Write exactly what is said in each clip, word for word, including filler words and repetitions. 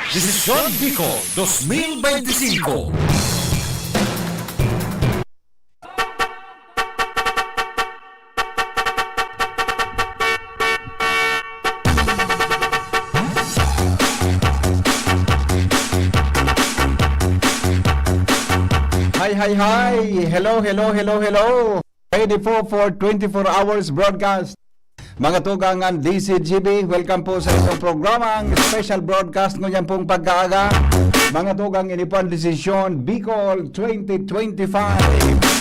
Desisyon Bicol dos mil beintisinko. Hi, hi, hi! Hello, hello, hello, hello! Ready po for twenty-four hours broadcast. Mga tugang ng D C G B, welcome po sa itong programang special broadcast ngunyan pong pagkaaga. Mga tugang, ini po ang Desisyon Bicol twenty twenty-five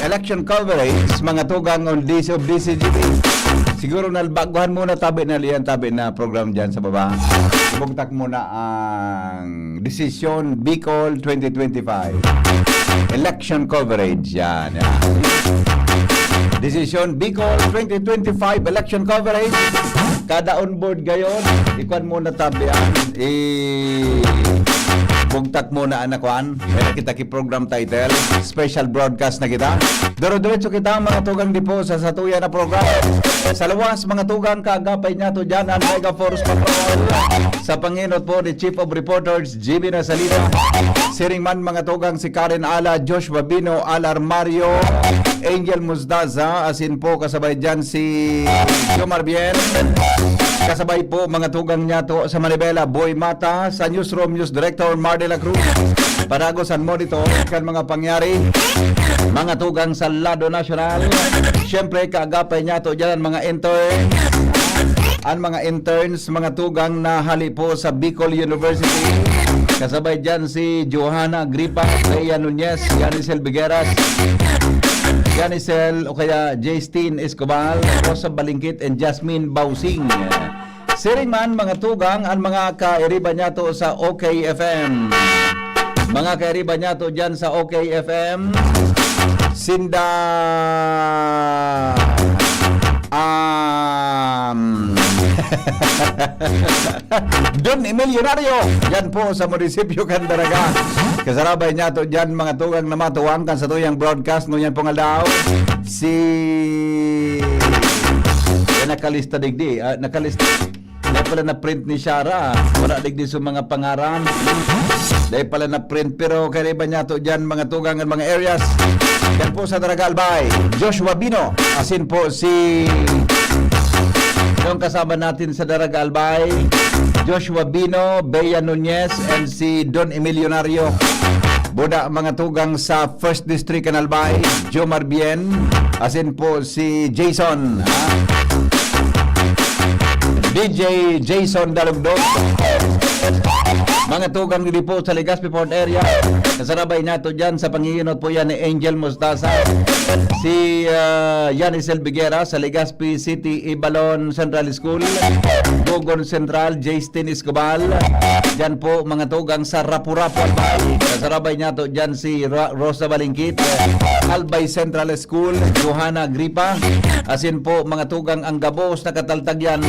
election coverage. Mga tugang ng D C of D C G B. Siguro na baguhan muna tabi na liyan, tabi na program dyan sa baba. Ibugtak muna ang Desisyon Bicol twenty twenty-five election coverage. Yan, yan. Desisyon Bicol twenty twenty-five election coverage. Kada on board gayon, ikuan muna tabi yan. I-bugtak muna ang nakuan. Kaya kita ki program title. Special broadcast na kita. Duro-diretso kita, mga tugang, di po sa satuya na program. Sa luwas, mga tugang, kaagapay niya to dyan ang Mega Force Patrol. Sa panginot po ni Chief of Reporters, G B Nasalida. Siring man, mga tugang, si Karen Ala, Josh Babino, Alar Mario, Angel Musdaza, asin po kasabay dyan si Jomar Bien. Kasabay po, mga tugang niya to sa Manibela, Boy Mata, sa Newsroom, News Director Mar de la Cruz. Padagos an monitor kan mga pangyari, mga tugang sa lado nasyonal. Siyempre, kaagapay niya to dyan ang mga intern. Ang mga interns, mga tugang na hali po sa Bicol University. Kasabay dyan si Johanna Agripa, Bea Nunez, Yanisel Bigueras, Yanisel o kaya Justin Escobar, Rosa Balingkit, and Jasmine Bausing. Siring man, mga tugang, ang mga kairiba niya to sa OK F M. Mga kairiba niya to dyan sa OK F M. Sinda, um, Don Emilionario, yan po sa munisipyo kan Daraga. Kasarabay niya to dyan, mga tugang na matuwang kan satuyang broadcast ngunyan pong aldaw. Si, eh, nakalista digdi, ah, nakalista. Dahil pala na-print ni Shara, wala digdi sa mga pangaran. Dahil pala na-print, pero kaiba niya to dyan, mga tugang at mga areas. Yan po sa Daraga Albay, Joshua Bino, asin po si yung kasama natin sa Daraga Albay, Joshua Bino, Bea Nunez, and si Don Emilionario. Buda, mga tugang sa First District kan Albay, Jomar Bien, asin po si Jason, ha? D J Jason Dalugdog. Mga tugang dili po sa Legazpi Port Area. Kasarabay nato dyan sa panginginot po yan ni Angel Mostaza. Si, ah, Yanisel Biguera sa Legazpi City Ibalon Central School. Gogon Central, Justin Escobar. Dyan po, mga tugang sa Rapu-Rapu Albay. Kasarabay nato dyan si Ra-, Rosa Balingkit, Albay Central School, Johanna Agripa. Asin po, mga tugang ang gabos na kataltagyan,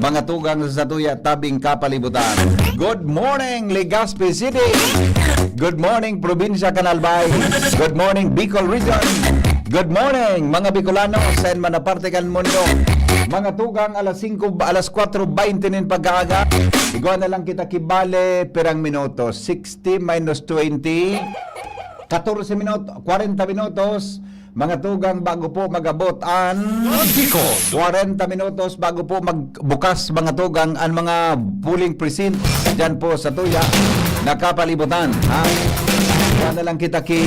mga tugang sa satuya tabing kapalibutan. Good morning, Legazpi City. Good morning, Probinsya kan Albay. Good morning, Bicol Region. Good morning, mga Bicolano, saan man na parte kan mundo. Mga tugang, alas singko, alas kwatro baynte nin pagkaaga. Igwa na lang kita ki bale, pirang minuto? Sixty minus twenty. Katorse minuto, kwarenta minutos. Mga tugang, bago po mag-abot an Bicol. Kwarenta minutos bago po magbukas, mga tugang, an mga polling precinct dyan po sa tuya na kapalibutan, ha? Kaya na lang kita ki,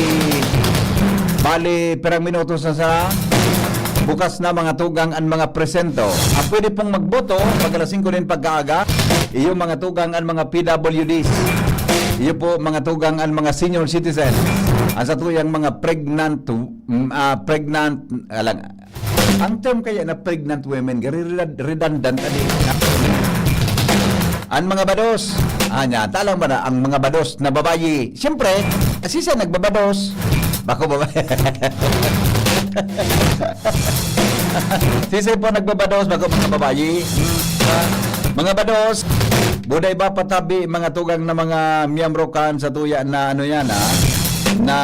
bali, pirang minutos na sa bukas na, mga tugang, an mga presento. Ang pwede pong magboto pag alas singko nin pagkaaga, iyo, mga tugang, an mga P W Ds. Iyo po, mga tugang, an mga senior citizen. Ang sa tuyang mga pregnant, mm, ah, pregnant, alang, ang term kaya na pregnant women, gari redund-, redundant, ano yun? Ang mga bados, ah, niya, talang ba na ang mga bados na babayi? Siyempre, sisay nagbabados? Bako babayi. Sisay po nagbabados, bako mga babayi. Hmm. Mga bados, buday ba patabi, mga tugang na mga miyembro kan sa tuya na ano yan, ha? Na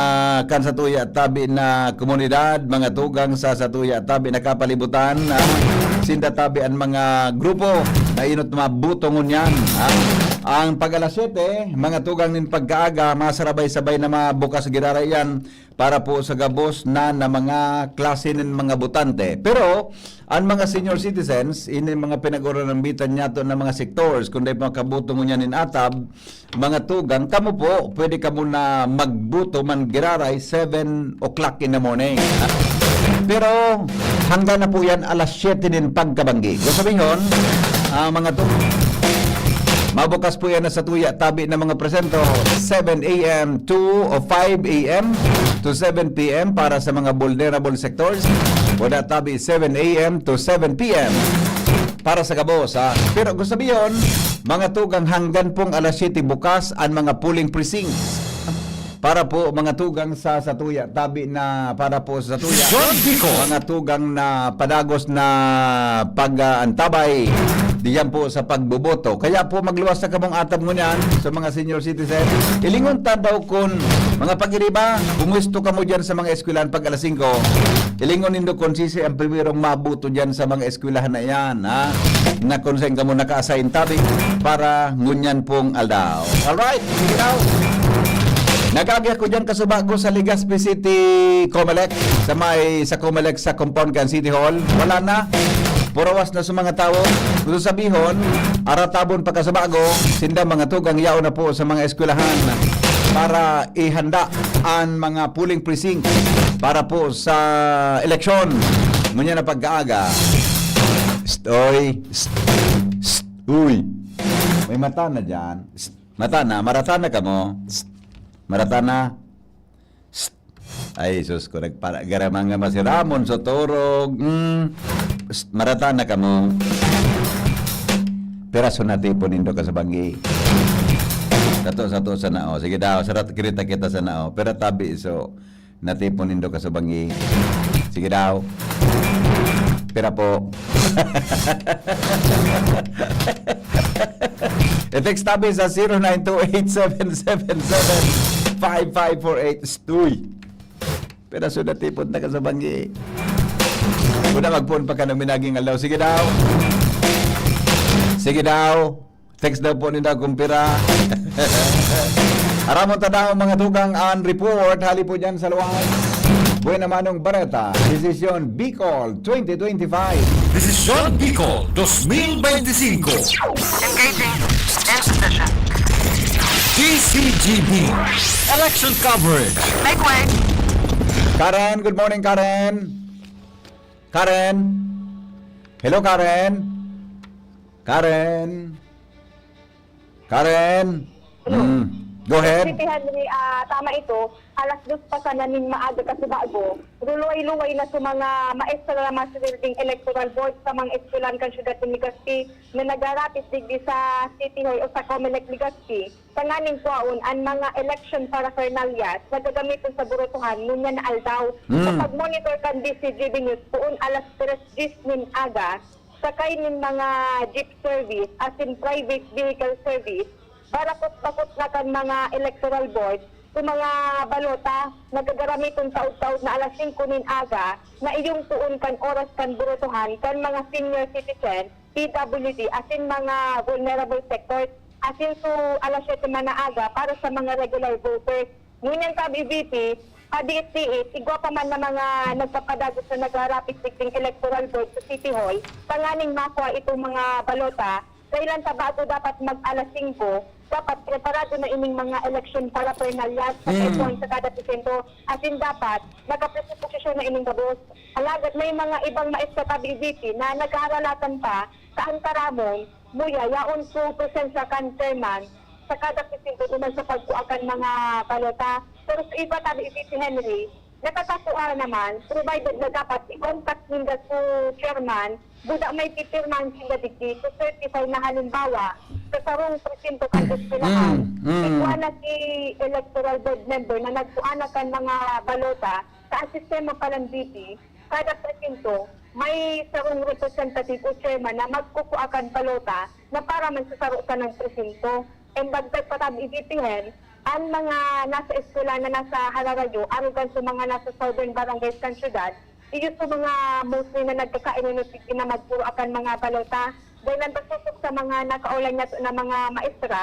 kan sa tuya tabi na komunidad, mga tugang sa, sa tuya tabi na kapalibutan, ha? Sinda tabi ang mga grupo na inot mabuto ngunyan, ha? Ang pag-alas siyete, mga tugang nin pagkaaga, masarabay-sabay na mabukas giraray yan para po sa gabos na, na mga klase nin mga botante. Pero, ang mga senior citizens, ini mga pinag-uranambitan niyato na mga sectors, kung dai pa makaboto ngunyan nin atab, mga tugang, kamo po, pwede kamo na magboto man giraray seven o'clock in the morning. Pero, hanggang na po yan alas siyete nin pagkabanggi. Kung sabihon, ah, mga tugang, mabukas po yan na sa tuya, tabi ng mga presento, seven a m to o five a m to seven p m para sa mga vulnerable sectors. O da tabi, seven a m to seven p m para sa gabos, ha? Pero kung sabihon, mga tugang, hanggang pong alas siyete bukas ang mga polling precincts. Para po, mga tugang sa, sa tuya, tabi na para po sa tuya. John Bicol. Mga tugang na padagos na pag-aantabay diyan po sa pagboboto. Kaya po, magluwas na kamong atab ngunyan sa mga senior citizen. Ilingon ta daw kun mga pag-iriba, pumuesto kamo diyan sa mga eskwelahan pag alas singko. Ilingon nindo kun sisay ang primerong maboto diyan sa mga eskwelahan na iyan, ha? Na kung saan kamo naka-assign tabi para ngunyan pong aldaw. Alright, sige daw. Nag-agi ako diyan kasubago sa Legazpi City Comelec, sa may, sa Comelec sa compound kan City Hall. Wala na. Purawas na sa mga tawo. Gusto sabihon, aratabon pa kasubago, sinda mga tugang yaon na po sa mga eskwelahan para ihanda an mga polling precinct para po sa eleksyon. Ngunyan na pagkaaga. Psst, oy. Psst, psst, uy. May mata na dyan. Psst, mata na. Marata na kamo. Psst, marata na. Psst. Ay, sus ko, nagpara-, garamang nga masiramon sa turog. Mm. Psst, marata na kamo. Piraso na tipon nindo ka sa banggi. Sato, sato sana, oh. Sige daw, sarat, kirita kita sana, oh. Pero tabi, so, natipon nindo ka sa banggi. Sige daw. Pira po? I-text tabi sa zero nine two eight seven seven seven five five four eight. Stuy. Pero so natipon na ka sa banggi. Una magpuon pa ka ng minaging aldaw. Sige daw. Sige daw. Text daw po ninda kung pira. Aramon ta daw, mga tugang, an report hali po dyan sa luwas. Buena Manong Bareta, Desisyon Bicol twenty twenty-five. Desisyon Bicol dos mil beintisinko. Engaging in position. D C G B. Election coverage. Make way. Karen, good morning, Karen. Karen. Hello, Karen. Karen. Karen. Hello. Mm. Go ahead. City Henry, ah, tama ito. Alas dos pa sana nin maaga kasubago, luluway-luway na sa mga maestra na mas building electoral board sa mga eskwelahan kan syudad nin Legazpi na nagarapit digdi sa City Hall o sa Comelec Legazpi. Tanganing kwaon an mga election paraphernalia na gagamiton sa burotohan ngunyan na aldaw. Mm. Sa pagmonitor kan D C G B News, poon alas tres diyes nin aga, sakay nin mga jeep service, asin private vehicle service, barakot-bakot na kan mga electoral board sa mga balota na gagaramiton taod-taod na alas singko nin aga, na iyong poon kan oras kan burotohan kan mga senior citizen, P W D, asin mga vulnerable sectors, asin su alas siyete man na aga para sa mga regular voters. Ngunyan tabi, V P, padiit-diit, igwa pa man na mga nagpapadagos na nagarapit digding electoral board sa City Hall, tanganing makua itong mga balota, kailan ta bago dapat mag-alas singko, dapat preparado na ining mga election paraphernalia sa Mm. kaipuhan sa kada presinto, asin dapat nakaposisyon na ining gabos. Alagad may mga ibang maestra tabi, V P, na naghaharalatan pa sa antaramon, muya, yaon su presensya kan chairman sa kada presinto duman sa pagkua kan mga balota. Pero sa iba tabi, V P Henry, nakakakua naman, provided na dapat i-contact ninda su chairman, buda may pipirmahan sinda digdi to certify na halimbawa, sa sarong presinto kan eskwelahan, Mm, mm. igwa na si electoral board member na nagkua na kan mga balota sa sistema pa lang, V P, kada presinto, may sarong representative o chairman na magkukua kan balota na para man sa saro sanang presinto. And dagdag pa tabi, V P Hen, ang mga nasa eskwela na nasa hararayo, arogan sa mga nasa southern barangays kan syudad, iyo sa mga mostly na nagkakainunod na magkukua kan mga balota. Dahil ang pagsusog sa mga nakaulan niya na mga maestra,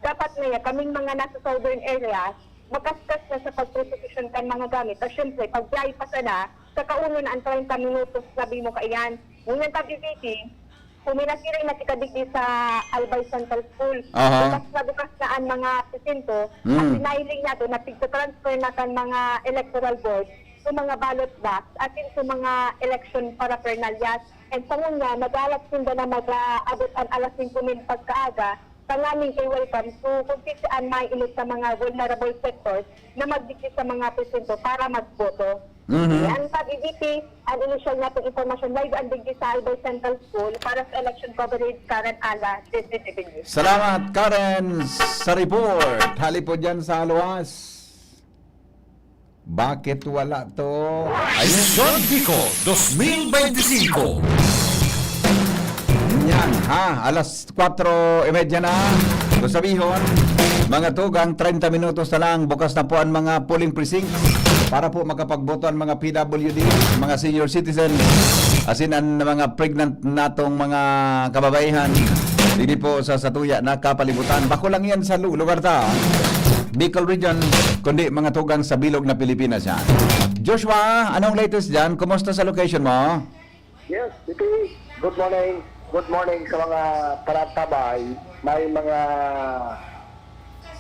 dapat na kaming mga nasa southern areas, makaskas na sa pagpreposisyon kan mga gamit. At syempre, pag biyahe pa sana, kakaunon na ang treinta minutos, sabi mo kaiyan. Ngunyan ka, B B T, huminasiring na si Kadigdi sa Albay Central School. Aha. Bukas na bukas na ang mga presinto. Mm. At pinahiling niya doon na tigta-transfer na kan mga electoral board sa mga ballot box at sa mga election paraphernalias. And sa ngunyan, nagalat sinda na mag-aabot ang alas singko nin pagkaaga, tanganing kay welcome. So, kung saan may inot sa mga vulnerable sectors na magdikit sa mga presinto para magboto. Mhm. Yan, sa B B T, ang inisyal natin impormasyon, live and digdi sa Albay Central School para sa election coverage, Karen Ala, D Z T V News. Salamat, Karen, sa report. Hali po dyan sa Luwas. Bakit wala to? Ayun. Desisyon Bicol twenty twenty-five. Yan, ha? Alas kwatro y media na. So, sabihon, mga tugang, treinta minutos na lang. Bukas na po ang mga polling precincts para po makapagboto ang mga P W D, mga senior citizens, asin ang mga pregnant natong mga kababaihan. Dili po sa satuya na kapalibutan. Bako lang yan sa lu- lugar ta. Bicol Region, kundi mga tugang sa bilog na Pilipinas yan. Joshua, anong latest dyan? Kumusta sa location mo? Yes, Titi. Good morning. Good morning sa mga paratabay. May mga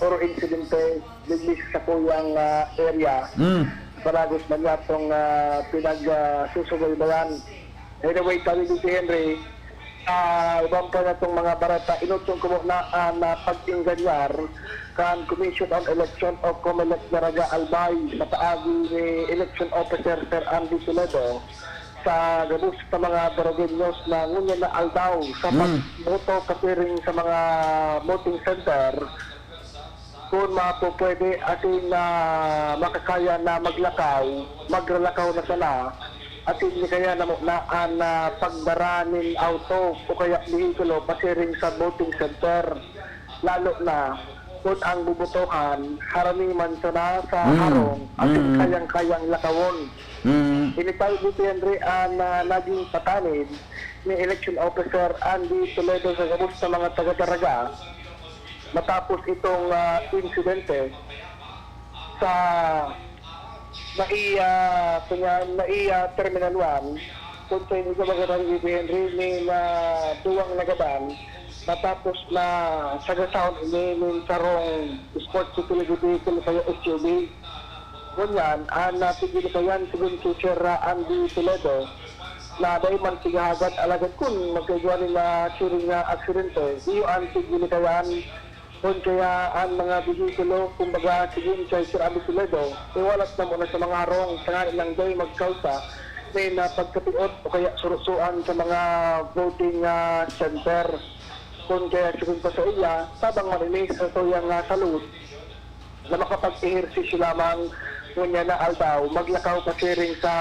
puro insidente digdi sa kuyang ah, area. Mm. Palagos man yatong uh, pinagsusubaybayan. Anyway, kami dito, Henry, ah, uban pa na itong mga bareta, inutong ko na ang ah, pag-inganyar kan Commission on Election o Comelec Daraga Albay sa paagi ni Election Officer Sir Andy Toledo sa gabos sa mga Daragueños na ngunyan na aldaw sa Mm. pagboto kasiring sa mga voting center. Kung mapupwede, asin na makakaya na maglakaw, magralakaw na sana, asin di kaya na mo na an ah, pagdara nin auto o kaya behikulo pasiring sa voting center. Lalo na kung ang bubotohan, harani man sana sa Mm. harong, asin Mm. kayang-kayang lakawon. Mm. Initawag ni Henry an ah, naging patanid ni Election Officer Andy Toledo sa gabos sa mga taga-Daraga matapos itong ah, insidente sa Naiya, kunya, Naiya Terminal one, kung sa inyo sa mga Henry, may na duwang nagaban, matapos na sagasaon ini nin sarong sports utility vehicle kaya S U V. Ngunyan, an natigil kayan, sigon si Sir Andy Toledo, na dai man tigahagad alagad kun magkaigwa ni na siring nga aksidente, iyo an tigil kayan. Kun kaya an mga behikulo, kumbaga, sigon kay Sir Andy Toledo, iwalat na muna sa mga harong, tanganing dai magkausa nin ah, pagkapiot o kaya surusoan sa mga voting ah, center. Kun kaya sigon pa sa iya, tabang man ini sa tuyang ah, salud na makapag-ehersisyo lamang ngunyan na aldaw, maglakaw pasiring sa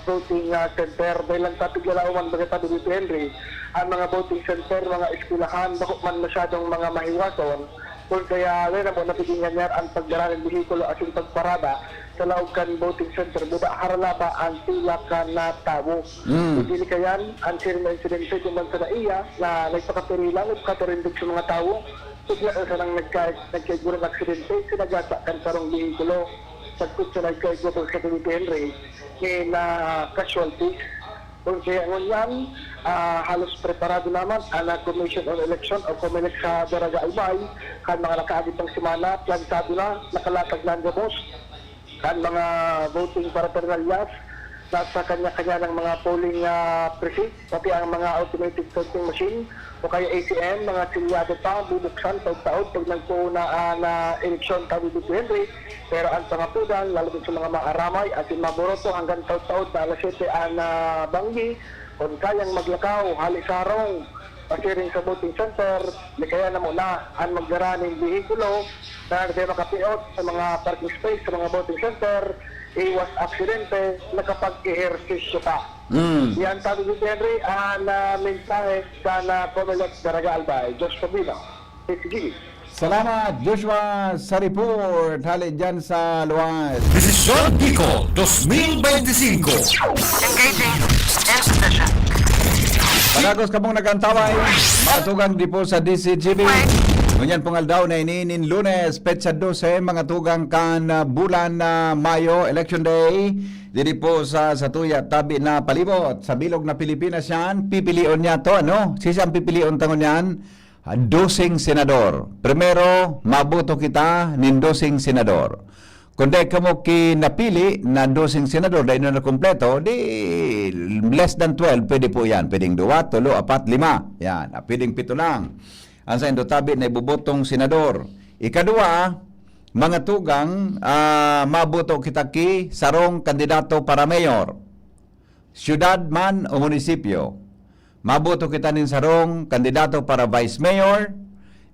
voting ah, center. Dahil ang topic na lauman, baga sabi ni Henry, ang mga voting center, mga eskwelahan, bako man masyadong mga mahiwason. Kun kaya, wala na mo napigingan niya ang pagdara ng behikulo asin pagparada sa laog kan voting center, buda haralaba ang pila kan na tawo. Mm. Dili kayan, ang siring na insidente duman sa Naiya na nagpakapirilan, nagpakaturindig sa mga tawo. Bigla na sanang nagka, nagkaigurang aksidente, sinagasa kan sarong behikulo. Sagkod sa nagkaigurang aksidente, Henry, may na casualties. Kung kaya ngunyan, ah, halos preparado naman ang ah, Commission on Election o Comelec sa Daraga Albay. Kan mga nakaagit ng semana, plansado na, nakalatag na ang gabos. Kan mga voting paraphernalias, nasa kanya-kanya ng mga polling ah, precinct, pati ang mga automated counting machine o kaya A T M, mga silyado pa, bubuksan taod-taod pag nagpuuna ang ah, eleksyon, sabi ni Henry. Pero ang pangapudan, lalo din sa mga maaramay at yung maburoto hanggang taod-taod na alas siyete ang ah, banggi, kung kayang maglakaw, hali sa harong, pasiring sa voting center, di kaya na muna ang magdara nin behikulo na hindi makapiot sa mga parking space sa mga voting center, iwas aksidente, nakapag-ehersisyo pa. Mm. Yan sabi ni Henry, ang ah, mensahe sa na Comelec Daraga Albay. Diyos Sabina, S G. Salamat, Joshua, sa report. Hali dyan sa Luwas. Desisyon Bicol twenty twenty-five. Engaging. End session. Padagos kamong nagantaway, mga tugang di po sa D C G B. Ngunyan pong aldaw na ini nin Lunes, petsa dose, mga tugang kan, ah, bulan na Mayo, Election Day. Diri po sa, sa tuya, tabi na palibot, sa bilog na Pilipinas yan, pipilion niya to, ano? Sisang pipilion tangon yan? Ah, doseng senador. Primero, maboto kita nin doseng senador. Kung dai kamo kinapili na doseng senador, dai na nakumpleto, di less than twelve, pwede po yan. Pwedeng duwa, tulo, apat, lima. Yan. Ah, pwedeng pito lang. Ang saindo tabi na ibobotong senador. Ikadua, mga tugang, ah, maboto kita ki sarong kandidato para mayor. Syudad man o munisipyo, maboto kita nin sarong kandidato para vice mayor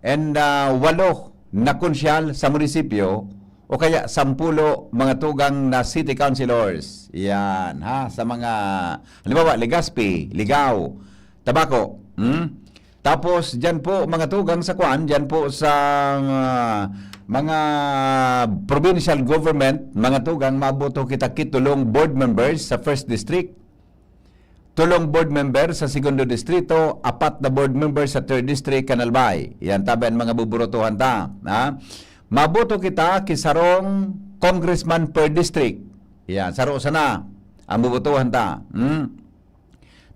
and, ah, walo na konsyal sa munisipyo o kaya sampulo mga tugang na city councilors. Yan, ha, sa mga, halimbawa, Legazpi, Ligao, Tabaco. Hmm? Tapos, dyan po, mga tugang sa kwan, dyan po sa, ah, mga provincial government, mga tugang, maboto kita kitulong board members sa first district. Tulong board member sa segundo distrito, apat na board member sa third district, kan Albay. Yan, tabi ang mga buburotohan ta. Ha? Maboto kita ki sarong congressman per district. Yan, saro sana ang bubutuhan ta. Hmm?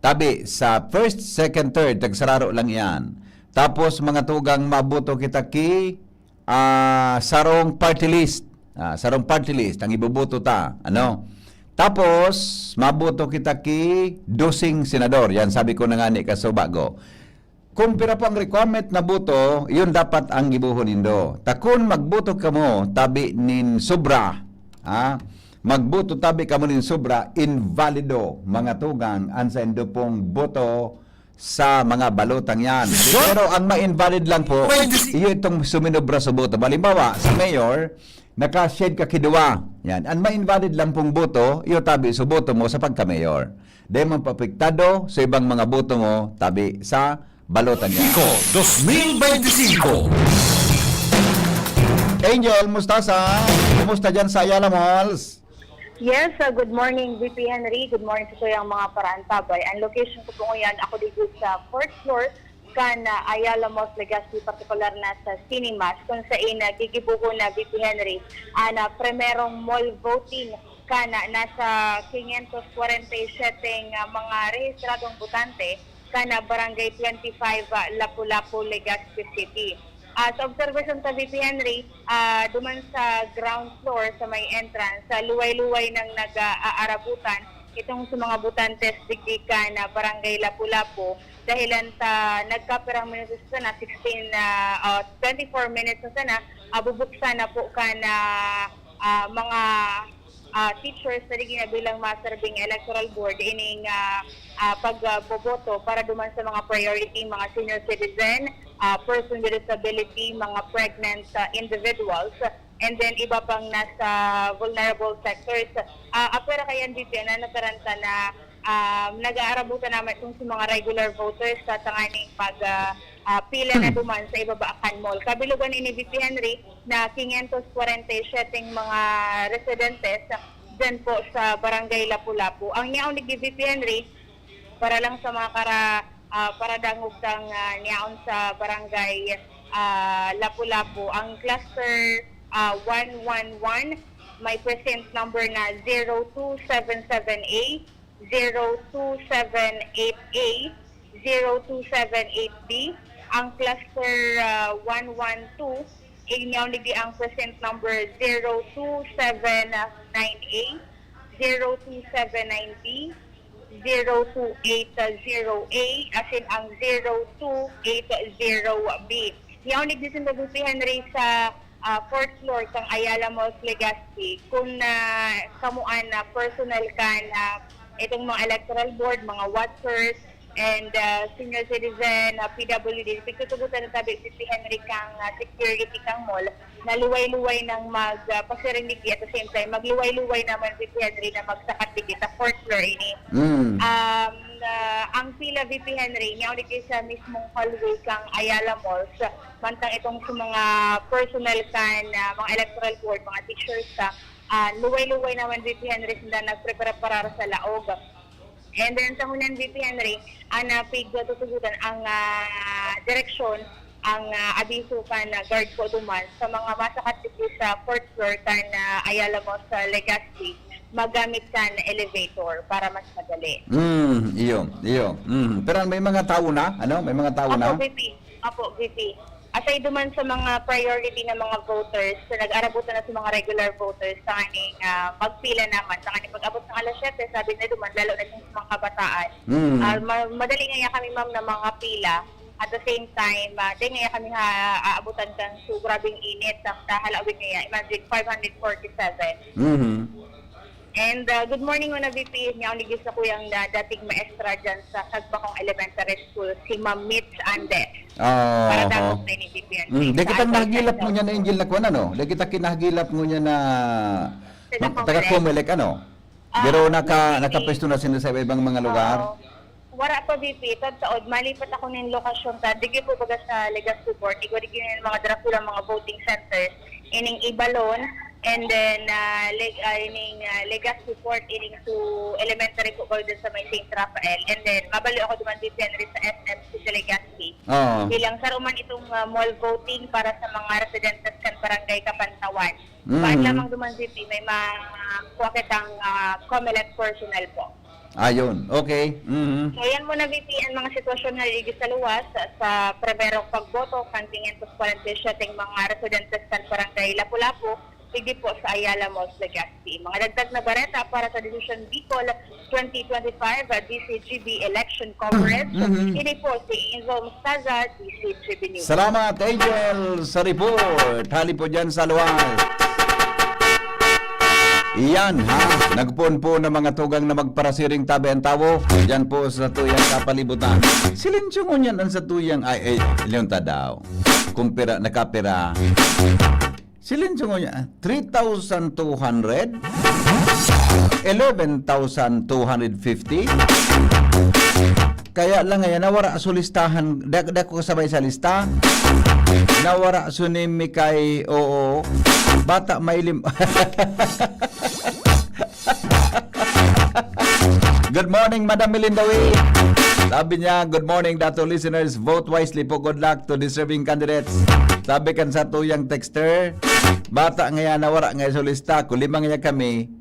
Tabi, sa first, second, third, tagsararo lang yan. Tapos, mga tugang, maboto kita ki, ah, sarong party list. Ah, sarong party list, ang iboboto ta. Ano? Tapos, maboto kita ki doseng senador. Yan, sabi ko na nga ni kasubago. Kung pira po ang requirement na boto, yun dapat ang gibohon nindo. Ta kun magboto kamo, tabi nin sobra, ha? Magboto tabi kamo nin sobra, invalido, mga tugang, an saindo pong boto sa mga balotang yan. Pero ang ma-invalid lang po, iyo itong suminobra sa boto. Halimbawa, sa mayor, naka-shed ka kiduwa. Yan. Ang ma-invalid lang pong boto, iyo tabi sa boto mo sa pagka-mayor. Dai man paapektado sa ibang mga boto mo, tabi sa balotang yan. Pico dos mil veinticinco. Angel Mustasa, kumusta dyan sa Ayala Malls? Yes, uh, good morning, V P Henry. Good morning sa tuyang mga paraantabay. Ang location ko po ngayon, ako dito sa fourth floor kan, uh, Ayala Malls Legazpi, partikular na sa Cinemas, kung sain, uh, gigibuhon na, V P Henry, ang, uh, primerong mall voting kan, uh, nasa quinientos kwarenta y siyete, uh, mga rehistradong botante kan, uh, Barangay twenty-five, uh, Lapu-Lapu, Legazpi City. Ah, sa obserbasyon ta, V P Henry, ah, duman sa ground floor, sa may entrance, sa luway-luway nang nag-aarabutan itong sa mga botantes digdi kan, ah, Barangay Lapu-Lapu, dahilan ta nagkapirang minutos na sana, sixteen, ah, o twenty-four minutes na sana, ah, bubuksan na po kan, ah, ah, mga ah, teachers na digdi na bilang maserbing electoral board ining, ah, ah, pagboboto para duman sa mga priority, mga senior citizen, ah, person with disability, mga pregnant, ah, individuals, and then iba pang nasa vulnerable sectors. Ah, apwera kayan dito, na nataranta na, ah, nag-aarabutan naman itong sa mga regular voters sa tanganing mag, ah, ah, pila na duman sa ibaba kan mall. Kabilugan ini, V P Henry, na quinientos kwarenta y siyete mga residentes dyan po sa Barangay Lapu-Lapu. Ang yaon ni V P Henry, para lang sa mga kara-, ah, paradangog tang, ah, niyaon sa Barangay, ah, Lapu-Lapu, ang cluster, ah, one one one, may precinct number na zero two seven seven A, zero two seven eight A, zero two seven eight B. Ang cluster, ah, one one two, ignaw nigdi ang precinct number zero two seven nine A, zero two seven nine B, zero two eight zero A, asin ang zero two eight zero B. Yaon nigdi sinda, V P Henry, sa ah, fourth floor kan Ayala Malls Legazpi, kun, ah, kamo an, ah, personal kan, ah, itong mga electoral board, mga watchers, and, ah, senior citizen, ah, P W D, pigtutugotan na tabi, V P Henry, kan, ah, security kan mall, na luway-luway nang mag, ah, pasiring digdi, at the same time, magluway-luway naman, V P Henry, na magsakat digdi sa fourth floor ini. Mm. Um, ah, ang pila, V P Henry, niya ulit sa mismong hallway kan Ayala Malls, mantang itong sa mga personnel kan, ah, mga electoral board, mga teachers ta, ah, luway-luway naman, V P Henry, sinda nagprepara para sa laog. And then sa ngunyan, V P Henry, ang napigtutugutan ang, ah, direksyon, ang, ah, abiso kan, ah, guard ko duman sa mga masakat digdi sa fourth floor kan, ah, Ayala Mall sa Legazpi, magamit kan elevator para mas madali. Mm, iyo, iyo. Mm. Pero may mga tawo na, ano? May mga tawo na? Opo, V P. Opo, V P. Aside duman sa mga priority na mga voters, sa nag-arabutan na sa mga regular voters, tanganing, ah, magpila naman, tanganing pag-abot ng alas siyete, sabi na duman, lalo na sa mga kabataan. Mm. Ah, ma-, madali ngaya kami, ma'am, na mga pila. At the same time, ah, di ngaya kami ha, aabutan kan so grabing init, sa halawig ngaya, imagine, five hundred forty-seven. Mhm. And, ah, good morning, una V P. Niya ako nigis na kuyang na dating maestra dyan sa Sagbakong Elementary School, si Ma'am Mitch Ande. Para Oho. Dagos na ini, V P N. Mm, di Sa kita Albert nahagilap Center. Ngunyan na Angel na kuwan, ano? Di kita kinahagilap ngunyan na Taga mag-, taga Comelec. Comelec, ano? Ah, Pero naka-, hindi. Nakapwesto na sila sa ibang mga lugar? Oo. Wara pa, V P. Tadtaod, malipat ako nin lokasyon ta. Digi po baga sa Legazpi Port. Igwa digi nin mga Dracula, mga voting centers. Ining Ibalon, and then, ah, Leg-, ah, ining, ah, Legazpi Port, ining to elementary po ko dun sa may Saint Rafael. And then, mabalo ako duman, V P Henry, sa S M City Legazpi. Oo. Bilang saro man itong, ah, mall voting para sa mga residentes kan Barangay Kapantawan. Baan Mm. lamang duman, V P, may makuha kitang, ah, Comelec personnel po. Ayun, okay. Mhm. So, yan muna, V P, ang mga sitwasyon na naiigis sa luwas sa, sa primerong pagboto kan quinientos kwarenta y siyete mga residentes kan Barangay Lapu-Lapu, digdi po sa Ayala Malls, Legazpi. Mga dagdag na bareta para sa Desisyon Bicol twenty twenty-five, ah, D C G B election coverage. Mhm. Ini po si Enzo Mostaza, D C G B News. Salamat, Angel, sa report. Hali po dyan sa luwas. Iyan, ha? Nagpoon po ng mga tugang na magparasiring tabi ang tawo. Diyan po sa tuyang kapalibutan. Silensyo ngunyan ang sa tuyang, ay, ay, ilyong ta daw. Kumpira, nakapira. Silensyo ngunyan, three thousand two hundred? Eleven thousand two hundred fifty? Kaya lang ngayon, nawara sa listahan. Di, di ako kasabay sa lista. Nawara sa name mi kay, oo, bata may lim-, Good morning, Madam Melinda Wee. Sabi niya, "Good morning, Dato listeners. Vote wisely po. Good luck to deserving candidates." Sabi kan sa tuyang texter, "Bata ngaya nawara ngaya sa lista. Kung lima ngaya kami,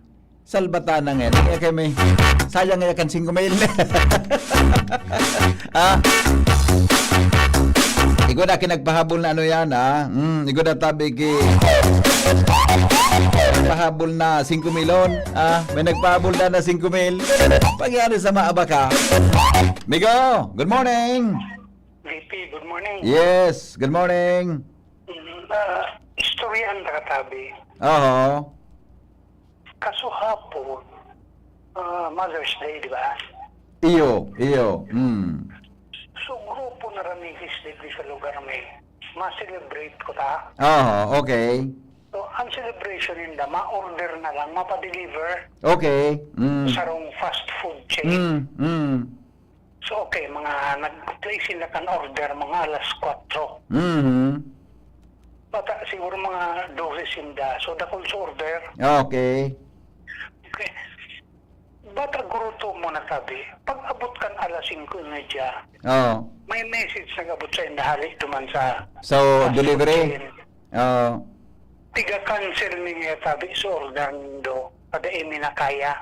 salbata na ngaya. Ngaya kami, sayang ngaya kan singko mil." Ah? Igwa na ki nagpahabol na ano yan, ah? Hmm, igwa na tabi ki nagpahabol na singko milon. Ah, may nagpahabol na na singko mil. Pangyari sa maaba ka. Migo, good morning. V P, good morning. Yes, good morning. Mm, ah, istoryahan ta ka tabi. Oho. Kaso hapon, ah, Mother's Day, di ba? Iyo, iyo. Mm. So, grupo na ramisis digdi sa lugar mi. Ma-celebrate ko ta. Oho, okay. So, ang celebration ninda, ma-order na lang, mapadeliver. Okay. Mm. Sarong fast food chain. Mm, mm. So, okay, mga nag-place sila kan order, mga alas kwatro. Mhm. Bata, siguro mga dose sinda. So, dakul sa order. Okay. Okay. Bata, gurutom mo na tabi. Pag abot kan alas singko y media, Oo. may message nag-abot sa inda hali duman sa So, fast food delivery? chain. Oo. Tiga-cancel mi ngaya tabi sa order nindo. Kada imi na kaya.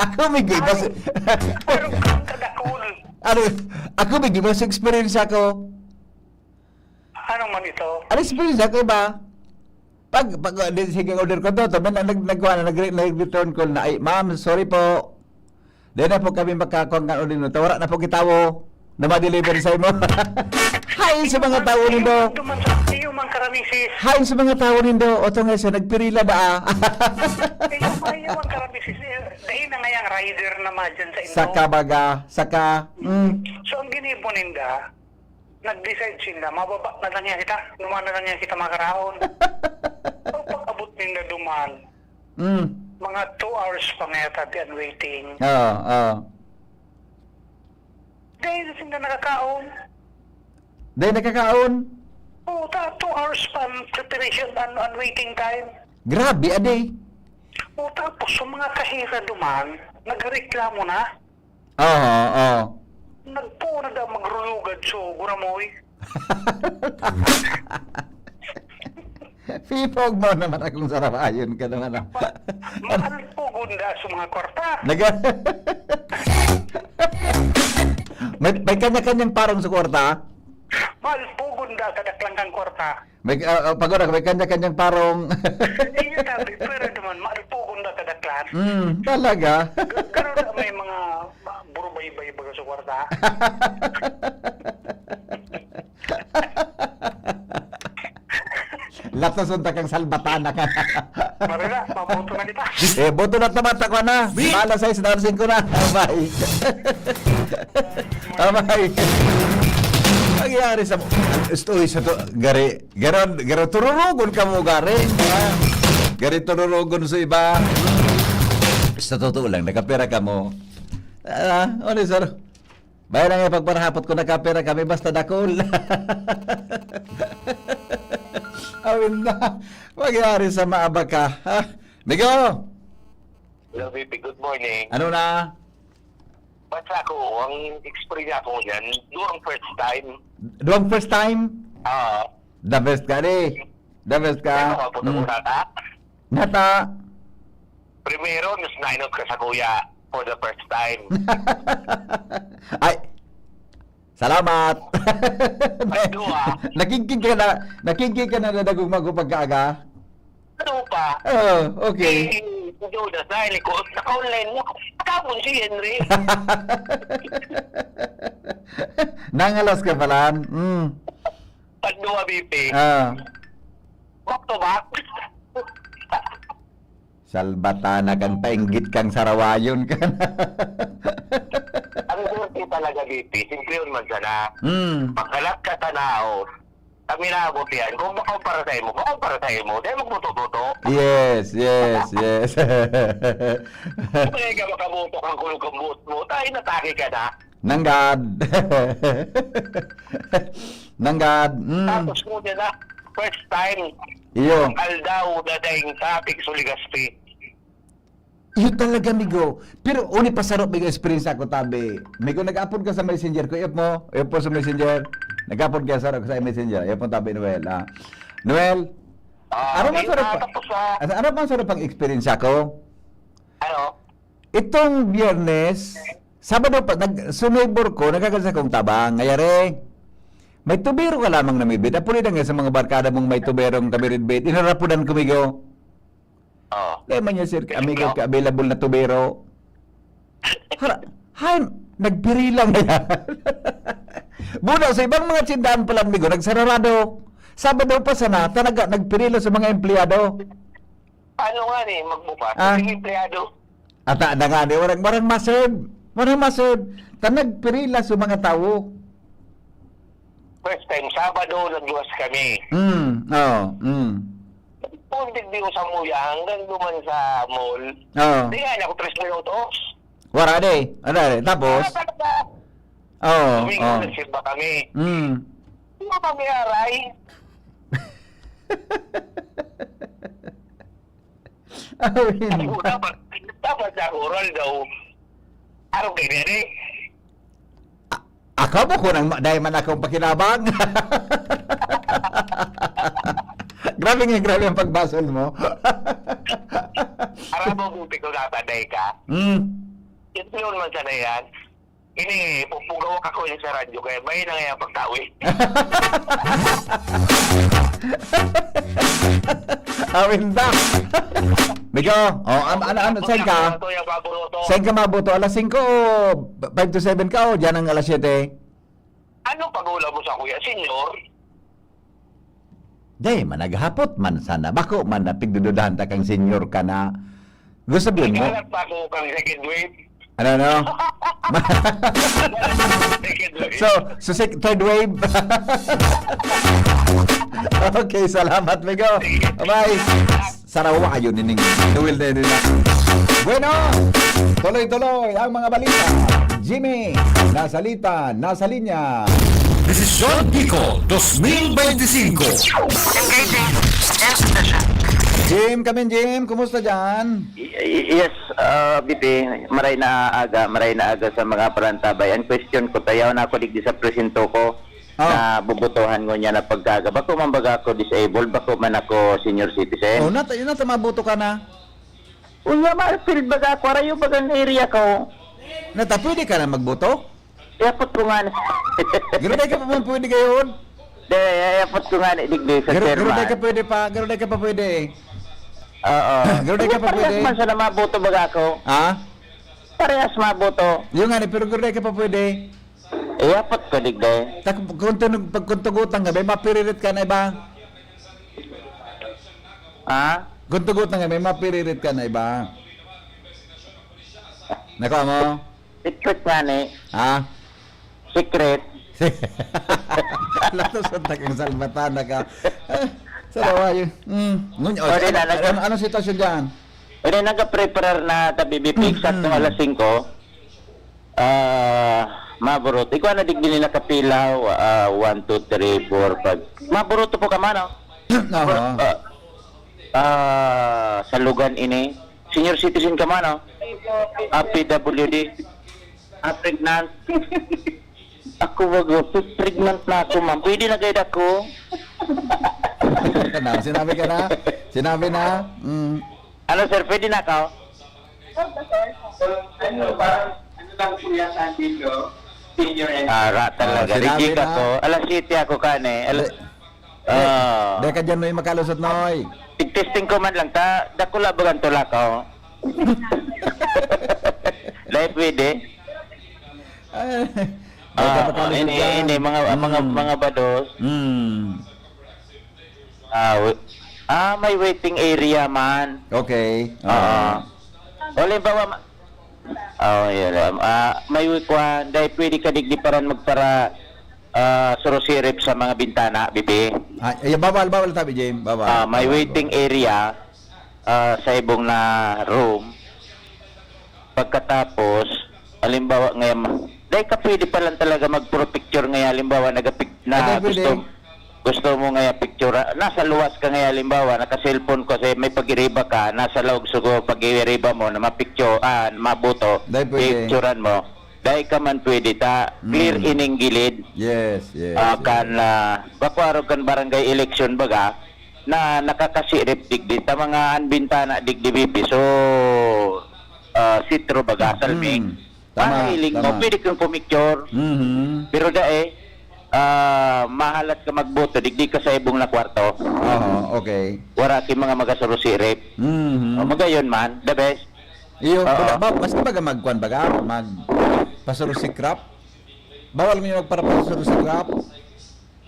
Ako may giba sa Ay, pero ang kadakol. Ano, ako may giba sa eksperyensya ko. Ano man ito? Ano eksperyensya ko ba? Pag, pag, di, sige, order ko to, to, may nag-, nag-, nag-, nag-, nag-return call na, "Ay, ma'am, sorry po. Di na po kami makakuha ng order nito. Wala na po kitawo na ma-deliver sa imo." Hay sa mga tawo nindo. Iyo man sa, iyo man karamisis. Hay sa mga tawo nindo. O to nga siya, nagpirila ba, ah? Iyo man, iyo man karamisis. Eh, dahil na ngayang rider na madyan sa indo. Saka baga, saka, mm. So, ang ginibo ninda, nag-decide sila, mababa na lang yan kita. Duman na lang yan kita makaraon. So, pag-abot ninda duman, Mm. mga two hours pa nga yata di ang waiting. Oo, oo. Dahil sila nakakaon. Dahil nakakaon? Oo, ta-, two hours pa ang preparation and, and waiting time. Grabe, adi. O, tapos yung mga kahera duman, nagreklamo na. Oo, oo. Nagpo na daw magrulugad so guramoy. Pipog mo naman akong sarawayon ka naman. Ah. Maalpogon da sa mga kwarta. Naga... may, may kanya-kanyang parong sa kwarta? Maalpogon da kadaklan kang kwarta. May, ah, ah, pag may kanya-kanyang parong. Hindi niya sabi, pero naman, maalpogon da kadaklan. Hmm, talaga? Pero na may mga burubaybay baga sa kwarta. Latason ta kang salbatana ka. Marila, mabuto na kita. Eh, buto na tamata ko na. Bala sa isda, singko na. Abay. Abay. Nangyari sa... Uy, sa to, gari, garo, garo, tururugon ka mo, gari. Ah, gari, tururugon sa iba. Sa totoo lang, nakapera ka mo. Ah, ano, sir? Bayan na nga pagparahapot ko, nakapera kami, basta dakol. Awin na. Mangyari sa maaba ka, ha? Migo! Hello, baby. Good morning. Ano na? Basta ako, ang experience ako niyan, duwang first time. Duwang first time? Ah, The best ka, di? The best ka? Ano ka, puto Mm. ko nata? Nata? Primero, mas nainot ka sa kuya for the first time. Ay, salamat. Duwa. Nakingking ka na, nakingking ka na na dagong mago pagkaaga? Ano pa? Oh, okay. Eh, Jonas, dahil ko, naka-online na. Tapon si Henry. Nangalas ka pala. Mm. Pagduwa, B P. Ah. Back to back. Salbatana kang painggit kang sarawayon ka. Ang dirty talaga, B P. Simple yun man sana. Mm. Pagkalat ka sa naos, kami na abot yan. Kung makumpara sa imo, makumpara sa imo. Dahil magbuto-buto. Yes, yes, yes. Kaya ka makabuto kang kulog ang buhok mo. Tayo natake ka na. Nanggad. Nanggad. Mm. Tapos mo na, first time, Iyo. aldaw na daing traffic sa Legazpi. Iyo talaga, migo. Pero uni pa saro, migo, experience ako, tabi. Migo, nag-apod ka sa messenger ko. Iyo mo, iyo po sa messenger. Nag-apod ka saro sa messenger. Iyo po, tabi, Noel. Ah. Noel, Ah, ano man yun saro na, pa, tapos sa, ano, ano man saro pang experience ako? ano, Itong Biyernes, Sabado pa, nag, so neighbor ko, nagkakasa kong tabang. Ngayari, may tubero ka lamang namibit. Apuli na nga sa mga barkada mong may tuberong kabirit-bit. Inarapudan ko, migo. oh, Dahil man niya, sir, amigo, ka available na tubero. Hara, han, nagpirila na yan. Buda, sa ibang mga tindahan pala, amigo, nagsararado. Sabado pa sana, talaga, nagpirila sa mga empleyado. Paano nga ni magbukas? Ah. Sige, empleyado. Ata na nga ni, warang, warang ma-serve. Warang ma-serve. Ta nagpirila sa mga tawo. First time, Sabado, nagluwas kami. Mm, oo, mm. Puntik di ko sa muya hanggang duman sa mall. Oo. Di nga, ako tres minutos. Wara de. Ano de? Tapos? Ano talaga? Oo, Domingo, oo. Nagsimba kami. Mm. Di ba kami aray? Awin. Dapat, dapat sa oral daw. Araw kayo na eh. Ako mo ko nang ma-, dahil man akong pakinabang. Grabe nga, grabe ang pagbasol mo. Aram mo, buti ko natanay ka. Mm. Ito yun man sana yan. Ini, pupugawak ako yun sa radyo, kaya may na nga yung pagtawi. Awin ta. Migo, oh, ano, ano, ano, saan ka? Ito yung pabuloto. Saan ka mabuto? Alas singko o five to seven ka o diyan ang alas siyete? Ano pag-ula mo sa kuya? Senior? Day, managhapot man sana. Bako man na pigdududahan ta kang senior ka na. Gusto sabihin mo? Naghanap pa ako kang second wave. Ano, ano? Second wave. So, so sec-, third wave. Okay, salamat, migo. Bye-bye. Sarawa yun, ining Noel na yun na. Bueno, tuloy-tuloy ang mga balita. Jimmy, nasalita, nasa linya. Desisyon Bicol twenty twenty-five. Engaging. End session. Jim, kamin Jim, kumusta diyan? Y- y- yes, ah, B P, maray na aga, maray na aga sa mga parantabay. Ang question ko, tayaw na ako digdi sa presinto ko Oh. na bubutuhan ko niya na pagkaga. Bako man baga ako disabled, bako man ako senior citizen. Oh, nata, yun nata mabuto ka na. Unya, ma-field baga ako, arayo bagang area ko. Nata, pwede ka na magbuto? Yapot ko nga ni. Garo dai ka pa man pwede gayon. Di, yapot ko nga ni, digdi sa Garo, garo dai ka chairman. pwede pa, garo dai ka pa pwede eh. Oo. Garo dai ka Unya, pa parehas pwede. man sa na mabuto baga ako. Ha? Parehas mabuto. Yung nga ni, pero garo dai ka pa pwede. Yapot ko, digdi. Tak, kung, tunug, pag kung tugutan ka, may mapiririt ka na iba. Ha? Kung tugutan ka, may mapiririt ka na iba. Nakuha mo? Secret nga ni. Ha? Secret. Latos ang takang salbatana ka. Ah, sa lawa yun. Mm. Ngunyan, O, di na, ano, nag- ano, anong sitwasyon dyan? Pwede nag-prepare na tabi, B P, Mm, eksakto mm. alas singko. Ah, maburot. Ikaw na digdi nila kapilaw, ah, one, two, three, four, five. Maburot po ka man, oh. Aha. Ah, ah, sa lugan ini. Senior citizen ka man, oh. Ah, P W D. Ah, pregnant. Ako, wag, oh. Pregnant na ako, ma'am. Pwede na gayud ako. Ano, sinabi ka na? Sinabi na? Mm. Ano, sir? Pwede na ako? Ano, parang, ano lang po yata dito? Senior and Ah, ra talaga. Oh, sinabi Reject na. ako. Alas siyete ako kan eh. Alas, Di, ah. di ka dyan, Noy, makalusot, Noy. Tig-testing ko man lang, ta, dakula ba ang tulak, oh? Dahil pwede. Ay, di ka Ah, makalusot ini, dyan. ini, mga, mga, Mm. mga bados. Mm. Ah, wi-, ah, may waiting area man. Okay. Oo. Ah. O, halimbawa, ma-, oh, yun, um, ah, may wi-, kwan, dahil pwede ka digdi paran magpara, ah, surusirip sa mga bintana, bibi. Ah, eh, bawal, bawal tabi, Jim. Bawal. Ah, may Bawal, waiting bawal. area, ah, sa ibong na room. Pagkatapos, halimbawa ngayon, dahil ka pwede pa lang talaga mag-picture ngayon, halimbawa, nagapik-, na Hindi, pwede. gusto, gusto mo ngayon picture, nasa luwas ka ngayon, halimbawa, naka-cellphone ko, kasi may pag-iriba ka, nasa laog sugo, pag-iriba mo, na mapicture, ah, mabuto, Hindi, pwede. picturean mo. Dahil ka man pwede ta, clear Mm. ining gilid. Yes, yes, Ah, yes. kan, ah, bako arog kan barangay election baga, na nakakasirip digdi, sa mga an bintana digdi, B P. So, ah, sitro baga, salming. Mm. Tama, Mahiling mo, tama. pwede kang pumicture. Mhm. Pero dai, ah, mahalat ka magboto, digdi ka sa ibong na kwarto. Oo, okay. Wala ki mga magasurusirip. Mhm. O, magayon man, the best. Iyo, Oo. baga, ba, basta baga magkwan baga, magpasurusikrap. Bawal mo yung magparapasurosikrap?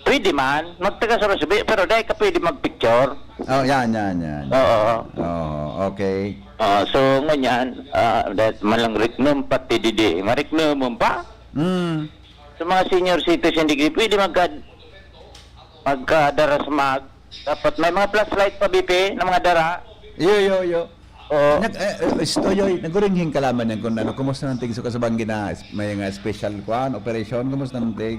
Pwede man, magtaga sa Rosby, pero dai ka pwede magpicture. Oh, yan, yan, yan. Oo. Oo, okay. Ah, so, ngunyan, ah, dahil malang riknum pati didi, mariknum pa. Mm. Sa mga senior citizen degree, pwede magka-, magkadara sa mag-, dapat may mga flashlight pa, B P, na mga dara. Iyo, iyo, iyo. Oo. Nag-, eh, eh, istoyoy, naguringhing ka laman yan kung ano, kumusta nang tig suka sa banggi na es-, may nga special kwan, operasyon, kumusta nang tig?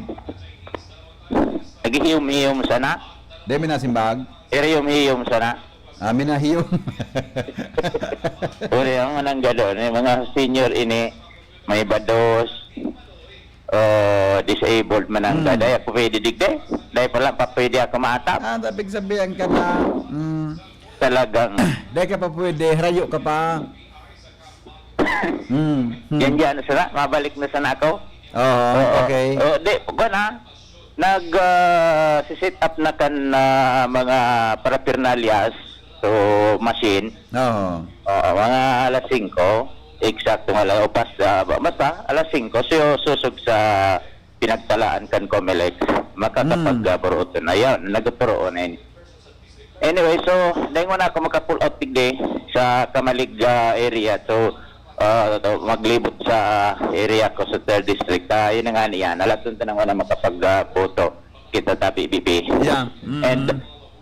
Naghihiyom-hiyom sana? Di, minasimbag? Hiriyom-hiyom sana? Ah, minahiyom. Uri ang mananggado ni mga senior ini, may bados, ah, disabled man ang Hmm. gaday. Ako pwede digdi. Dahil pala pa pwede ako maatap. Ah, ibig sabihin ka na, mm, Talagang dahil ka pa pwede, harayo ka pa. Hmm, hmm. Yan dyan, sana, mabalik na sana ako. Oo, Oo. okay. Oo, di, kuwan, ah. Nag, ah, si-set up na kan, ah, mga paraphernalias, so, machine. Oo. Oo, mga alas singko, eksakto nga lang, o pas, ah, ba-, basta, alas singko, so, susog sa pinagtalaan kan Comelec, makakapag, Hmm. ah, buruoton. Ayan, nagpuruon na yun. Anyway, so, dahil nga na ako maka-pull out digdi sa Camalig, ah, area, so, ah, maglibot sa area ko sa third district. Ah, yun na nga niyan. Alas onse na nga na makapag, ah, boto kita tabi, B P. Yeah. Mm. And,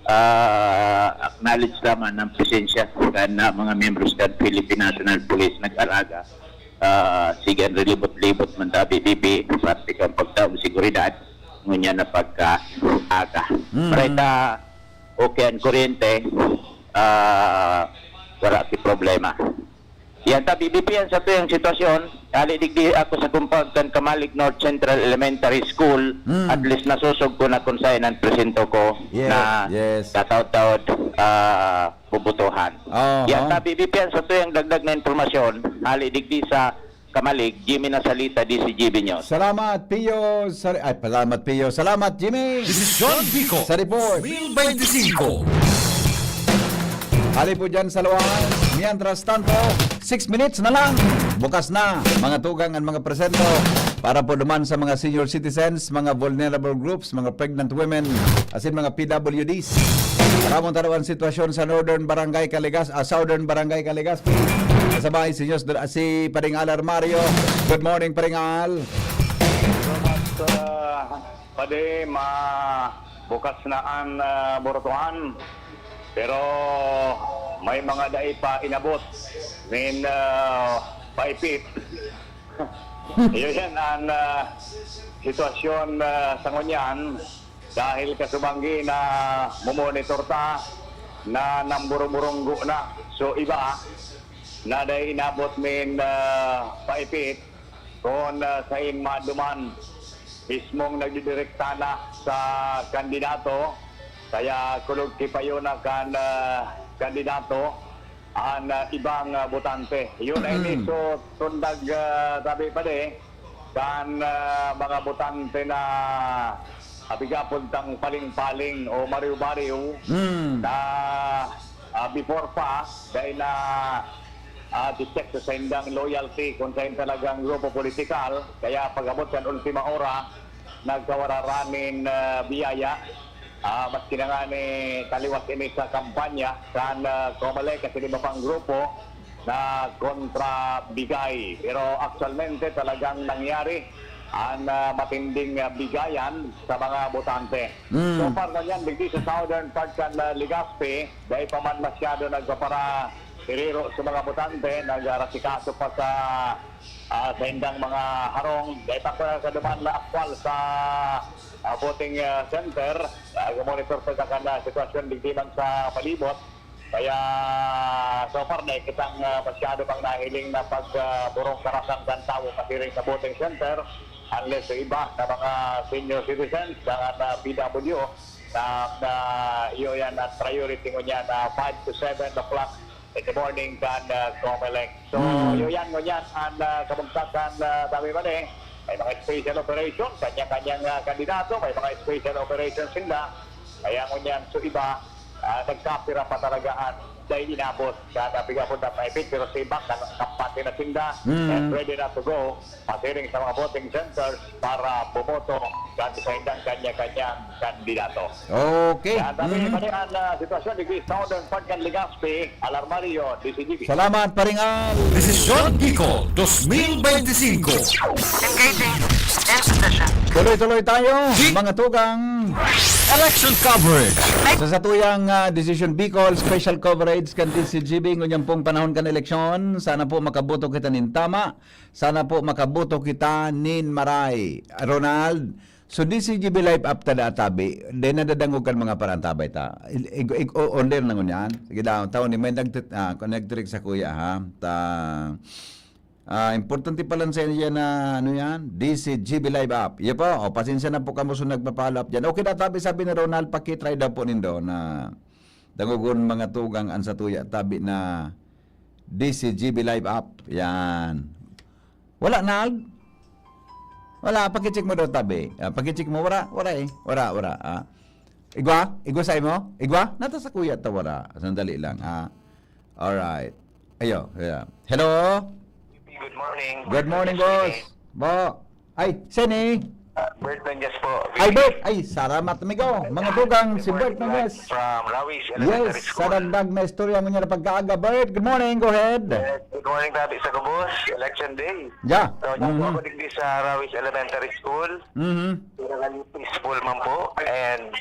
ah, acknowledge naman ang presensya kan, ah, mga membros kan Philippine National Police nag-alaga. Ah, sige, ang rilibot-libot man tabi, B P, parte kan pagtaong seguridad, ngunyan na pagka-aga. Mm. Pareta, okay ang kuryente, ah, wala ki problema. Yan, tabi, B P N sa tuyang sitwasyon, hali digdi ako sa compound kan Camalig North Central Elementary School, Mm. at least nasosog ko na kung saan ang presinto ko Yes, na yes. kataod-taod, ah, bubutuhan. Aha. Yan, tabi, B P N sa tuyang dagdag na impormasyon, hali digdi sa Camalig, Jimmy Nasalita, D C G B News. Salamat, Pio. Sa, ay, salamat, Pio. Salamat, Jimmy. Desisyon Bicol. Sa report. twenty twenty-five. Hali po dyan sa luwas. Mientras tanto, six minutes na lang. Bukas na, mga tugang and mga presento para po duman sa mga senior citizens, mga vulnerable groups, mga pregnant women, asin mga P W Ds. Karamon taro ang sitwasyon sa Northern Barangay Caligas, ah, Southern Barangay Caligas. Kasabay si News, si Paring Al Armario. Good morning, Paring Al. Salamat, ah, Padi, ma-, bukas na an, ah, burutuhan. Pero may mga dai pa inabot. Min, ah, paipit. Iyo yan an, ah, sitwasyon, ah, sa ngunyan. Dahil kasubanggi na momonitor ta na namburong-buronggo na. So, iba na dai inabot min, ah, paipit. Kun, ah, sain maduman, mismong nagdidirekta na sa kandidato, kaya kulog ki payo na kan, ah, kandidato an, ah, ibang, ah, botante. Yun ay Mm. niso tundag, ah, tabi pa di, kan, ah, mga botante na, ah, bigapon tang paling-paling o mariw-bariw Mm. na, ah, before pa, dahil na ah, detect sa saindang loyalty kung sain talagang grupo politikal. Kaya pag-abot kan ultima ora, nagkawararan nin, ah, biyaya. Ah, maski na ngani taliwas ini sa kampanya kan, ah, Comelec asin iba pang grupo na kontra bigay. Pero aktualmente talagang nangyari an, ah, matinding, ah, bigayan sa mga botante. Mm. So far na yan, digdi sa southern part kan, ah, Legazpi, dai pa man masyado nagpapara-, Herero sa mga botante, nag-aarasikaso pa sa, ah, saindang mga harong. Dai pa ko kaduman na aktwal sa, ah, voting, ah, center. Nag-monitor pa sa kan, ah, sitwasyon digdi man sa palibot. Kaya, so far, dai kitang, ah, masyado pang nahiling na pag, ah, burong karasan kan tawo pasiring sa voting center. Unless sa iba na mga senior citizens, mga na P W, na, na iyo yan ang priority ngunyan na five to seven o'clock in the morning kan, ah, Comelec. So, Mm. iyo yan ngunyan ang, ah, kabugtakan, ah, tabi man eh. May mga special operation, kanya-kanyang, ah, kandidato, may mga special operation sila. Kaya ngunyan, so iba, ah, nagkapira pa talaga ang dai inabot. Kaya napiga po na maipit, pero sa iba, kan-, kampante na sinda, Mm. and ready na to go. Pasiring sa mga voting centers para bumoto kan saindang kanya-kanyang kandidato. Okay. Yan, kami, Mhm. mali ang, ah, sitwasyon di Southern Park kan Legazpi, Al Armario, D C G B. Salamat, Paring Al. Desisyon Bicol, dos mil beintisinko. Engaging. In position. Tuloy-tuloy tayo, Di- mga tugang. Election coverage. Sa satuyang, ah, Desisyon Bicol, special coverage kan D C G B, ngunyan pong panahon kan eleksyon. Sana po makaboto kita nin tama. Sana po makaboto kita nin maray. Ronald, so D C G B Live App ta da tabi, dai nadadangog kan mga parantabay ta. Ig-, ig-, o-, order na ngunyan. Sige daw, tao ni may nagtit-, ah, kung nagtirik sa kuya, ha. Ta, ah, importante pala sa inyo yan na, ano yan, D C G B Live App. Iya po, o, pasensya na po kamo sa nagpa-follow up dyan. Okay na, tabi, sabi ni Ronald, pakitry daw po nindo na dangogon mga tugang an satuya tabi na D C G B Live App. Yan. Wala, Nald? Wala, pakicheck mo daw tabi. Ah, pakicheck mo, wala, wala eh. Wala, wala. Ah. Igwa? Igwa sa imo? Igwa? Nata sa kuya ta wala. Sandali lang, ah. Alright. Ayo, yeah. Hello? Good morning. Good morning, boss. Bo. Ay, Seni. Ah, Bert Benjas po. Ay, Bert. Ay, salamat, amigo. Mga tugang, si Bert Benjas. From Rawis Elementary Yes, School. Sa dagdag na istorya mo niya na pagkaaga. Bert, good morning. Go ahead. Yes, good morning, Daddy, sa Gabos. Election Day. Yeah. So, dyan po Mhm. ako digdi sa Rawis Elementary School. Mhm. Pinakali peaceful man po. And,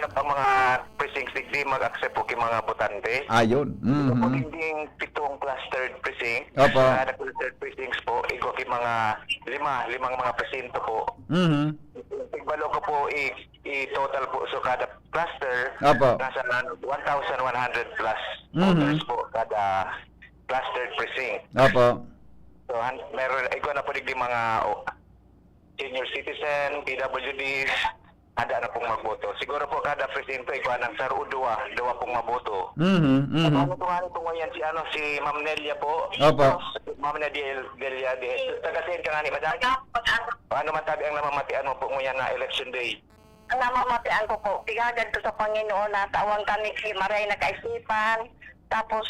ang mga precincts digdi, mag-accept po ki mga botante. Ayun. Ito po Mhm. ding pitong clustered precinct. Opo. Sa clustered precincts po, igwa ki mga lima, limang mga presinto po. Mhm. Igbalo ko po, i-, i-total po. So, kada cluster, Opo. nasa one thousand one hundred plus Mhm. voters po kada clustered precinct. Opo. So, han-, meron, igwa na po digdi mga, oh, senior citizen, P W Ds, handa na pong magboto. Siguro po kada presinto, igwa ng saro o duwa, duwa pong maboto. Mhm, mhm. Ano po nga nito ngayon si, ano, si Ma'am Nelia po? Opo. Ma'am Nelia, Nelia de Jesus. Taga saan ka nga ni, madam? Taga Pag-asa. Paano man tabi ang namamatian mo po ngayon na election day? Ang namamatian ko po, pigagad ko sa Panginoon na tawan kami ki maray na kaisipan. Tapos,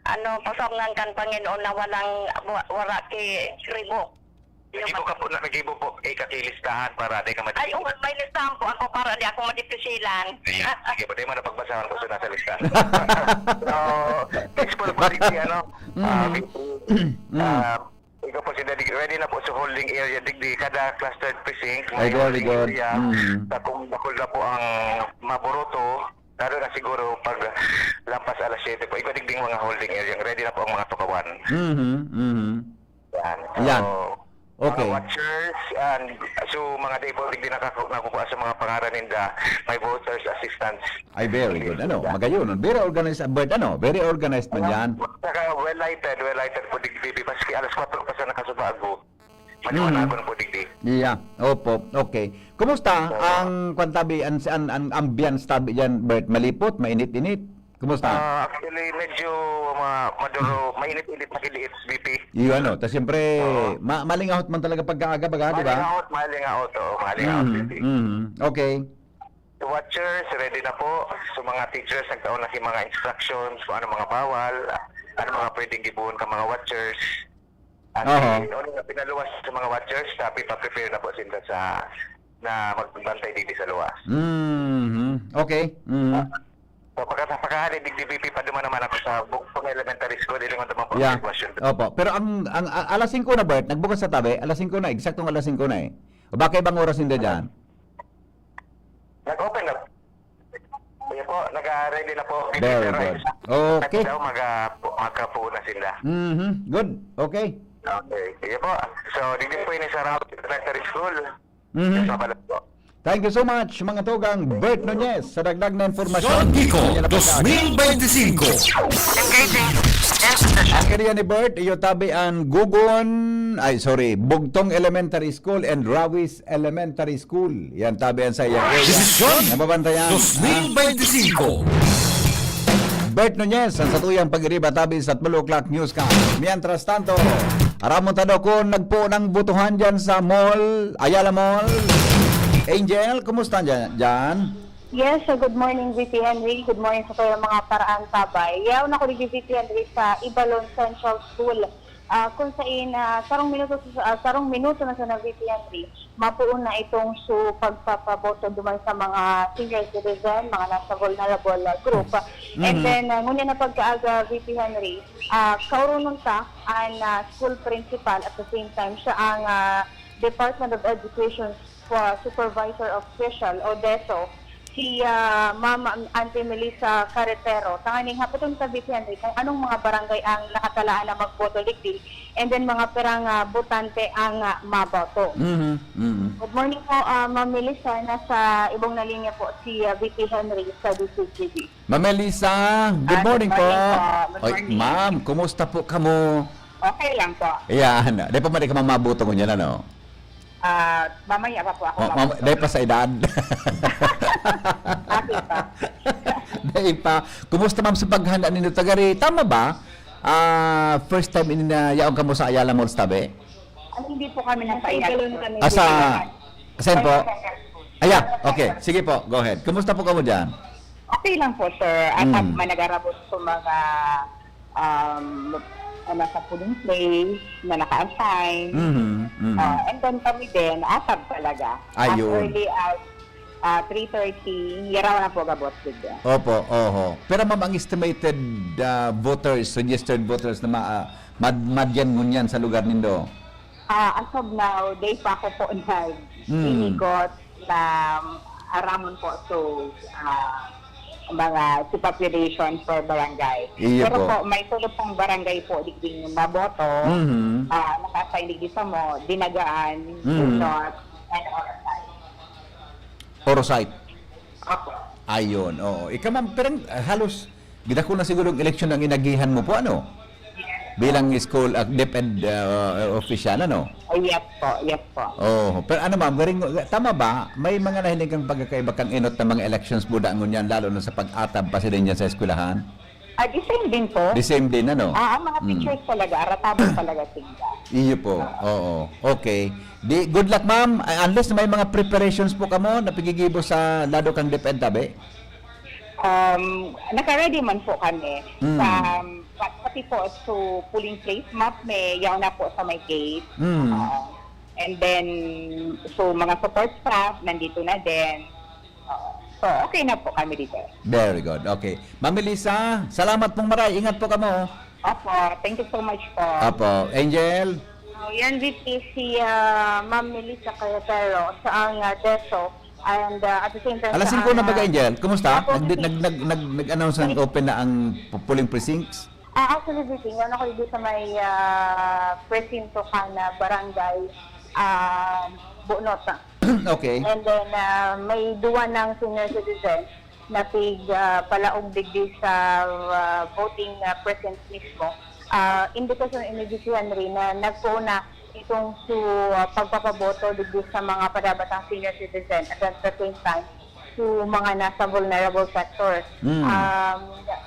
ano, pasamngan kan Panginoon na walang, wa-, wala ki ribo. Nagibo ka po, na, nagibo po, eh, kaki listahan para di ka madi- Ay, oo, may listahan po ako para di ako madipisilan. Ayan. Sige po, di mo na pagbasahan ko sa nasa listahan. So, peaceful po, di si, ano, ah, Mm. ah, Mm. ikaw po, si Daddy, ready na po sa holding area, digdi, kada clustered precinct, Ay, may very holding good. area. Mm. Sa kung bakul na po ang maburoto, lalo na siguro pag lampas alas siyete po, ikaw, digdi, mga holding area, ready na po ang mga tukawan. Mhm, mhm. Yan. So, Yan. Okay. mga watchers, and so, mga day po, digdi, nakaku-, nakukuha sa mga pangaran ninda, may voters assistance. Ay, very good. Ano, Yeah. magayon. Very organized, Bert, ano? Very organized man yan. Saka well lighted, well lighted po, digdi, maski alas kwatro pa sa nakasubago. Maliwanagon Mm. po, digdi. Yeah. Opo. Okay. Kumusta Oo. ang, kwan tabi, ang, ang, ang ambience tabi diyan, Bert? Malipot, mainit-init? Kumusta? Ah, actually, medyo ma-, maduro, mainit-init na kiliit, V P. Iyo, ano, ta siyempre, Oo. ma-, malingahot man talaga pagkaaga, baga, di ba? Malingahot, malingahot, oo, malingahot, Mm, V P. mm. Okay. Watchers, ready na po. So, mga teachers, nagtaon na si mga instructions kung ano mga bawal, ano mga pwedeng gibohon ka mga watchers. At Oho. yun, ano nga, pinaluwas sa mga watchers, tapi pa-prepare na po sinda sa, na magbantay dito sa luwas. Mhm. Okay. Mhm. So, pagka-, pagkahali, digdi, V P, paduman naman ako sa Bugtong Elementary School, ilingon naman po ang Yeah. sitwasyon. Opo. Pero ang, ang, a-, alas singko na, Bert, nagbukas sa tabi, alas singko na, eksaktong alas singko na eh. O baka ibang oras ninda dyan? Nag-open na. Sige po, nag-ready na po. Very Pero good. Okay. Daw, mag-, magkapuo na sila. Mhm. Good. Okay. Okay. Sige po. So, digdi po ini sa Round Elementary School. Mhm. Sa Balas po. Thank you so much, mga tugang. Bert Nunez, sa dagdag na impormasyon. Zone Pico, Kanya na pagkakas. Dos mil beintisinco. Engaging. End session. Ang area ni Bert, iyo tabi ang Gugon, ay, sorry, Bugtong Elementary School and Rawis Elementary School. Yan, tabi yan sa iyang area. Desisyon Nababantayan, dos mil beintisinco. Bert Nunez, ang satuyang pag-iriba tabi sa Tulo O'Clock Newscast. Mientras tanto, aramon ta daw kung nagpo ng botohan dyan sa mall, Ayala Mall. Angel, kumusta dyan? dyan? Yes, so good morning, V P Henry. Good morning sa kayong mga paraan tabay. Yaon ako ni V P Henry sa Ibalon Central School. Ah, kung sain, ah, sarong minuto sa, ah, sarong minuto na sa V P Henry, mapuon na itong su pagpapaboto duman sa mga senior citizen, mga nasa vulnerable, ah, group. And Mhm. then, ah, ngunyan na pagkaaga, V P Henry, ah, kaurunon ta an, ah, school principal, at the same time, siya ang, ah, Department of Education for Supervisor of Special o deso, si, ah, Ma'am Auntie Melissa Carretero. Tanganing hapoton ta, V P Henry, kung anong mga barangay ang nakatalaan na magboto digdi, and then mga pirang, ah, botante ang, ah, maboto. Mhm, mhm. Good morning po, ah, Ma'am Melissa. Nasa ibong na linya po si, ah, V P Henry sa D C G B. Ma'am Melissa, good Ah, good morning po. morning po. Good Oy, morning. ma'am, kumusta po kamo? Okay lang po. Ayan, di pa man di ka mamabuto ngunyan, ano? Ah, mamaya pa po ako Oh, mam-, mabuto. Dahil pa sa edad. Happy pa. Dahil pa. Kumusta, ma'am, sa paghanda ninyo tagari? Tama ba? Ah, first time ini na yaon kamo sa Ayala Malls tabi? Ay, hindi po kami nasa Ayala. Asa? Saan po? Ayan, okay. Sige po, go ahead. Kumusta po kamo dyan? Okay lang po, sir. At Mm. at man nag-arabot sa mga, um, ano, sa polling place na naka-assign. Mhm, mhm. Ah, and then kami din, asab talaga. As Ayun. early as, ah, three thirty, yaraw na po gabot, digdi. Opo, oho. Pero, ma'am, ang estimated, ah, voters, registered voters na ma-, ah, mad-, madyan ngunyan sa lugar nindo? Ah, as of now, day pa ako po Mm. nag-iikot na aramon po, so, ah, mga si population per barangay. Iyo Pero po. po, may tulo pong barangay po digding maboto, Mhm. ah, naka-assign digdi sa mo, Dinagaan, Mhm. Bunot, and Orasay. Orosite. Opo. Ayun, oo. Ikaw, ma'am, pero, ah, halos gidako na siguro ang eleksyon ang inagihan mo po, ano? Bilang school, ah, DepEd, ah, official, ano? Oh, yep po, yep po. Oo. Pero ano, ma'am, garing, tama ba? May mga nahiling kang pagkakaiba kang inot na mga elections po dangon yan, lalo na sa pag-atab pa sila dyan sa eskwelahan? Ah, the same din po. The same din, ano? Ah, ang mga Mm. teachers talaga, aratabon talaga sila. Iyo po. Oo. Okay. Di, good luck, ma'am. Ah, unless may mga preparations po kamo na pigigibo sa lado kang DepEd tabi? Um, naka-ready man po kami. Mm. Sa, pa- pati po sa polling place map, may yaw na po sa may gate. Mm. Ah, and then, so mga support staff, nandito na din. Ah, so, okay na po kami dito. Very good. Okay. Ma'am Melissa, salamat pong maray. Ingat po kamo. Opo, thank you so much po. Apo. Angel? Oh, yan, V P, si ah, Ma'am Melissa Cayetero sa ang ah, DESO. And ah, at the same time, Alas sa singko na ang, baga, ah, Angel? Kumusta? Opo, Nag, V P. nag, nag, nag-announce ng open na ang polling precincts? Ah, actually, V P, ano ko dito sa may ah, presinto ka na barangay, ah, Bunot. Okay. And then, ah, may duwa ng senior citizen na pig ah, palaog digdi sa ah, voting ah, precinct mismo. Ah, indikasyon ini, V P Henry, na nagpoon na itong su ah, pagpapaboto digdi sa mga padabatang senior citizen at at the same time su mga nasa vulnerable sector. Mm. Um,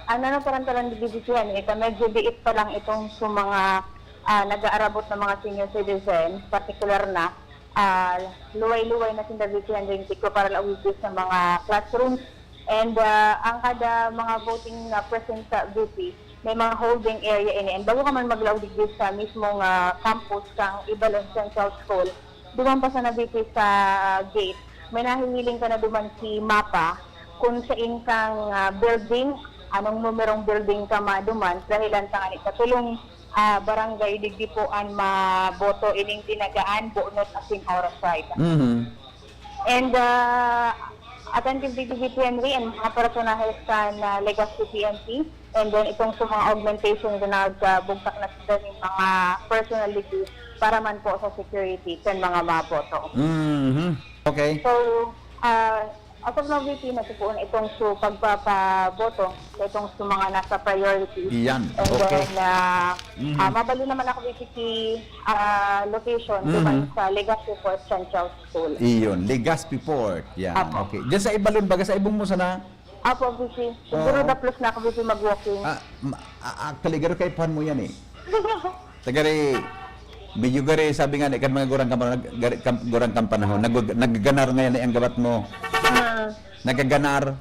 ang nanotaran-taran digdi, V P Henry, ito medyo liit pa lang itong su mga ah, nag-aarabot ng mga senior citizen, partikular na ah, luway-luway na sinda, V P Henry, para laog digdi sa mga classrooms. And ah, ang kada mga voting ah, precinct sa V P, may mga holding area ini. And bago ka man maglaog digdi sa mismong ah, campus kang Ibalon Central School, duman pa sana, V P, sa ah, gate, may nahihiling ka na duman si mapa kung sain kang ah, building, anong numerong building ka maduman, dahilan sa ngani sa tulong ah, barangay digdi po an maboto ining Dinagaan, Bunot asin Orasay. Mhm. And ah, attentive digdi, V P Henry, and mga personahes kan ah, Legazpi P N P, and then itong sa mga augmentation na nagbugtak na sa mga personal digdi para man po sa security kan mga maboto. Mhm. Okay. So, ah, as of now, V P, nasupuon itong su pagpapaboto, itong su mga nasa priority. Iyan. And Okay. then, ah, Mhm. ah, mabali naman ako, V P, si ah, location Mhm. duman sa Legazpi Port Central School. Iyon, Legazpi Port. Yan. Apo. Okay. Diyan sa Ibalon, baga sa Ibong mo sana? Apo, V P. Siguro Oo. Daplos na ako, V P, mag-walking. Ah, ma- ah, actually, garo kaipuhan mo yan eh. Tagari, medyo gari, sabi nga ni kan mga gurang kan panahon, nag, gari, kam, gurang kan panahon, nag, nagganar ngayon eh ang gawat mo. Ah, Nagaganar.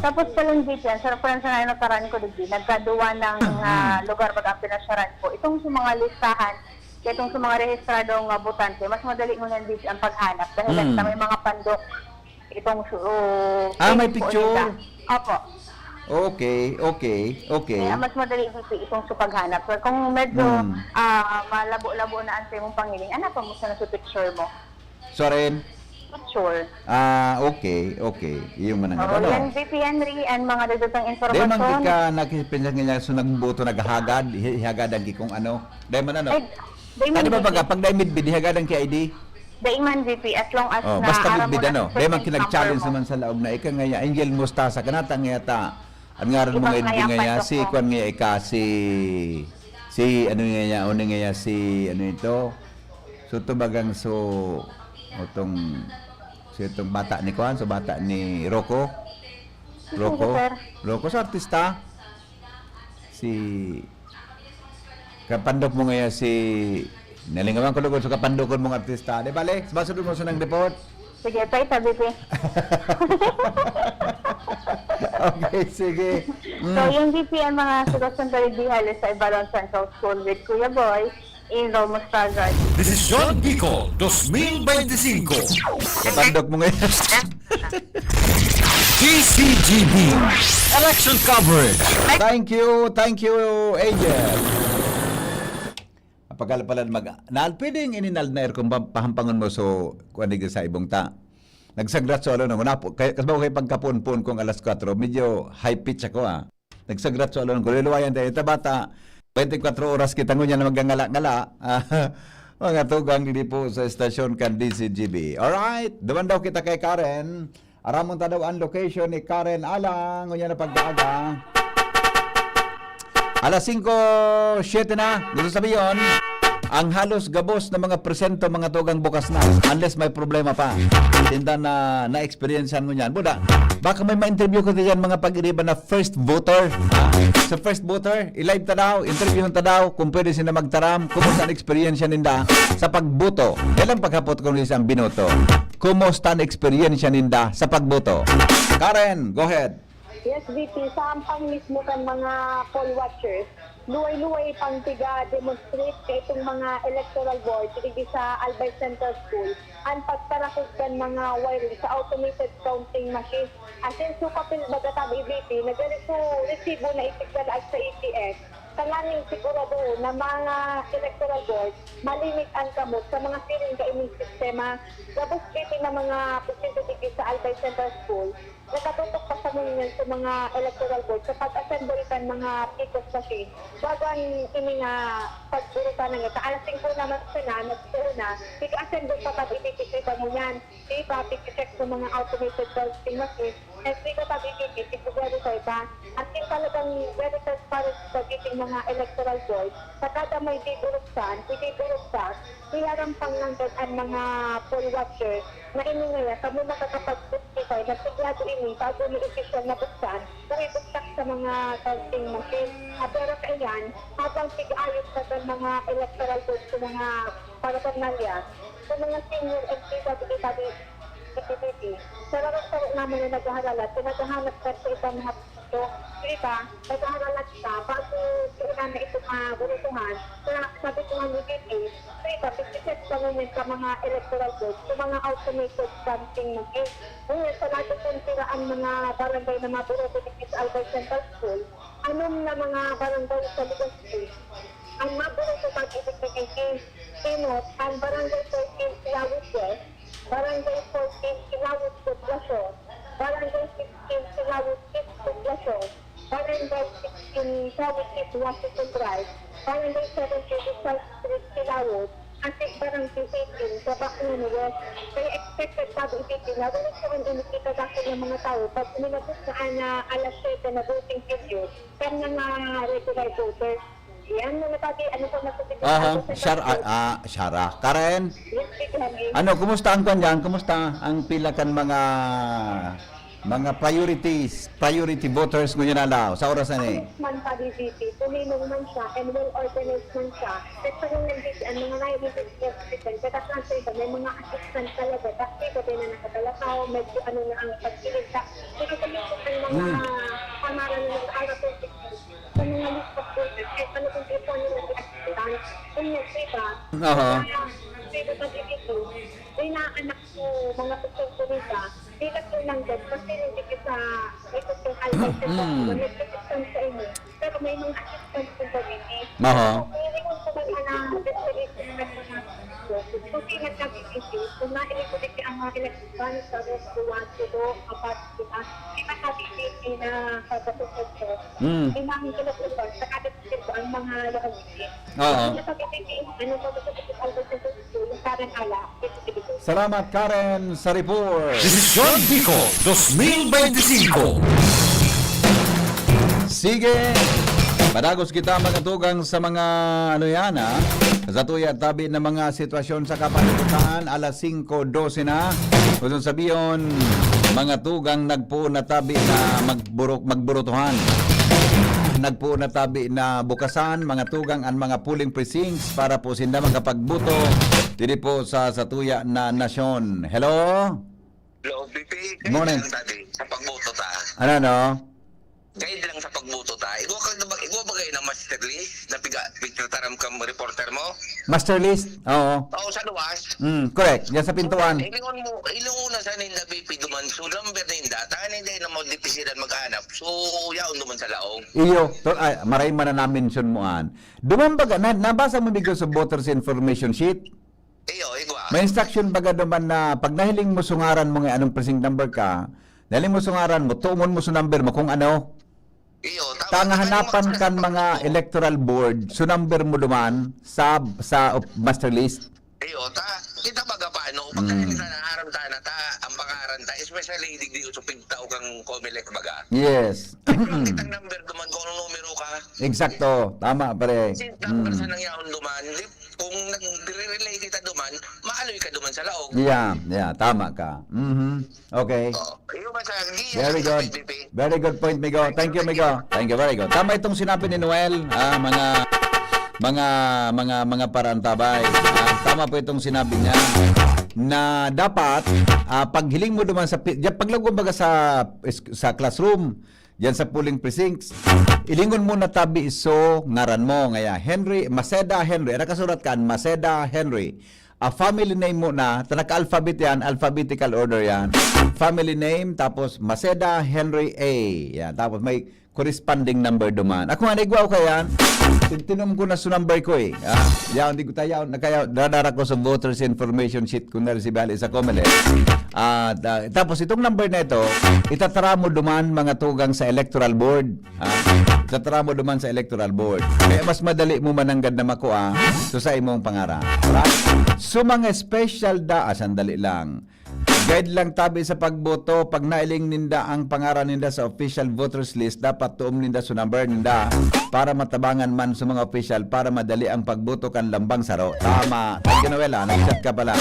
Tapos pa lang dito, ang sarap pa lang sa nakaraan ko, digdi, nagkaduwa ng ah, lugar baga ang pinasyaran ko. Itong sa mga listahan, itong sa mga rehistradong ah, botante, mas madali ngunyan dito ang paghanap dahil Mm. sa may mga pandok. Itong su- Ah, may Facebook picture? nila. Opo. Okay, okay, okay. Kaya mas madali dito itong sa paghanap. Pero kung medyo Mm. ah, malabo-labo na ang mong pangiling, ano pa mo sa nasa picture mo? Sorry. Picture. Ah, okay, okay. Iyo man ang Oo, ano. yan, V P Henry, ang mga dagdagang Dahil man impormasyon. ka nakipinsan nga so nagboto, naghagad, hi- hihagadan ki kung ano. Dahil man ano. Ay, dahil man Ano ba V P. baga? Pag dahil midbid, hihagadan ki I D? Dahil man V P, as long as Oh, na basta aram mo midbid na ano. sa Dahil man present kinag-challenge number mo. Naman sa laog na ika nga ya, Angel Mustasa, kanata nga yata. Ang ngaran mo Ibang nga idbid nga nga ya, yapan si ko. Kwan nga ika, si, si, ano nga ya, ano nga ya, si, ano ito? So, tubagang so, itong, so itong bata ni Kwan, so bata ni Rocco. Sige, Rocco. sir. Rocco sa artista. Si, kapandok mo nga ya, si, nalingawan ko lugod sa kapandokon mong artista. Di bale, sumasunod mo sa nang report? Sige, pa itabi ko. Okay, sige. So, yung V P ang mga sitwasyon sa Ridihal sa Ibalon Central School with Kuya Boy, Angel Mustazan. Desisyon Bicol dos mil beintisinko. Kapandok mo ngayon. D C G B. Election coverage. Thank you, thank you, Angel. Pagkalapalad mag... Na, pwedeng ininal na aircon pa, pahampangon mo so kuan digdi sa ibong ta. Nagsagrat so alon ako. Napo, kay, kasbaw kay pagkapuon-puon kong alas kwatro, medyo high pitch ako ah. Nagsagrat so alon ko. Luluwayan tayo. Ita bata, twenty-four oras kita ngunyan na magangala-ngala. Mga tugang dili po sa estasyon kan D C G B. Alright, duman daw kita kay Karen. Aramon ta daw ang location ni Karen Alang. Ngunyan na pag-aga. Alas singko siyete na. Gusto sabihin, ang halos gabos na mga presento, mga tugang, bukas na. Unless may problema pa. Tinda na na-experiencehan mo niyan. Buda, baka may ma-interview ko diyan, mga pag-iriba na first voter. Ha? Sa first voter, i-live ta daw, interviewon ta daw, kung pwede sila magtaram, kumusta ang eksperyensya ninda sa pagboto. Kailang paghapot kung isang binoto. Kumusta ang eksperyensya ninda sa pagboto? Karen, go ahead. Yes, V P, sa ampang mismo kan mga poll watchers, luway-luway pang tiga-demonstrate sa itong mga electoral board, digdi sa Albay Central School, ang pagtarakod kan mga wiring sa automated counting machine. Asin sa papel baga tabi, V P, nagre-, so, resibo na itigdalaag sa A T S. Tanganing sigurado na mga electoral board, malimit ang kamot sa mga siring kaining sistema. Gabos V P na mga presidente digdi sa Albay Central School, nakatutok pa sa ngunyan sa mga electoral board sa pag-assemble kan mga P C O S machine. Bago an ini nga pagburutan na niya, sa alas singko naman siya na, nagsuon na, tig-assemble pa pag-ipipikit pa ngunyan. Di ba, pigche-check sa mga automated counting machine, at di ba, pag-ipipikit, tig-verify pa. At yung talagang very transparent sa mga electoral board, sa kada may diburuksan, idiburuksan, Hiyarampang nanggad an mga poll watchers na ini ngaya kamo makakapag-testify na sigurado ini bago ni opisyal na buksan o ibugtak sa mga counting machine. Apwera kaiyan, habang tig-ayos pa kan mga electoral votes sa mga paraphernalia, sa mga senior and P W D, P P P, sararong-sarong naman na naghahalalat, pinaghahanap ka sa ibang mga So, di ba, nagkakaralat ka bago kailan na ito maburutuhan. Kaya sabi ko nga ni Bibi, di ba, pagsiset pa ngunyan sa mga electoral votes, sa mga automated counting machine. Ngunyan, sa lado kong tira ang mga barangay na maburuto dito sa Albay Central School, anom na mga barangay sa Legazpi ang maburuto pag-ibig ni Bibi. Simot, ang barangay thirteen Silawit West, Barangay fourteen Silawit Poblasyon, Barangay sixteen Silawit East Poblasyon, Barangay sixteen Silawit East Washington Drive, Barangay seventeen South Street Silawit, asin Barangay eighteen sa Bacnano West. Kaya expected pag-ibigin na walang suwan inikita dakul ng mga tao pag uminabot na ana alas siyete na voting period kan mga regular voters. Yan, mga pati, ano po, nasa Aha, Shara, ah, Shara. Karen, Yes, Big Honey. Ano, kumusta ang kwan dyan? Kumusta ang pila kan mga mga priorities, priority voters ngunyan na lao, sa oras na ni? Man pa di V P, tuminong man siya, and well organized man siya. At sa mga nandito, ang mga naiintindihan sa system, kaya sa may mga assistant talaga, kasi iba din na nakatalakaw, medyo ano na ang pagkiligtas. Pero kung yung ang mga Mm. pangalan ng araw sa mga list of voters, kahit ano kung ito ang mga assistant, kung yung iba, Aha. kaya, kaya sa dito, may naanak ko, mga pagkakulita, bilang tinanggap, kasi hindi kita ikot yung album sa Mm. mga nagkakasang sa inyo. Pero may mga assistance sa community. Aha. Kung hindi mo po ba na destination na mga kung hindi nagkakikisi, kung nainig ko din ang mga electric fans, sa Roscoa, Sudo, Kapat, sila, may mga kikisi na sa pagkakulita. Mm. May mga electric fans, sa kada ko ang mga nakakikisi. Oo. Ano pa ba sa album sa school, parang ala, Salamat, Karen, sa report. Desisyon Bicol dos mil beintisinko. Sige. Padagos kita, mga tugang, sa mga, ano yan, ha? Sa tuya tabi na mga sitwasyon sa kapalibutan, alas singko dose na. Gusto sabihin, mga tugang, nagpuon na tabi na magburok, magburotohan. Nagpuon na tabi na bukasan, mga tugang, ang mga polling precincts para po sinda makapagboto diri po sa, sa tuya na nasyon. Hello? Hello, V P. Morning. Guide lang, Daddy, sa pagboto ta. Ano, no? Guide lang sa pagboto ta. Igwa ka na ba, igwa ba kayo ng master list na piga, picture taram kang reporter mo? Master list? Oo. Oo, sa luwas. Mm, correct. Yan sa pintuan. Ilingon mo, ilingon na sa ninda V P duman. So, number ninda. Tangan hindi na mo dipisiran maghanap. So, yaon duman sa laong. Iyo, to, ay, maray man na na-mention mo an. Duman baga, na, nabasa mo bigo sa voters information sheet? Iyo, igwa. May instruction baga duman na pag nahiling mo sungaran mo nga anong precinct number ka, nahiling mo sungaran mo, tuungon mo sa number mo kung ano. Iyo, tama. Tanga hanapan kan mga electoral board, so number mo duman sa sa op- master list. Iyo, ta, kita baga paano? Pag Mm. mm. Sa aram ta na ta, ang pangaran Especially digdi sa pigtao kang Comelec baga. Yes. Ang kitang number duman kung anong numero ka. Eksakto. Tama, pare. Since number Mm. sa nangyaon duman, di, kung nagre-relay kita duman, maaloy ka duman sa laog. Yeah, yeah. Tama ka. Mhm. Okay. Oh, iyo ba sa Very good. Very good point, Migo. Thank you, Migo. Thank you, very good. Tama itong sinabi ni Noel, ah, mga mga mga mga parantabay. Ah, tama po itong sinabi niya na dapat ah, paghiling mo duman sa pi- diyan, paglaog mo baga sa sa classroom, diyan sa polling precincts, ilingon mo na tabi iso ngaran mo ngaya Henry Maceda Henry. Ara kasurat kan Maceda Henry. A family name mo na, ta naka-alphabet yan, alphabetical order yan. Family name, tapos Maceda Henry A. Yan, tapos may corresponding number duman. Ako nga, naigwa ko yan. Tin- Tinom ko na sa number ko eh. Ah, yaon, di ko tayo, nakayaw, dadara ko sa voters information sheet ko na si Bali sa Comelec. Ah, ta- tapos itong number na ito, itatara mo duman mga tugang sa electoral board. Ah, itatara mo duman sa electoral board. Kaya mas madali mo mananggad na makua so sa imong pangaran. Right? So mga special da, ah, sandali lang. Guide lang tabi sa pagboto, pag nailing ninda ang pangaran ninda sa official voters list, dapat tuom ninda sa number ninda para matabangan man sa mga official para madali ang pagboto kan lambang saro. Tama. Thank you, Noel, ah. Nag-chat ka pala.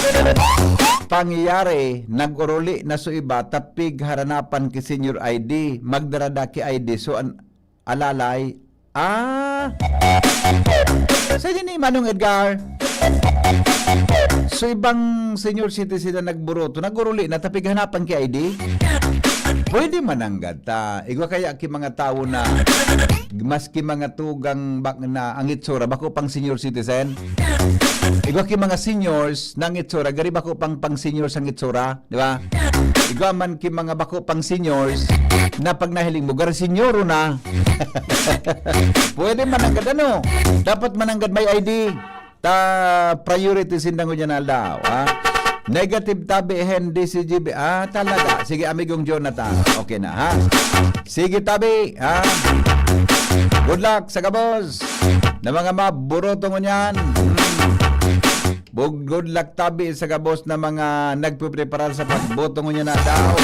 Pangyayari, nag-uruli na so iba, tapig haranapan ki senior I D, magdarada ki I D, so an alalay. Ah! Sa ni Manong Edgar, so ibang senior citizen na nagburoto, naguruli na tapighanapan ki I D? Pwede mananggad ta. Igwa kaya ki mga tawo na maski mga tugang bak na ang itsura, bako pang senior citizen. Igwa ki mga seniors na ang itsura, gari bako pang pang seniors ang itsura. Di ba? Igwa man ki mga bako pang seniors na pag nahiling mo, gari senyoro na. Pwede mananggad ano? Dapat mananggad may I D. Ta priority sinda ngunyan na aldaw, ha? Negative tabi, hen, D C G B. Ah, talaga. Sige, amigong Jonathan. Okay na, ha? Sige, tabi, ha? Good luck sa gabos na mga maburoto ngunyan. Hmm. Bug-, good luck tabi sa gabos na mga nagpipreparar sa pagboto ngunyan na daw.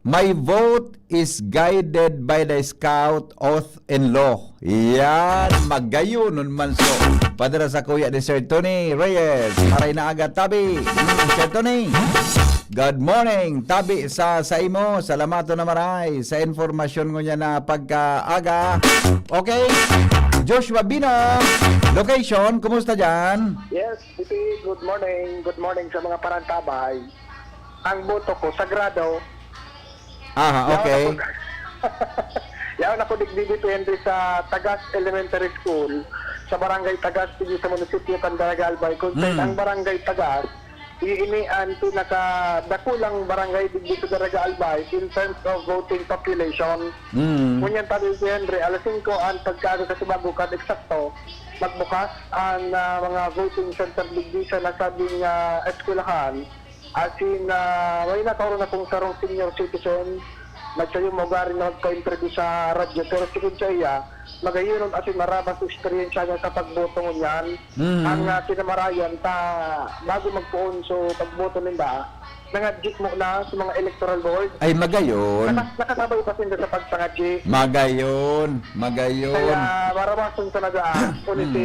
My vote is guided by the scout oath and law. Yan, magayon nun man so. Padara sa kuya ni Sir Tony Reyes. Maray na aga, tabi. Hmm, Sir Tony. Good morning. Tabi sa saimo. Salamaton na maray sa informasyon ngunyan na pagkaaga. Okay. Joshua Bino, location, kumusta dyan? Yes, P P, good morning. Good morning sa mga parantabay. Ang boto ko, sagrado. Aha, okay. Yaon ako digdi depende sa Tagas Elementary School, sa Barangay Tagas, dito sa munisipyo kan Daraga Albay. Kung Mm. ang Barangay Tagas, iini ang pinakadakulang barangay digdi sa Daraga Albay in terms of voting population. Mm. Ngunyan tabi si Henry, alas singko ang pagkaaga kasi bago ka eksakto, magbukas ang ah, mga voting center digdi sa nasabing ah, eskwelahan. As in, ah, may nakaroon akong sarong senior citizen, nagsayo mo gari na magpa-interview sa radyo, pero sigon sa iya, magayon as in marabas sa eksperyensya niya sa pagboto ngunyan. Mm. Ang ah, kinamarayan ta, bago magpoon so pagboto ninda, nangadjit mo na sa mga electoral board. Ay, magayon. Naka- nakasabay pa sinda sa pagpangadji. Magayon. Magayon. Kaya marabason sa nagaan, kung Mm. si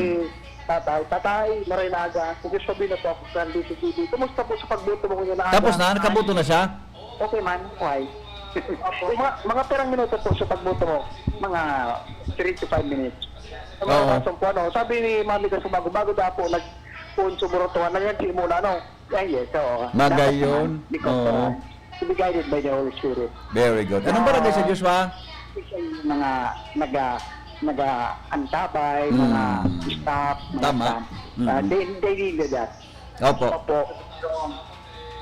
tatay, tatay, maray na aga, si Diyos sabihin na po ako sa D C T V. Kumusta po sa pagboto mo ngayon na aga? Tapos na, nakaboto na siya? Okay man, why? mga, mga perang minuto po sa pagboto mo? Mga three to five minutes. Sa mga Oo. rason po, ano, sabi ni Mami kasi bago-bago daw po, nag-phone sa Burotuhan, nangyari muna, ano? Ay, yes, oo. Magayon. Dapat naman, because, Oo. uh, to be guided by the Holy Spirit. Very good. Anong barangay sa Joshua? Yung mga naga, naga-antabay, Mm. mga staff, mga Tama. staff, Mm. uh, they, they need that. Opo. Opo.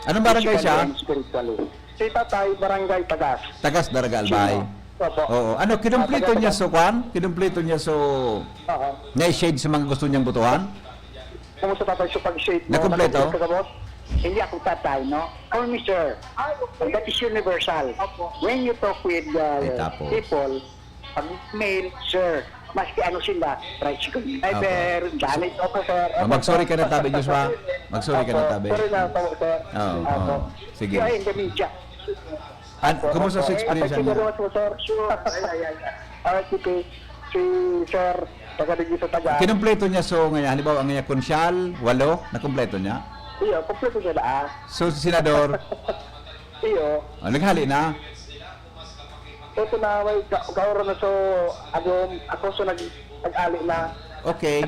Anong barangay siya? Physically and spiritually. Si tatay, barangay Tagas. Tagas, Daraga Albay. Opo. Oo. Ano, kinumplito Tagas, niya Tagas. so kwan? Kinumplito niya so Oo. na-shade sa mga gusto niyang botohan? Kumusta tatay sa pag-shade mo? Nakumpleto? Nakumpleto ka, boss? Hindi ako tatay, no? Call me sir. That is universal. When you talk with uh, Ay, tapos. people, pag male, sir, maski ano sila, tricycle driver, Apo. gali, opo, sir. Ah, mag-sorry ka na, tabi, Joshua. Mag-sorry ka na, Opo, tabi. Sorry na, opo, sir. Oo, Opo. oo. Sige. Kaya in the media, An-, kumusta sa experience niya? Sir, sure. Ay, ay, ay, ay. Ah, sige. Si Sir, taga dito sa taga. Kinumpleto niya, so, ngayon, halimbawa, ang iya konsyal, walo, nakumpleto niya? Iyo, kumpleto niya na, ah. So, si Senador? Iyo. Oh, naghali na? Ito na, may ka-, kaoro na, so, ako, ako, so, nag-, nag-ali na. Okay.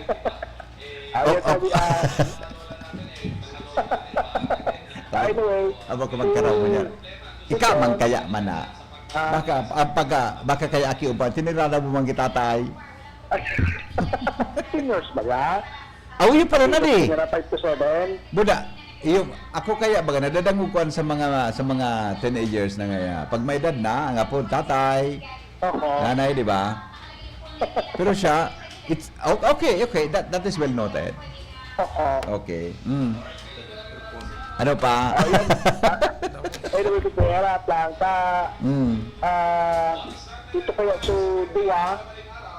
Ayaw, oh, oh, sabi, ah. Anyway, abo ko magkaraw mo niya. Ikaw man kaya man na. Ah. Baka, ah, pagka, baka kaya aki uban, tinirada mo man kita, tay. Seniors ba ya? Awi pa rin na di. Senior five to seven. Buda, iyo, ako kaya baga nadadangog ko an sa mga, sa mga teenagers na ngaya. Pag may edad na, ang apo, tatay, oho, nanay, di ba? Pero siya, it's, o-, okay, okay, that, that is well noted. Oo. Okay. Mm. Ano pa? Oh, yun. Ah, anyway, si Kuya, lahat lang. Sa, mm, ah, ito kaya, so, duwa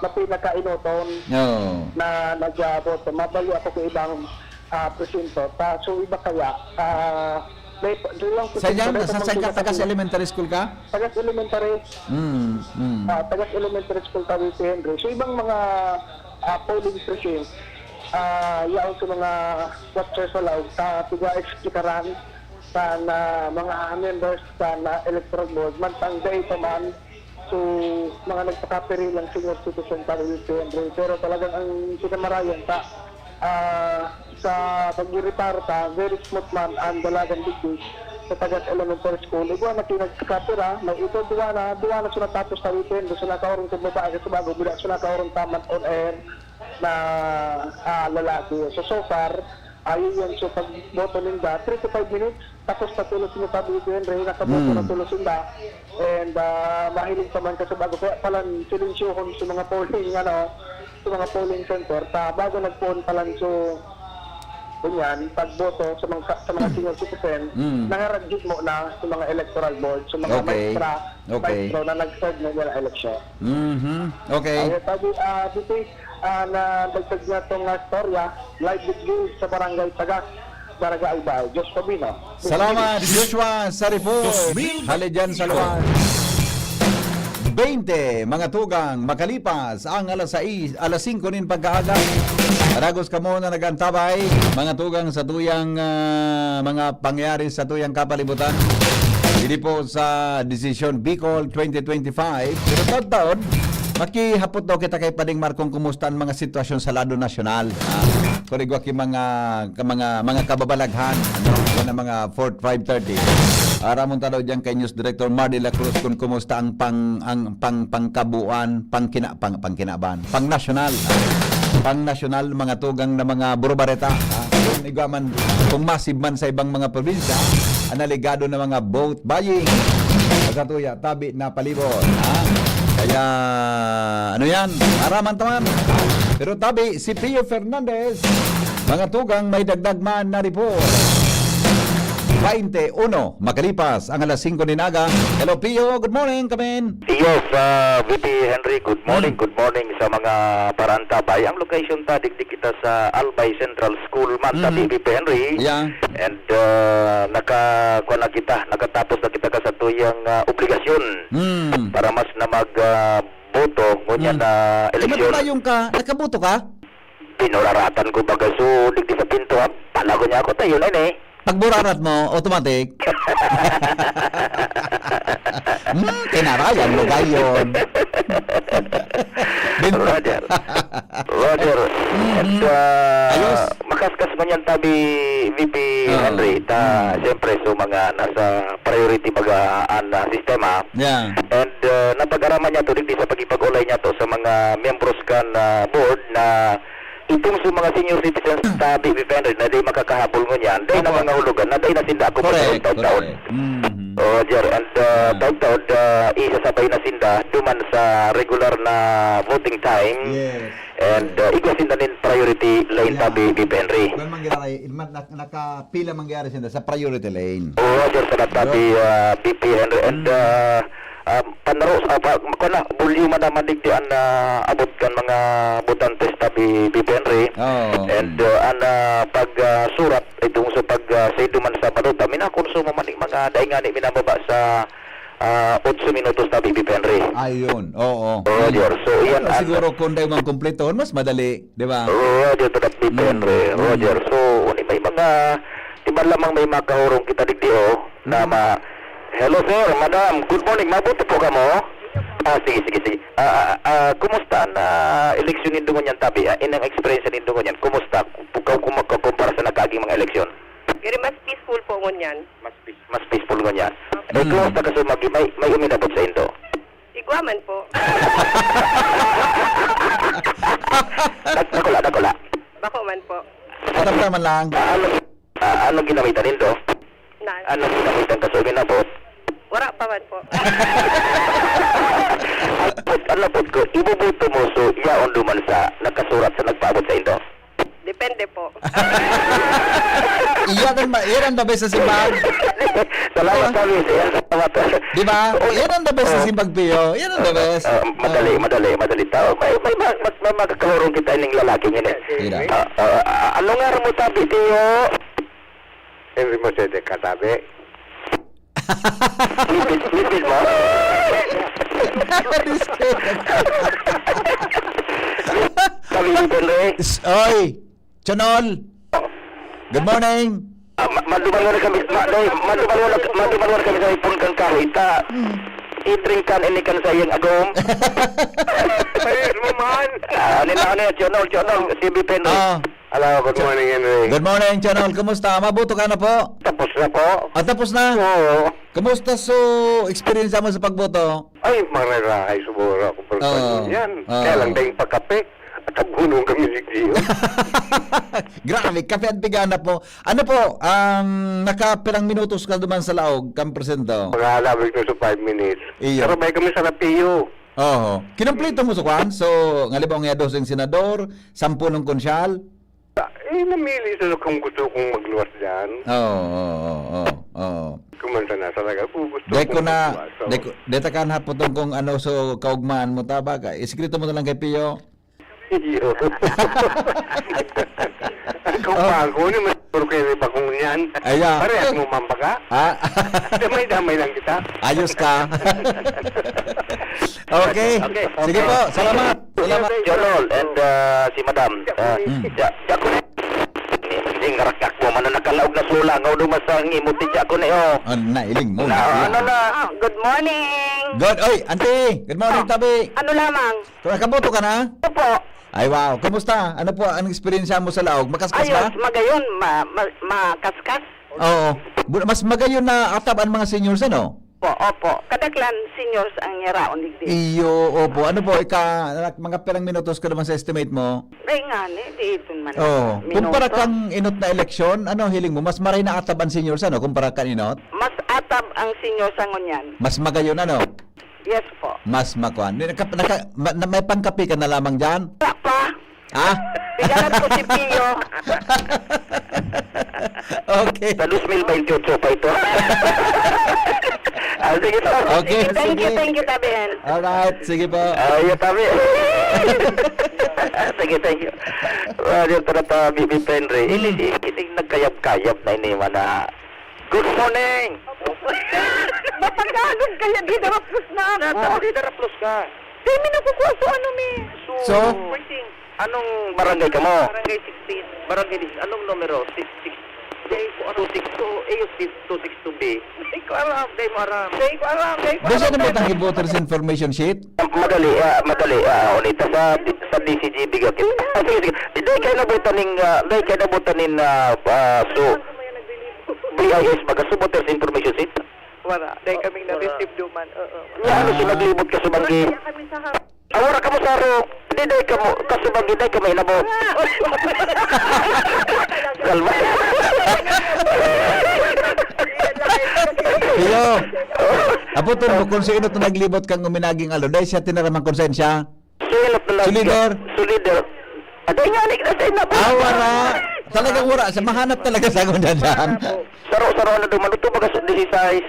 na pinakainoton, oo, na nag-abot. Mabali ako sa ibang, ah, presinto. Ta-, so, iba kaya, ah, may pa-, doon lang sa Saan yan? Sa, sa, sa Tagas Elementary School ka? Tagas Elementary. Mm, mm. Ah, Tagas Elementary School, Cavite, Henry. So, ibang mga, ah, polling precinct, ah, yaon sa mga watchers sa laog, sa tiga-explikaran sa na mga members sa na electoral board, mantang dai pa man, so, mga nagpakapiri lang senior citizen sa Cavite, Henry. Pero talagang ang kinamarayan sa, ah, sa pag-retire ta, very smooth man ang dalagan digdi sa Tagas Elementary School. Igwa na pinagkapira, na ito, duwa na, duwa na siya natapos sa weekend. So, nakaurong sa babae, sa bago, bila siya nakaurong taman on air na, ah, lalaki. So, so far, ayun yun. So, pag boto ninda, three to five minutes, tapos na tulos mo sabi ko yun, Rey, nakaboto na, mm, tulos ninda. And, ah, mahiling pa man ka sa bago. Kaya palan, silensyohon sa mga polling, ano, sa mga polling center. Ta, bago nagpoon palan, so, ganyan, pagboto sa mga, sa mga senior citizen, mm, nangaradyo mo na sa mga electoral board, sa mga, okay, maestra, okay, maestro na nag-serve na nila eleksyon. Mhm. Okay. Ayun, sabi, ah, dito, ah, na dagdag niya tong, ah, storya, live video sa Barangay Tagas, Barangay Albay. Diyos ko, Bino. Salamat, Joshua Sariful. Hali dyan sa lugar. Baynte, mga tugang, makalipas ang alas sais, alas singko nin pagkaaga. Padagos kamo na nag-antabay, mga tugang, sa tuyang, ah, mga pangyayari sa tuyang kapalibutan. Hindi po sa Desisyon Bicol twenty twenty-five, pero taon-taon, makihapot daw kita kay Pading Marcong kumusta ang mga sitwasyon sa lado nasyonal. Ah, kung igwa ki mga, ka mga, mga kababalaghan, ano, yan ang mga four, five thirty. Aramon ta daw diyan kay News Director Mar de la Cruz kung kumusta ang pang, ang pang, pangkabuan, pangkina-, pang, pangkinaban, pang nasyonal, ah, pang nasyonal, mga tugang na mga burubareta, ah. Kung igwa man, kung massive man sa ibang mga probinsya, ang naligado na mga vote buying, pagkatuya, tabi na palibot, ha? Kaya, ano yan? Araman taman. Pero tabi, si Pio Fernandez, mga tugang may dagdag man na report. Baynte uno, makalipas ang alas singko nin aga. Hello, Pio. Good morning, kamin. Yes, ah, V P Henry, good morning, hmm, good morning sa mga parantabay. Ang location ta, digdi kita sa Albay Central School man, hmm, tabi, V P Henry. Yeah. And, ah, naka-, kuwan na kita, nakatapos na kita ka sa tuyang, ah, obligasyon, hmm, para mas na mag, ah, boto, ngunyan, hmm, na eleksyon. Nagpapayong ka, nakaboto ka? Pinuraratan ko baga, so, digdi sa pinto, ha? Palago niya ako, tayo na, eh. Pag burarat mo, automatic. Hmm, kinarayan mo gayon. Bin- Roger. Roger. Mhm. And, ah, ayos. Makaskas man yan tabi, V P, oo, Henry. Ta, mm, siyempre, so mga nasa priority baga an, ah, sistema. Yeah. And, ah, napag-araman niya to, digdi sa pagipag-ulay niya to sa mga miyembros kan, ah, board na itong sa mga senior citizens, hmm, tabi, V P Henry, na di makakahabol ngunyan, dai na, opo, mga hulugan, na dai na sinda ako, correct, pagkaon-taon. Correct. Mm. Oh, Jer, and, uh, yeah, taud-taud, uh, isasabay na sinda duman sa regular na voting time. Yes. And, uh, igwa sinda nin priority line, yeah, tabi, V P Henry. Kung mangyari, man-, nak-, nakapila mangyari sinda sa priority lane. Oo, Jer, sa natabi, yun, uh, V P Henry. And, mm, uh, Ah, panaro, ah, pa, kuwan na, volume na man digdi an, ah, abot kan mga botantes ta bi-, B P N R. Oo. And, ah, an, ah, pag, ah, surat, itong sa pag, ah, saindo man sa balota, minakonsumo man ning mga dai ngani minababa sa, ah, otso minutos ta bi-, B P N R. Ayun, oo. Oo, Mm. Jor. So, iyan Pero an siguro kung dai man kumpleto, mas madali, di ba? Oo, Jor, to that B P N R. Mm, mm. Roger. So, uni may mga, di ba lamang may makahurong kita digdi, oh, na Mm. ma-, "Hello, sir, madam. Good morning. Mabuti po kamo?" Ah, sige, sige, sige. Ah, ah, ah, kumusta an, ah, eleksyon nindo ngunyan, tabi? Ah, inang experience nindo ngunyan, kumusta? Ku-, ku-, kumu-, ku-, kumpara sa nakaaging mga eleksyon? Very much peaceful po ngunyan. Mas peace-, mas peaceful ngunyan. Eh, Mm. kumusta ka sa magi-, may, may uminabot sa indo? Igwa man po. Dak-, dakula, dakula. Bako man po. Atap naman lang. Ah, ano, ah, ano ginamitan nindo? Na. Ano ginamitan ka sa uminabot? Wala pa man po. Ano po, ano po ko, iboboto mo, so, yaon duman sa nakasurat sa nagpaabot sa indo? Depende po. Iyan ang ma-, iyan ang the best sa simbahan. Salamat, Diba? Tabi. Iyan, salamat. Di ba? Oo. Iyan ang the best sa Oo. simbag, Pio. Iyan ang the best. Ah, madali, Oo. madali, madali. Tao, may, may, may, may, may makakahurong kita ining lalaki niyan eh. Ira. Ah, ah, ah, ano nga mo, Tabi, Pio? Henry Mosede ka, Tabi. Lipid, lipid mo? Tabi, lipid, eh. S-, oy! Chonol! Good morning! Ah, ma-, maduman mo na kami, ma-, dai, maduman mo na, maduman mo na kami sa ipon kang kahoy ta. Hmm. I-drink kan, ini kan sa iyang agom. Ayos mo man. Ah, ano na, ano na, Chonol, Chonol, si Bipen, eh. Ah. Hello, good Cho-, morning, Henry. Good morning, Chonol. Kumusta? Mabuto ka na po? Tapos na po. Ah, tapos na? Oo. Kumusta so experience mo sa pagboto? Ay, mararahay siguro ako pag Oo. ganyan. Oo. Kaya lang, dahil pagkape, at abunong kami ni Gio. Grabe, kape at piganap mo. Ano po, um, nakapilang minutos ka duman sa laog, kan presento? Mga labig na sa five minutes. Iyo. Sarabay kami sa Rapio. Oo. Kinumpleto mo sa kwan? So, nga libong nga doseng senador, sampulong konsyal? Eh, namili sila kung gusto kong magluwas dyan. Oo, oo, oo, oo. Kumanta na talaga, kung gusto Dai ko kong na, magluwas, so dai ko, dai ta kan hapotong kung ano, so, kaugmaan mo ta ba? Ka-, isikreto mo na lang kay Pio. Iyo. Kung Oh. bago, ni mas puro kayo iba kung yan. Ay, ah. Parehas mo man baga? Ah. Damay-damay lang kita. Ayos ka. Okay. Okay. Sige po. Salamat. Salamat. Jonol and, ah, si Madam. Ah, Hmm. ja-, ja-, ko na. Hindi, ngarakak mo. Mano nakalaog na sula. Nga udo masang imot ni Jaco na, oh. Ah, nailing mo. Na, Na, ano na? Ah, good morning. Good. Oy, auntie. Good morning, Oh, tabi. ano lamang? Kung nakaboto ka na? Opo. Ay, wow. Kumusta? Ano po ang eksperyensya mo sa laog? Makaskas ba? Ayos, magayon, ma-, ma-, makaskas. Oo. Bu-, mas magayon na atab ang mga seniors, ano? Opo, opo. Kadaklan seniors ang yaraon digdi. Iyo, opo. Ano po, ika, mga pirang minutos ka naman sa estimate mo? Ay, nga ni, di ito man Oo. ang Kumpara minuto. kang inot na eleksyon, ano hiling mo? Mas maray na atab ang seniors, ano? Kumpara kan inot? Mas atab ang seniors sa ngunyan. Mas magayon, ano? Yes po. Mas makuan. May naka-, naka-, ma-, na-, may pangkape ka na lamang diyan? Wala pa. Ah? Pigalat ko si Pio. Okay. Sa dos mil baynte otso pa ito. Ah, sige po. Okay, Thank you, sige. thank you, Tabi Hen. Alright, sige po. Ah, yeah, Tabi. Sige, thank you. Ah, yun, para ta, Bibi Henry. Ini, Hmm. ini, ini, nagkayab-kayab na ini, mana. Good morning! Matagalog kaya, di daraplos na ako. Nasa, di daraplos ka. Di, may nakukuha ko, ano, may So? So? Anong barangay ka mo? Barangay sixteen. Barangay dis-, anong numero? Six, six, Day ko, ano? Two six two A o si-, two six two B? Di ko alam, di mo alam. Di ko alam, di ko Doon siya alam. naman ang voters information sheet? Madali, ah, madali, ah, unita sa, sa D C G B ka. Ah, sige, sige. Di, di kayo nabutan ning, ah, di kayo nabutan nin, ah, ah, so, B I S baga, so voters information sheet? Wala. Dahil kaming na-receive duman. Oo. Nga, ano, so, naglibot ka sa banggi? Kaya kami sa ha- Ah, wala ka mo saro. Di, di ka mo, kaso banggi, di ka may inabot. Kalma. Iyo. Aputon mo kung sino to naglibot kang uminaging alo. Dahil siya tinaraman konsensya. Sino to nag- Si leader. Si leader. Aday nga, ni, aday na po. Ah, wala. Talagang wala. Sa mahanap talaga sa akong dyan. Saro, saro, ano, duman. Ito baga sa disisais.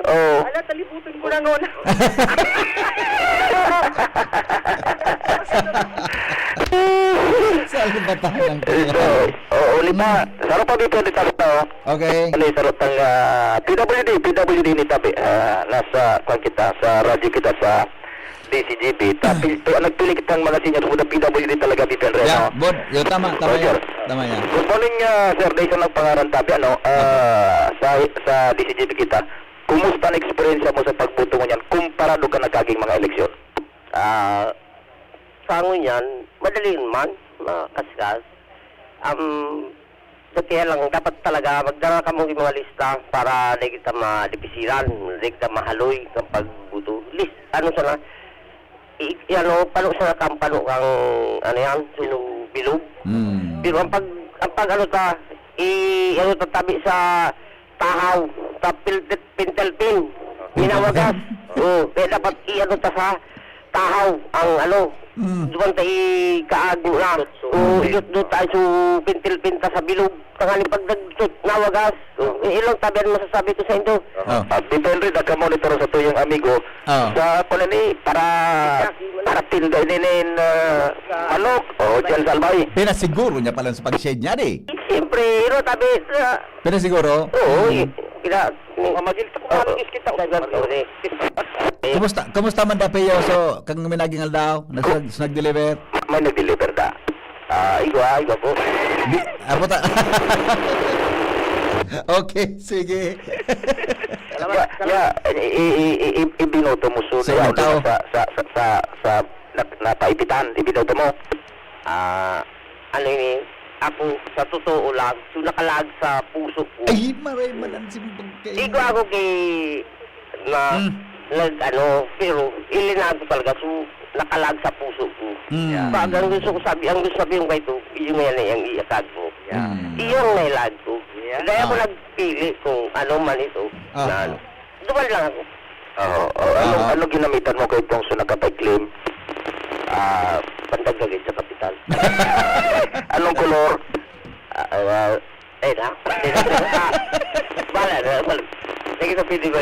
Oo. Ala, talibutan ko na ngon. Salbatahan ko. So, oo, ulit na. Saro pa dito, dito, dito. Okay. Ano yung sarot ng, ah, P W D, P W D ni tabi, ah, nasa, kwan kita, sa radyo kita sa D C G B. Ta-, pi-, pi-, nagpili kitang mga senior, kuda P W D talaga, Peter, Yeah, no? Good. Yo, tama, tama Roger. yan. Tama yan. Good morning, ah, sir. Dahil sa nagpangaran tabi, ano, ah, sa, sa D C G B kita, kumusta ang eksperyensya mo sa pagboto ngunyan kumparado ka nagkaging mga eleksyon? Ah, sa ngunyan, madali man, makaskas. Um, sa kaya lang, dapat talaga magdara kamo ng mga lista para di kita madipisiran, di kita mahaloy ng pagbuto. List, ano sana, i, i, ano, pano sana kang pano kang, ano yan, so, bilog. Mm. Pero ang pag, ang pag, ano ta, i, ano ta, tabi sa tahaw, sa pil-, pintel pin, minawagas. Oh, kaya dapat i, ano ta sa tahaw, ang ano, Mm. duman ta ikaag na. So, Mm. idot-dot tayo, so, pintil-pinta sa bilog. Tanganing pag nagtut-, nawagas. So, eh, ilang tabi ang masasabi ko sa indo. Oh. Ah, depende na ka monitor sa tuyong amigo. Oh. Sa, kung ano ni, para, para tinda ini nin, ah, manok. O, dyan sa Albay. Pinasiguro niya pala sa pag-shade niya, di? Siyempre, iro tabi sa Pinasiguro? Oo, Mm. i-, pina-, Mga magil-, Oo. magil-, kita ko. Magil-, okay. Kumusta, kumusta man, Dapi Yoso, kang minaging aldaw? Nag-, Ku- nag-deliver? May nag-deliver da. Ah, igwa, igwa po. Di, abo ta-, Okay, sige. Salamat, Ya, salamat. ya, i-, i-, i-, i-, ibinoto mo, so, Sa ya, ibang tao. sa, sa, sa, sa, sa, na-, napaipitan, ibinoto mo. Ah, ano ini, ako, sa totoo lang, so, nakalag sa puso ko. Ay, maray man ang simbag kayo. Igwa ako kay, na, Hmm. nag, ano, pero, ilinag ko talaga, so, nakalag sa puso ko. Hmm. Pag ang gusto ko sabi, ang gusto sabihin ko ito, yung yan ay ang iatag ko. Hmm. Iyang nailag ko. Yeah. Kaya ako Ah. nagpili kung ano man ito, Ah. na ano. Duman lang ako. Oo, oo. Ano, Aha. ano ginamitan mo kay Pongso na kapag claim? Ah, pandaga gid sa kapital. Anong kolor? Ah, ah, eh, na? Bala na, bala. Sige, sa pwede ba?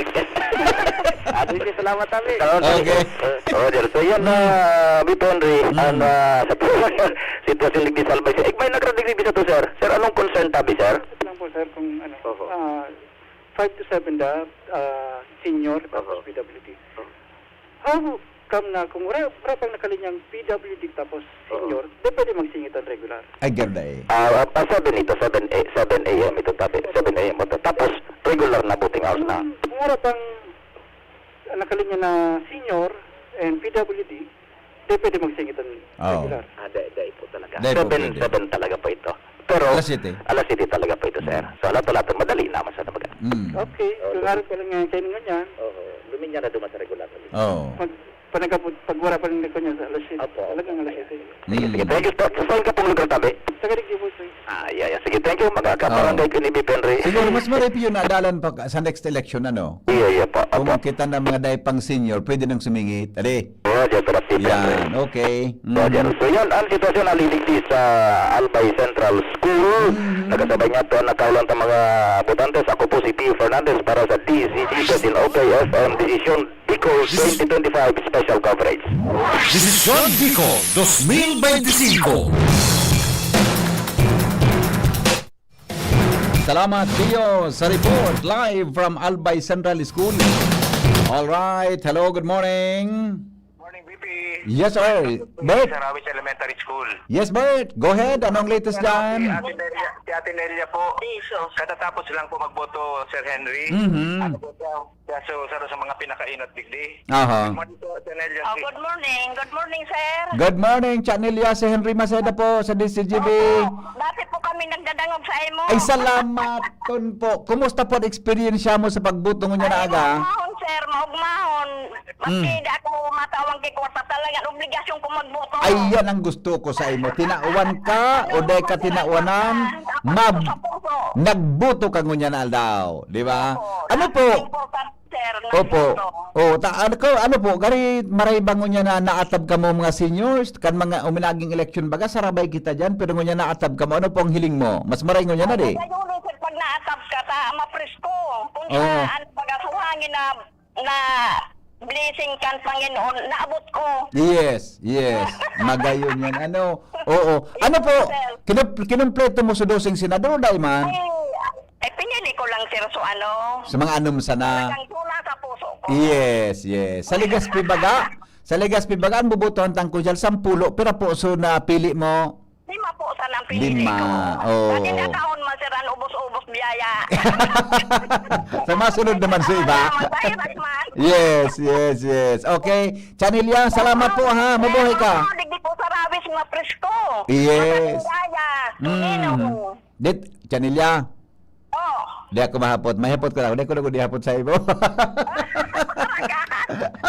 Ah, sige, salamat, Ami. Salamat, Ami. Okay. Oh, Roger. So, yun, Hmm. ah, Bito Henry, Hmm. ang, ah, sa sitwasyon ni Salvay. Eh, may nagradigdi sa to, sir. Sir, anong concern tabi, sir? Lang po, sir, kung ano, Oho. ah, five to seven da, ah, senior, tapos Oho. P W D. Oho. How come na kung wala, wala pang nakalinyang P W D tapos Oho. senior, di pwede magsingit ang regular? Ay, ganda eh. Ah, ah, seven ito, seven A, seven A M ito, tabi. Seven A M ito. Tapos, regular na voting hours na. Kung, kung wala pang, ah, nakalinya na senior and P W D, di pwede magsingit ang Oo. regular. Ah, di, di po talaga. Di po Seven, pwede. seven talaga po ito. Pero, Alas siyete. alas siyete talaga po ito, sir. Mm. So, alam pala ito, madali naman sa nabaga. Mm. Okay. Oo, Kung lumi- araw ko lang ngayon, kayo ngunyan. Oo, luminya na duman sa regular ulit. Oo. Pag, panagapot, pag wala pa rin ko niya sa alas siyete. Opo, opo. Talagang alas siyete. Sige, sige. Mm. Thank you, sir. Saan ka pong lugar, tabi? Sa Garigdi po, sir. Ah, yeah, yeah. Sige, thank you. Mga kaparangay Oo. ko ni Bipenry. Siguro mas marami yun na dalan pag, sa next election, ano? Iya, iya po. Kung Opo. kita na mga daypang senior, pwede nang sumingit. Ade. Roger, Brad Peter. Yan, okay. Mhm. Roger. So, yan ang sitwasyon na liligdi sa Albay Central School. Mhm. Nakasabay nga po ang nakaulan sa mga botantes. Ako po si Pio Fernandez para sa D Z G Best in O K F M Desisyon Bicol twenty twenty-five Special Coverage. Desisyon Bicol twenty twenty-five. Salamat, Tio, sa report live from Albay Central School. All right. Hello, good morning. Morning, B P. Yes, sir. Bert. Sa Rawis Elementary School. Yes, Bert. Go ahead. Anong latest Ano, dyan? Si Ate Nelia, si Ate Nelia po. Katatapos lang po magboto, Sir Henry. Mhm. Ano po siya? Kaya so, saro sa mga pinakainot digdi. Aha. Good morning po, Sir Nelia. Oh, good morning. Good morning, sir. Good morning, Chanelia. Si Henry Maceda po sa D C G B. Opo. Dati po kami nagdadangog sa imo. Ay, salamat ton po. Kumusta po ang eksperyensya mo sa pagboto ngunyan na Ay, aga? Maugmahon, sir. Maugmahon. Maski Hmm. di ako matawag kay kwarta, talagang obligasyon ko magboto. Ay, yan ang gusto ko sa imo. Tinawan ka o di ka tinawanan, Tapos mab-, sa puso. nagboto ka ngunyan na aldaw, di ba? Opo. Ano po? Importante, sir, na Opo. gusto. Oh, ta-, ano ko, ano po, gari maray ba ngunyan na naatab kamo mga seniors, kan mga uminaging eleksyon baga, sarabay kita diyan, pero ngunyan naatab kamo, ano po ang hiling mo? Mas maray ngunyan na, di? Ay, ayun, sir, pag Atab ka ta, mapresko. Kung Oo. sa, ano, baga, sa hangin na, na blessing kan Panginoon, naabot ko. Yes, yes. Magayon yan. Ano? Oo. Ano po? Yes, sir. Kinup-, kinumpleto mo sa doseng senador, dai man? Ay, eh, pinili ko lang, sir, so ano, Sa mga anum sana. Talagang tuna sa puso ko. Yes, yes. Sa Legazpi baga? Sa Legazpi baga, ang bubotohan tang konsyal, sampulo, pero po, so napili mo? Lima po sana ang pinili Lima. ko. Oo. Dati nakaon man, sir, ang ubos-ubos biyaya. Sa masunod naman sa iba. Salamat, sir, man. Yes, yes, yes. Okay. Chanilya, salamat po, ha. Mabuhay ka. Sir, ako, digdi po sa Rawis, mapresko. Yes. Mapresko, biyaya. Mm. Tunino. Dit, Chanilya. Oh. Di ako mahapot. Mahapot ko lang. Di ko na ko di hapot sa imo.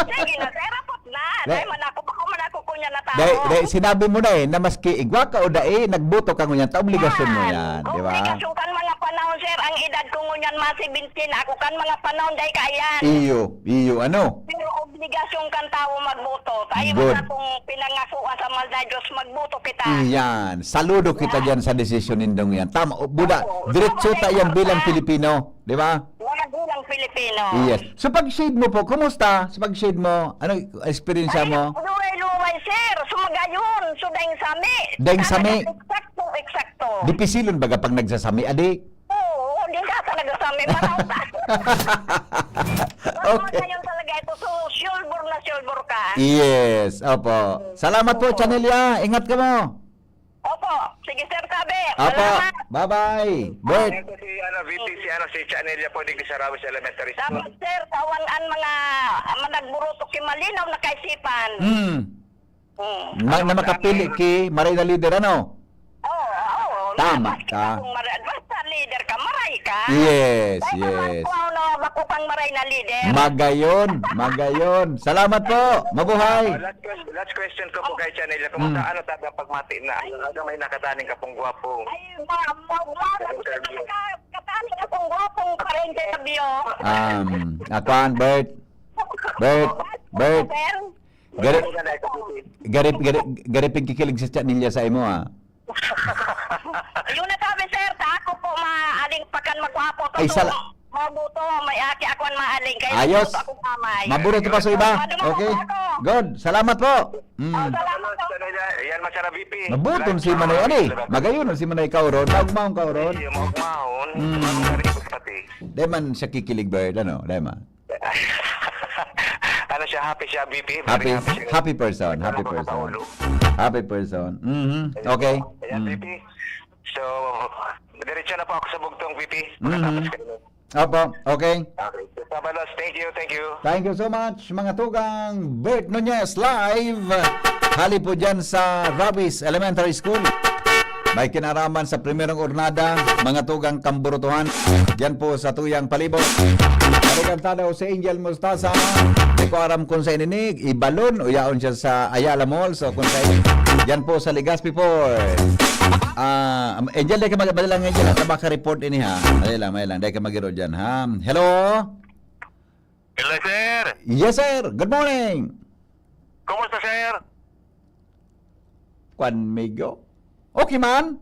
Sige na, sir, hapot na. Dai. Dai man ako, bako man ako kunya na tao. Dai, dai, sinabi mo na eh, na maski igwa ka o dai, nagboto ka ngunyan, ta obligasyon mo yan, di ba? Obligasyon kan mga panahon, sir. Ang edad ko ngunyan, mga seventeen. Ako kan mga panahon, dai kaayan. Iyo, iyo, ano? Pero obligasyon kan tawo magboto. Tayo Good. Sa kung pinangakuan sa mahal na Diyos, magboto kita. Iyan. Saludo kita Yan. Diyan sa desisyon nindong yan. Tama. O, Buda, Oo. Diretso Tama, ta yan sir. Bilang Pilipino. Di ba? Mga bilang Pilipino. Yes. So, pag shade mo po, kumusta? Sa pag shade mo, ano experience mo? Ay, luway-luway, sir. Sumagayon. So, daing sami. Daing sami. Talagang eksakto, eksakto. Dipisilon baga pag nagsasami, adi? Oo, di ka talaga sa amin, manaw ka. Okay. Ngayon talaga ito, so, sure na sure ka. Yes, opo. Salamat po, Opo. Chanelia. Ingat ka mo. Opo. Sige, sir, sabi. Opo. Salamat. Bye-bye. Bert. Ito si, ano, V P, si, ano, si Chanelia po, digdi sa Rawis Elementary School. Dapat, sir, tawan an mga, ang mga nagburutok yung malinaw na kaisipan. Hmm. Hmm. Na, na makapili ki maray na leader, ano? Oo, oo. Tama ka. Kung maray, basta leader ka, maray ka. Yes, yes. Kung ano, bako pang maray na leader. Magayon, magayon. Salamat po. Mabuhay. Ah, last quest-, last question ko po kay Chanelia. Kumusta, ano, tabi ang pagmati na, ano, ano, may nakataning ka pong gwapo? Ay, ma-, ma-, ma-, Sa interview. Nakataning akong gwapong pa-interview. Um, akuan, Bert. Bert, Bert. Sir? Gari-, gari-, gari-, gari pagkikilig si Chanelia sa imo, ah. Yung nasabi, sir, sa ako po, maaling pakan magwapo. Ay, sala- Mabuto, may aki ako ang maaling. Kaya Ayos. Mabuto akong amay. Mabuto pa sa iba. Mabuto Okay. Ako. Good. Salamat po. Mm. Oh, salamat po. Yan, masarap, V P. Mabuton si Manay, ani? Magayon si Manay Kauron. Maugmaon, Kauron. Ay, maugmaon. Mm. Maugmaon, pati. Di man siya kikilig, Bert, ano? Di man. Ano siya, happy siya, V P? Very Happy, happy siya. Happy person, Ito happy lang po person. Sa ulo. Happy person. Mhm. Ayun Okay. po. Ayan, Mm. V P. So, diretso na po ako sa bugtong, V P. Mhm. Makatapos kayo. Opo, okay. Okay. Sabalos, thank you, thank you. Thank you so much, mga tugang. Bert Nunez live. Hali po dyan sa Rawis Elementary School. May kinaraman sa primerong urnada, mga tugang kamburutuhan. Diyan po sa Tuyang Palibot. Arigantada o si Angel Mostaza. Di ko aram kung sa ininig, Ibalon, o yaon siya sa Ayala Mall. So, kung sa diyan po sa Legazpi po. Ah, Angel, di ka mag-, madala lang, Angel, at baka report ini, ha? Madala lang, madala lang. Di ka mag-iro dyan, ha? Hello? Hello, sir. Yes, sir. Good morning. Kumusta, sir? Kwan, migo? Okay man?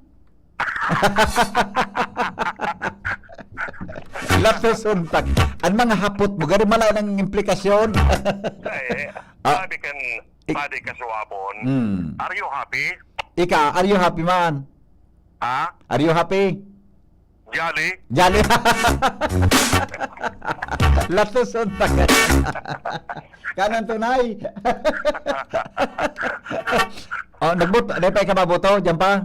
Latos untak. Ang mga hapot mo, gari malay ng implikasyon. Ay, Ah. Sabi kan, Ik- sabi ka suwabon. Hmm. Are you happy? Ika, are you happy man? Ha? Are you happy? Jolly? Jolly. Latos untak. Kanang tunay. Oh, nagboto, di pa ikaw maboto, diyan pa?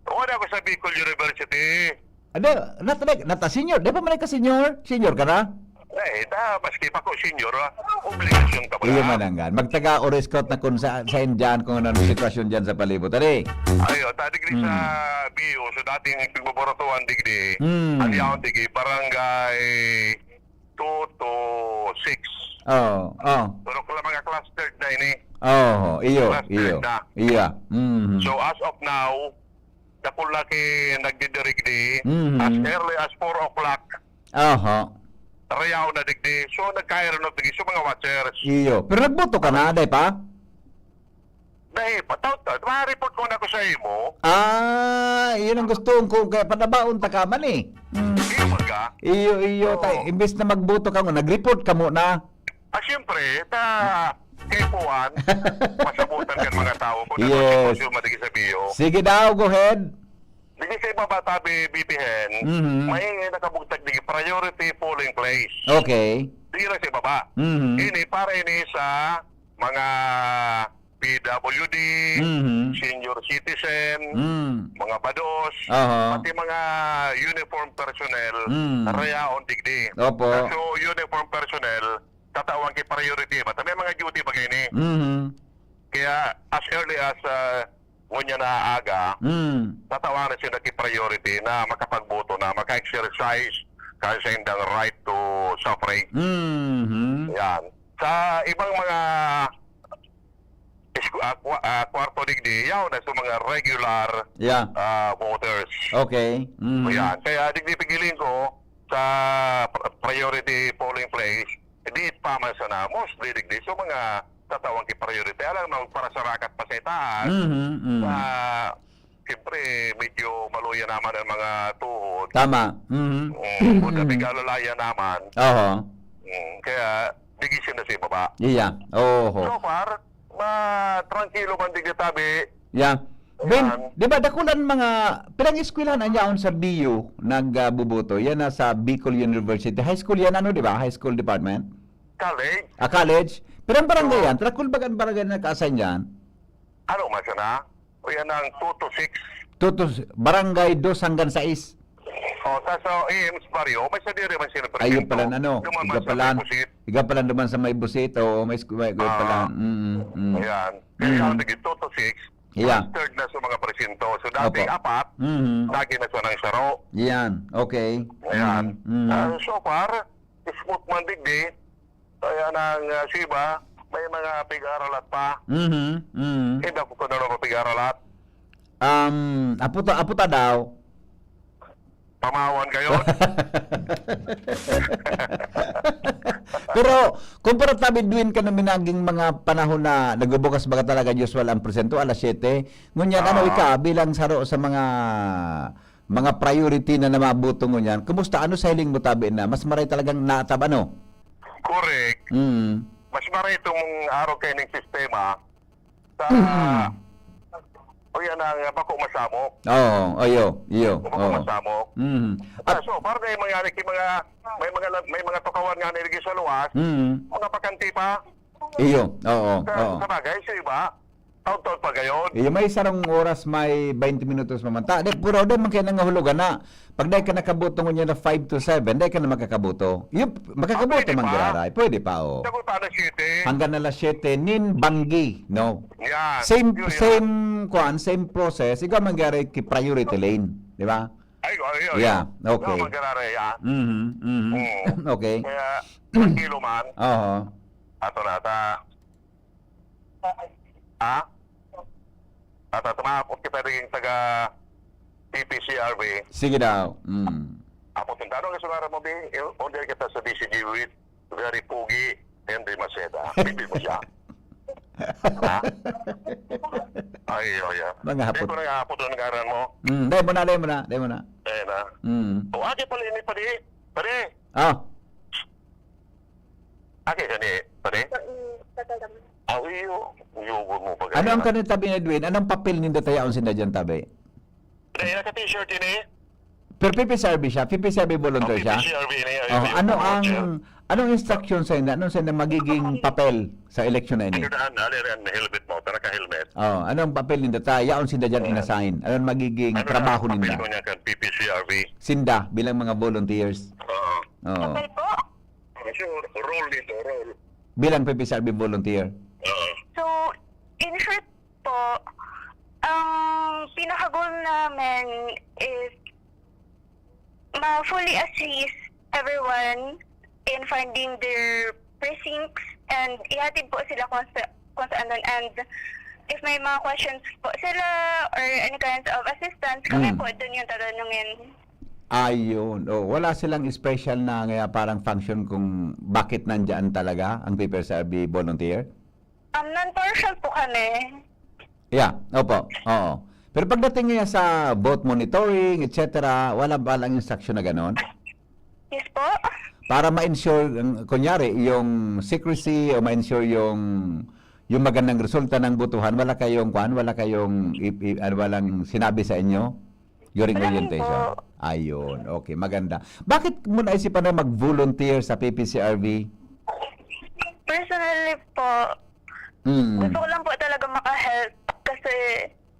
Wala ako sa Bicol University. Ano, nata, nata senior, di pa man ka senior? Senior ka na? Eh, ta, maski pa ko senior, ah, obligasyon ka ba? Iyo mananggan. Magtaga Oro Scout na kung sa, sa Indian, kung ano ang sitwasyon dyan sa palibot. Ari? Ayo, ta digdi sa Hmm. B U, so dating pagboborutuhan digdi, Hmm. Aliaon digdi, barangay two to six. Oo, oo. Pero kala mga clustered na ini. Oo, iyo, Clustered iyo. na. Iya. Mhm. So, as of now, dakul na ki nagdidirigdi, Mhm. as early as four o'clock. Aha. Rayaw na digdi. So, nagkairon na digdi. So, mga watchers. Iyo. Pero nagboto ka na, day pa? Dai pa, taw-, taw-, ma-report ko na ko sa imo. Ah, yun ang gusto ko. Kaya panabaon ta ka man eh. Mm. Di, Kumbaga, Iyo, iyo, oo. Tay, imbes na magboto kamo, nag-report kamo na. Ah, siyempre, ta, kay kuwan, masabutan kan mga tawo kung ano ang Yes. sitwasyon madigdi sa Bio. Sige daw, go ahead. Digi sa ibaba, tabi, B P Hen, Mhm. may nakabugtak di priority polling place. Okay. Digi lang sa ibaba. Mhm. Ini, para ini sa mga P W D, Mhm. senior citizen, Mm. mga bados, Aha. pati mga uniform personnel, Mm. rayaon digdi. Opo. Kaso uniform personnel, tatawan ki priority ba? Ta may mga duty pa kaini. Mhm. Kaya as early as, ah, ngunyan na aga, Mm. tatawan na sila ki priority na makapagboto na, maka-exercise kaya sa indang right to suffrage. Mhm. Yan. Sa ibang mga isku-, ah, kwa-, ah, kwarto digdi, yaon na sa mga regular, Yeah. ah, voters. Okay. Mhm. Yan. Kaya digdi pigiling ko sa pr-, priority polling place, di pa man sana, mostly digdi. So, mga tatawan ki priority. Alam mo, para sa rakat pa sa itaas, Mhm, mhm. sa, siyempre, medyo maluya naman ang mga tuhod. Tama. Mhm. Mm, kung Mhm. napigalalayan naman. Oho. Mm, kaya, bigisin na sa ibaba. Iya. Oho. So far, ma-, tranquilo man digdi tabi. Yeah. Ben, Yan. di ba, dakulan mga, pirang eskwelahan an yaon sa Bio nagbuboto? Yan na sa Bicol University. High school yan, ano, di ba? High school department? College. Ah, college? Pirang barangay Oo. yan? Dakul ba an barangay na naka-assign yan? Ano man siya na? O yan ang two to six. Two to s-, barangay dos hanggang sais. O, sa, sa A M's baryo, may sadiri man sila Ayun presinto. pala, ano, Duman man iga sa pala, may busit. iga pala duman sa may busit, oo, may sku-, may, iga pala. Ah. Mm, mm. Ayan. Kaya Mm. ang naging two to six, Yeah. one-third na sa mga presinto. So, dati Opo. apat, Mm. lagi na siya ng saro. Yan, okay. Ayan. Mm, mm. Ah, so far, smooth man digdi. Kaya nang, ah, siba, may mga pig-aralat pa. Mhm, mhm. Hindi ako ko na lang mapig-aralat. Um, aputa, aputa daw. Pamawan kayo. Pero, kumpara ta bidwin kan minaging mga panahon na nagbubukas baga talaga, usual ang presento, alas siyete. Ngunyan, ano, Oo. ika, bilang saro sa mga, mga priority na namabuto ngunyan, kumusta? Ano sa hiling mo, tabi na? Mas maray talagang natab, ano? Correct. Mm. Mas maray itong araw kayo ng sistema sa Mm. o yan ang, ah, bako masamok. Oo, ayo, iyo, Bako oo. masamok. Mm. Ah, At so, para may mga, may mga, may mga, may mga tukawan nga nilagay sa luwas, Mm. mga bakanti pa. Iyo, oo, Sa, oo. sa bagay, sa iba, taon-taon pa gayon. Iyo, may sarong oras, may twenty minutos pa man. Ta, di, puro di man kayo nangahulugan na. Pag dahil ka nakaboto ngunyan na five to seven, dahil ka na makakaboto. Yung, makakaboto Ah, pwede man pa. giraray. Pwede pa, oh. Sagot alas siyete. Hanggang alas siyete, nin banggi, no? Yan. Same, Yun, yun. same, kuan, same process. Ikaw mangyari ki priority lane, di ba? Ay, ay, ay, ay. Yeah, okay. Ikaw mangyari, ah. Mhm, mhm. Mm. Okay. Kaya, tranquilo man. Oho. Ato na, ta. Ha? At, at maapot kita naging taga P P C R B. Sige daw. Mm. Apot yung tanong, isang araw mo, Bi, under kita sa D C G with very pogi, Henry Maceda. Bibi mo siya. Ha? Ay, oh, yeah. Mga hapot. Hindi ko nang hapot ang ngaran mo. Mm, dahil mo na, dahil mo na, dahil mo na. Dahil na. Mm. O, ate pala, ini pala, eh. Pare. Ah. Ate, gani, pare. Sa, mm, sa Tagam. Ah, iyo. Iyo, mo pa Ano ang ganyan. kanil tabi ni Edwin? Anong papel ninda tayaon sinda dyan, tabi? Dahil naka-t-shirt yun, eh. Pero P P C R B siya, P P C R B volunteer Oh, siya? P P C R B na yun, Oh, yung ano ang, volunteer. anong instruction sa inyo? Anong sa inyo magiging papel sa eleksyon na ini? Ano na, ano, ano, ano, helmet mo, tara ka helmet. Oh, anong papel ninda ta? Yaon sinda dyan Oh. inassign. Anong magiging Ano na trabaho ang papel ninda? mo niya kan P P C R B? Sinda, bilang mga volunteers. Oo. Oo. Papel po? Kasi role dito, role. Bilang P P C R B volunteer. Oo. So, in short po, ang pinaka-goal namin is ma-fully assist everyone in finding their precincts and ihatid po sila kung sa, kung saan doon. And if may mga questions po sila or any kinds of assistance, kami Mm. po doon yung tatanungin. Ayun. Oh, wala silang special na, nga parang function kung bakit nandiyan talaga ang P P C R B volunteer? Um, non-partial po kami. Yeah, opo. Oo. Pero pagdating nga sa vote monitoring, et cetera, wala ba lang instruction na ganon? Yes po. Para ma-ensure, ang, kunyari, yung secrecy o ma-ensure yung, yung magandang resulta ng botohan, wala kayong, kwan, wala kayong i-, i-, ano, walang sinabi sa inyo during Wala rin orientation? po. Ayun, okay, maganda. Bakit mo naisipan na mag-volunteer sa P P C R V? Personally po, Mm. gusto ko lang po talaga maka-help kasi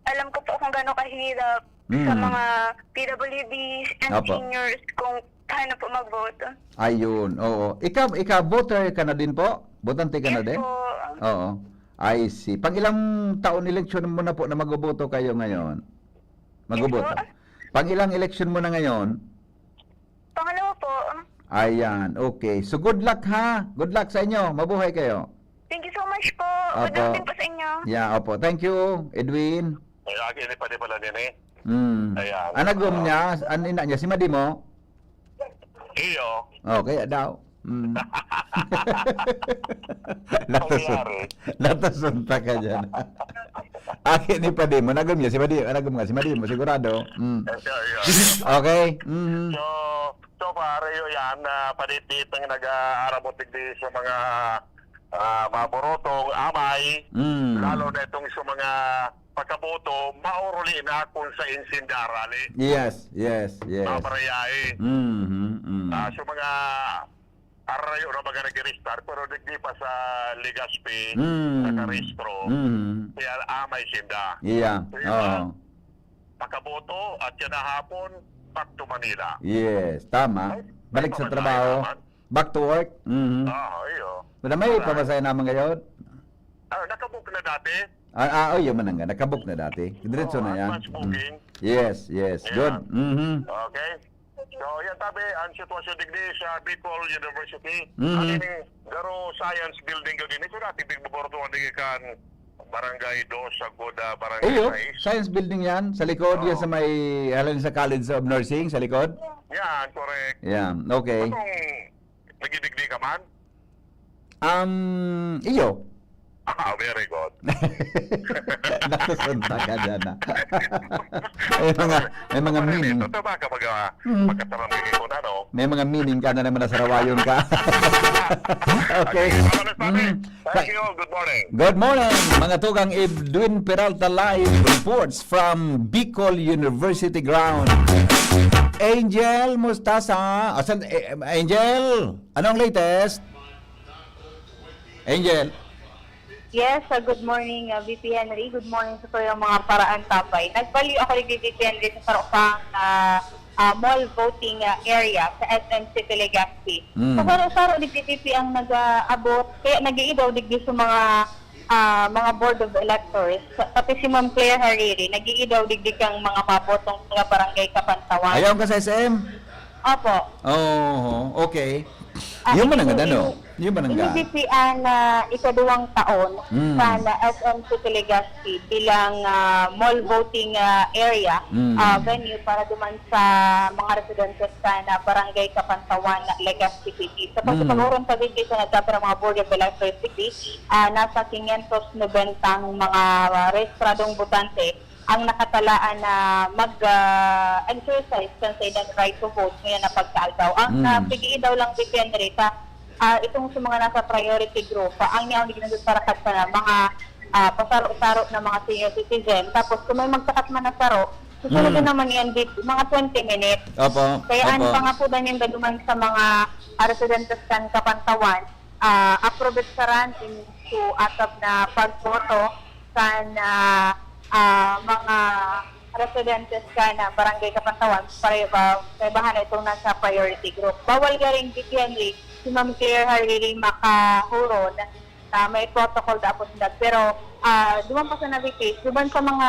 alam ko po kung gaano kahirap sa Mm. mga P W Ds and Opo. seniors kung paano po magboto. Ayun, oo. Ikaw, ikaw, voter ka na din po? Botante ka na Yes din? po. Oo. I see. Pang ilang taon eleksyon mo na po na magboboto kayo ngayon? Yes Magboboto? po. Pang ilang eleksyon mo na ngayon? Pangalawa po. Ayan, okay. So, good luck, ha? Good luck sa inyo. Mabuhay kayo. Thank you so much po. Good Opo. luck din po sa inyo. Yeah, opo. Thank you, Edwin. Ay, lagi ni pwede pala din eh. Hmm. Ayan. Ang nagom Ah. niya, an ina niya, si Madi mo? Iyo. Oh, kaya daw. Hmm. Natasun-, Pangyayari. natasunta ka dyan. Akin ni Padi mo, nagom niya, si Madi, nagom nga, si Madi mo, sigurado. Hmm. Iyo, iyo. Okay. Mhm. So, so far, iyo yan, na paditdit ang nag-aarabot digdi sa mga, ah, maborotong amay, Mm. lalo na itong sa mga pagkaboto, mauruli na kung sa insinda rally. Yes, yes, yes. Mabarayai. Mhm, mm. Ah, sa mga arayo na mga nag-register, pero digdi pa sa Legazpi, Mm. nakarehistro, Mhm. kaya amay sinda. Yeah. Kaya, Oo. pagkaboto at yan na hapon, back to Manila. Yes, tama. Ay, Balik ay, sa pamasahe trabaho. naman. Back to work? Mhm. Ah, iyo. Wala, may Alright. pamasahe naman ngayon? Ah, nakabook na dati? Ah, ah, oh, yun man nga. Nakabook na dati. Diretso Oo, na yan. advance Mm. booking. Yes, yes. Yan. Good. Mhm. Okay. So, yan tabi, ang sitwasyon digdi sa Bicol University. Mhm. Ang ining Garo Science Building gagawin. Ito dati, bigbobordo ang digdi kan Barangay dos, sagod, ah, Barangay Iyo, sais. Science Building yan. Sa likod, yan Oo. sa may, halin sa College of Nursing, sa likod. Yan, correct. Yan, okay. Atong nagidigdi ka man? Um, iyo. Ah, very good. Nasusunta ka dyan, ah. May mga, may mga Ano rin meaning. ito? Ito ba ka mag-, ah, Mm. magkasarang meaning kung ano? May mga meaning ka na naman, nasarawayon ka. Okay. Okay, Papa Lestani, Mm. thank Sa- you. Good morning. Good morning, mga tugang. Edwin Peralta live reports from Bicol University ground. Angel Mustasa. Asan, eh, Angel? Anong latest? Angel? Yes, ah, good morning, ah, V P Henry. Good morning sa tuyang mga paraan tambay. Nagbaliw ako ni V P Henry sa sarong, ah, ah, mall voting, ah, area sa S M City Legazpi. Mm. Sa saro-saro ni V P ang nag-aabot, kaya nag-iidaw digdi sa mga, ah, mga Board of Electors. Sa, pati si Ma'am Claire Hariri, nag-iidaw digdi kang mga mabotong mga barangay kapantawan. Ayaw ka sa S M? Opo. Oo, okay. Ah, Yun man ang ito ano? yung Yun man ang ini-, ga- ini-, V P ang, ah, ikaduwang taon Mm. sa na S M City Legazpi bilang, ah, mall voting, ah, area, Mm. ah, venue para duman sa mga residentes sa na Barangay Kapantawan, Legazpi City. Sa Mm. pagkapag-uron sa video sa nagkapira mga Board of Electors City, ah, nasa quinientos nobenta ang mga, ah, rehistradong botante ang nakatalaan na mag, ah, exercise kan saindang right to vote ngayon na pagkaaldaw. Ang, Mm. ah, pig-iidaw lang, V P Henry, sa, ah, itong sa mga nasa priority group, ah, ang yaon ginagparakat pa na mga, ah, pasaro-saro na mga senior citizen. Tapos kung may magsakat man na saro, susunod Mm. na naman yan, di, mga twenty minutes. Opo, Kaya ang opo. pangapudan yung gaduman sa mga, ah, residentes kan Kapantawan, ah, aprobetsaran into atab na pagboto kan, ah, ah, mga residentes kan Barangay Kapantawan, pare-, ba-, kaibahan na itong nasa priority group. Bawal garing V P Henry si Ma'am Claire Hariri makahuron na may protocol dapat nila. Pero, ah, duman pa sa nabikis, duman sa mga,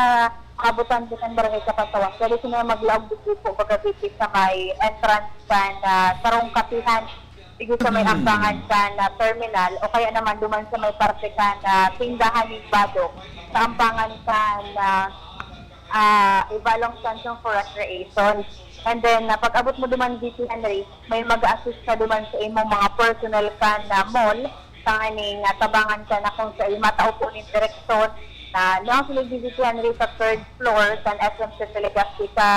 mga botante kan Barangay Kapantawan, pwede sila maglaog duduko, baga, V P sa may entrance kan, ah, sarong kapihan, digdi sa may Mm. ambangan kan, ah, terminal, o kaya naman duman sa may parte kan, ah, tindahan nin Badong, sa ambangan kan, ah, ah, Ibalong Centrum for Recreation. And then, ah, pag-abot mo duman, V P Henry, may mag-a-assist ka duman sa imong mga personnel kan, ah, mall, tanganing, ah, tabangan ka na kung sa matao po nin direksyon na, na sila, V P Henry, sa third floor kan S M City Legazpi, sa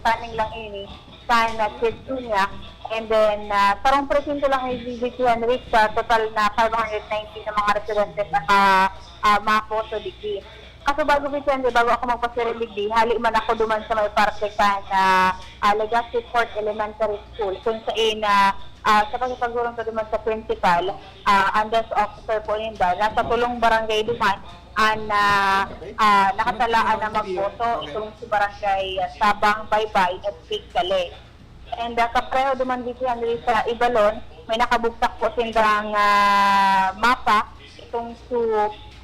taning lang ini. kan, ah, Chichinya. And then, ah, sarong presinto lang ang V P Henry sa total na five hundred nineteen na mga residentes na ka-, ah, maboto digdi. Kaso bago, Vicente, bago ako magpasiring digdi, hali man ako duman sa may parte kan, ah, ah, Legazpi Fourth Elementary School, kung sain, ah, ah, sa pakikagurong ko duman sa principal, ah, and desk officer po ninda, nasa tulong barangay duman, an, ah, ah, nakatalaan na magboto, itong sa barangay, ah, Sabang, Baybay, at Pigcale. And, ah, kapareho duman digdi, Henry, sa Ibalon, may nakabugtak po sindang, ah, mapa itong su,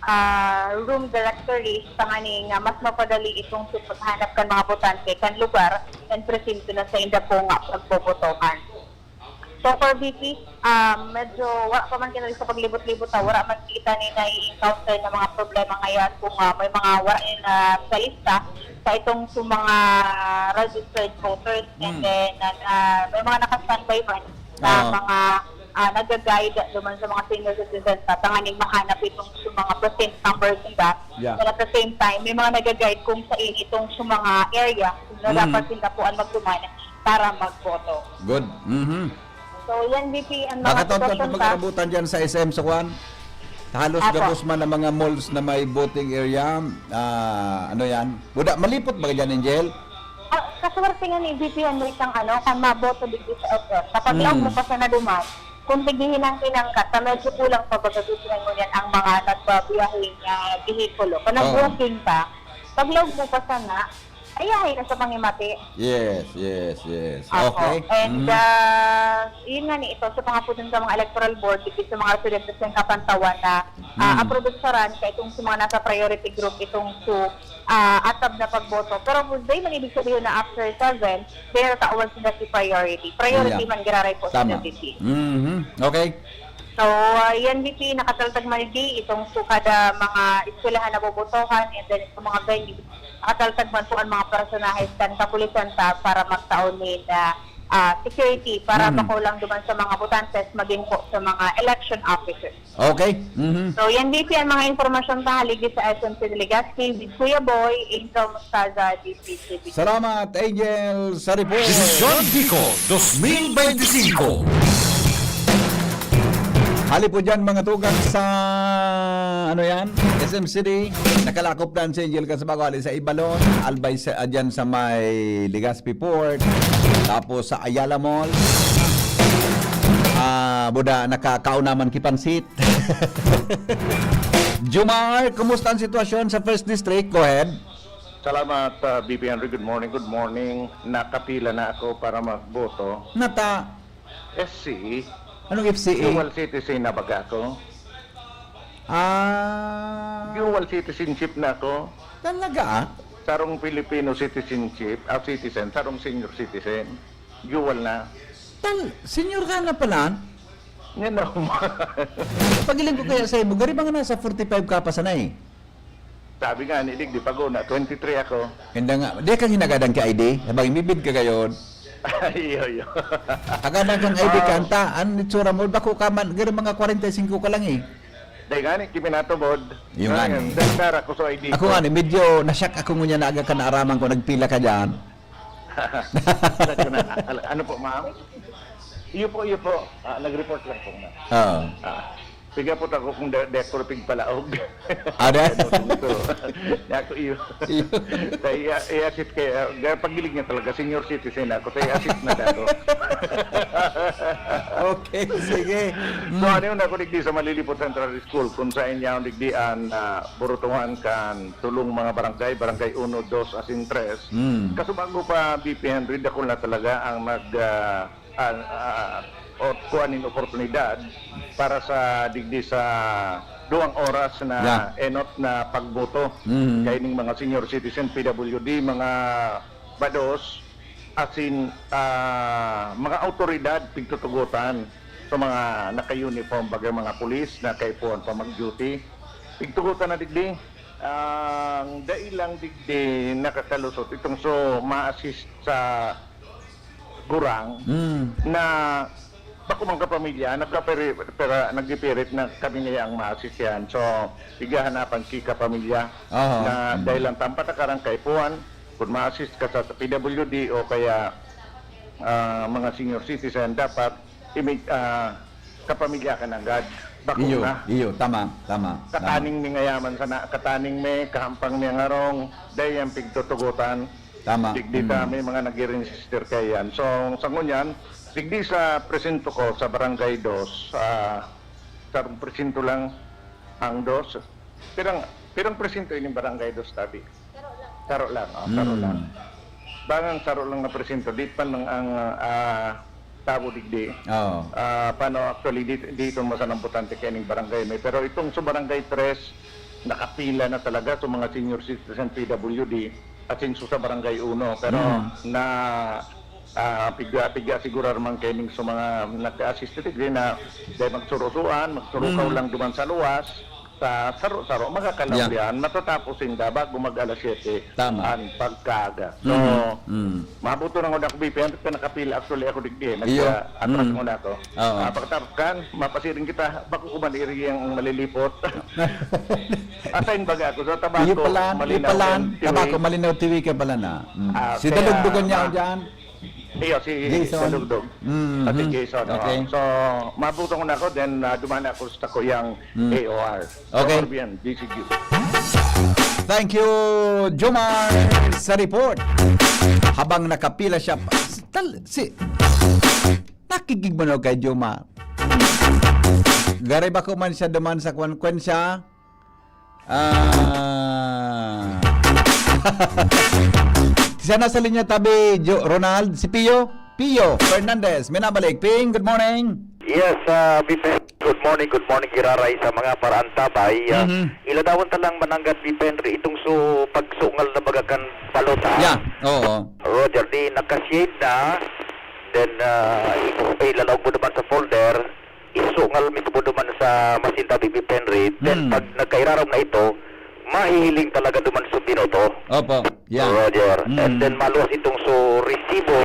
ah, room directory tanganing, ah, mas mapadali itong su paghanap kan mga botante kan lugar kan presinto na sainda po nga pagbobotohan. So far, V P, ah, medyo wala pa man kita sa paglibot-libot, ah, wala man kita ni nai-encounter na mga problema ngayon kung, ah, may mga wala ni na sa lista sa itong sa mga registered voters. And Hmm. then, ah, may mga naka-standby man na Oo. mga, ah, nag-guide duman sa mga senior citizens na tanganing mahanap itong sa mga precinct numbers nila. Yeah. And at the same time, may mga nag-guide kung sain itong sa mga area na Mm. dapat sila po ang magduman para magboto. Good. Mhm. So, yan, V P, ang mga Nakataon ka sitwasyon pa sa pagkarabutan dyan sa S M sa Kwan? Halos Apo. gabos man ang mga malls na may voting area. Ah, ano yan? Buda, malipot ba dyan, Angel? Ah, kaswerte nga ni V P Henry kang ano, kan maboto digdi sa S M. Kapag Mm. laog mo pa sa naduman, kung tighihinang-hinang ka, sa medyo kulang pa baga, V P Henry, yan ang mga nagbabiyaheng, ah, bihikulo. Kung Oo. nag-walking ka, pag laog mo pa sana, ayahay na sa pangimati. Yes, yes, yes. Apo. Okay. And, Mhm. ah, yun nga ni, ito, sa mga po dun sa mga electoral board, dito sa mga residentes ng Kapantawan na, ah, Mhm. aproduksaran, kaya itong sa mga nasa priority group, itong su, ah, atab na pagboto. Pero dai man ibig sabihin na after seven, dai tatawan sila si priority. Priority Yeah. man giraray po Tama. sa V P. Mhm. Okay. So, ah, yan, V P, nakataltag man digdi itong su kada mga eskwelahan na bobotohan, and then itong mga venue, nakataltag man po ang mga personahe kan kapulisan ta para magtao nin, ah, ah, security para Mhm. makulang duman sa mga botantes, magin po sa mga election officers. Okay. Mhm. So, yan, V P, ang mga impormasyon ta haligi sa S M C Legazpi with Kuya Boy, Angel Mostaza, D C C B. Salamat, Angel, sa report. Desisyon Bicol dos mil beintisinko. Hali po dyan, mga tugang sa, ano yan, S M C D. Nakalakop na si Angel Kasabago, hali sa Ibalon, Albay sa, ah, dyan sa may Legazpi Port, tapos sa Ayala Mall. Ah, buda, nakakaon naman ki pansit. Jomar, kumusta ang sitwasyon sa First District? Go ahead. Salamat, ah, B P Henry. Good morning, good morning. Nakapila na ako para magboto. Nata? S C E. Anong F C E? Dual citizen na baga ako. Ah. Dual citizenship na ako. Talaga, ah? Sarong Filipino citizenship, ah, citizen, sarong senior citizen. Dual na. Tal-, senior ka na pala? Yan na. Pagiling ko kaya sa imo, gari ba nga nasa forty-five ka pa sana eh? Sabi nga ni Digdi, pag una, twenty-three ako. Hindi nga, di ka ginagadan ki I D? Habang imibid ka gayon. Iyo, iyo. Agadan kang I D Oo. Kanta, ang itsura mo, bako ka man, gari mga kwarenta y singko ka lang eh. Dahil nga ni, kiminatubod. Yung nga ni. Dagdara ko sa I D Ako ko. Nga ni, medyo na-shock ako ngunyan na aga ka naaraman ko, nagpila ka dyan. Ala-, ano po, ma'am? Iyo po, iyo po. Ah, nag-report lang po, ma'am. Oo. Ah, piga po ako kung de-, de ako pigpalaog. Ah, de? Ano po ito? Ako iyo. Iyo. Sa iya, iya, sit kaya, kaya pagiling niya talaga, senior citizen ako. Sa iya, sit na ako. Okay, sige. So, Mm. ano yun, ako digdi sa Malilipot Central School, kung saan niya ang digdi ang, ah, burutuhan kan tulong mga barangay, Barangay Uno, Dos, asin Tres. Mm. Kaso bago pa, B P Henry, dakul na talaga ang nag, ah, ah, ah, o, kuha nin oportunidad para sa digdi sa duwang oras na Yeah. enot na pagboto. Mm. Kaya ning mga senior citizen, P W D, mga bados, asin, ah, mga awtoridad, pigtutugotan sa mga naka-uniform, baga mga pulis na kaipuhan pa mag-duty. Pigtugotan na digdi. Ang dai lang digdi nakakalusot, itong so ma-assist sa gurang Mm. na bako man kapamilya, nagkapiri-, pera, nagpipirit na kami niya ang ma-assist yan. So, pighahanapan ki kapamilya Aha. na Mm. dahil lang tampat na karang kaipuhan, kung ma-assist ka sa P W D o kaya ah, mga senior citizen, dapat imi-, ah, kapamilya ka nanggad. Bakong Iyo, na. iyo, tama, tama, tama. Kataning mi ngayaman sana, kataning mi, kahampang mi ang harong, dai yan pigtutugotan. Tama. Digdi ta Mm. may mga nag-register kaiyan. So, sa ngunyan, digdi sa presinto ko sa Barangay Dos, ah, sarong presinto lang ang Dos. Pirang, pirang presinto ining Barangay Dos, tabi? Saro lang, oh, saro Mm. lang. Bangang saro lang na presinto, di pa nang ang, ah, tawo digdi. Oo. Ah, paano, actually, di, di ito masanang botante kaining barangay may. Pero itong sa Barangay Tres, nakapila na talaga sa mga senior citizen P W D, asin sa Barangay Uno. Pero Mm. na, ah, pigya, pigya sigurar man kaining sa mga nag-assist digdi na dahil magsurusuan, magsurukaw Mm. lang duman sa luwas, sa saro-saro, Yeah. makakalaw yan, matatapos sinda bago mag alas siyete Tama. ang pagkaaga. So, Mm, mm. mabuto na ako, B P N, nakapila actually ako digdi, eh. Iyo. Nag-atras Mm. muna ako. Oo. Ah, pagkatapos kan, mapasiring kita, bako ko man iri ang malilipot. Assign baga ako sa Tabaco, Iyo pala, iyo malinaw pala, yan, Tabaco, Tiwi. Malinaw, Tiwi ka pala na. Mm. Ah, Si kaya Dalugdugan niya ma- ako dyan. Iyo, si Jason. Dalugdog. Mm, Pati mhm. Jason, oo. Okay. So, mabuto ko na ako, then, ah, duman ako sa takuyang Mm. A O R. Okay. Orbian, D C Q. Thank you, Jomar, sa report. Habang nakapila siya, tal-, si, nakikigmano kay Jomar. Gari ba ko man siya duman sa kwan-kwan siya? Ah. Siya nasa linya tabi, Jo-, Ronald, si Pio. Pio Fernandez, minabalik. Ping, good morning. Yes, ah, B P N, good morning, good morning, giraray sa mga paraantabay. Ah, Mhm. Iladawon ta lang mananggad, B P N, itong su-, pagsungal na baga kan balota. Yeah, oo. Roger, di naka-shade na. Then, ah, i-, ilalaog mo naman sa folder. Isungal mi po duman sa masin tabi, B P N Read. Then, Hmm. pag nagkairarom na ito, mahihiling talaga duman sa binoto. Opo. Yeah. Roger. Hmm. And then, maluwas itong so resibo,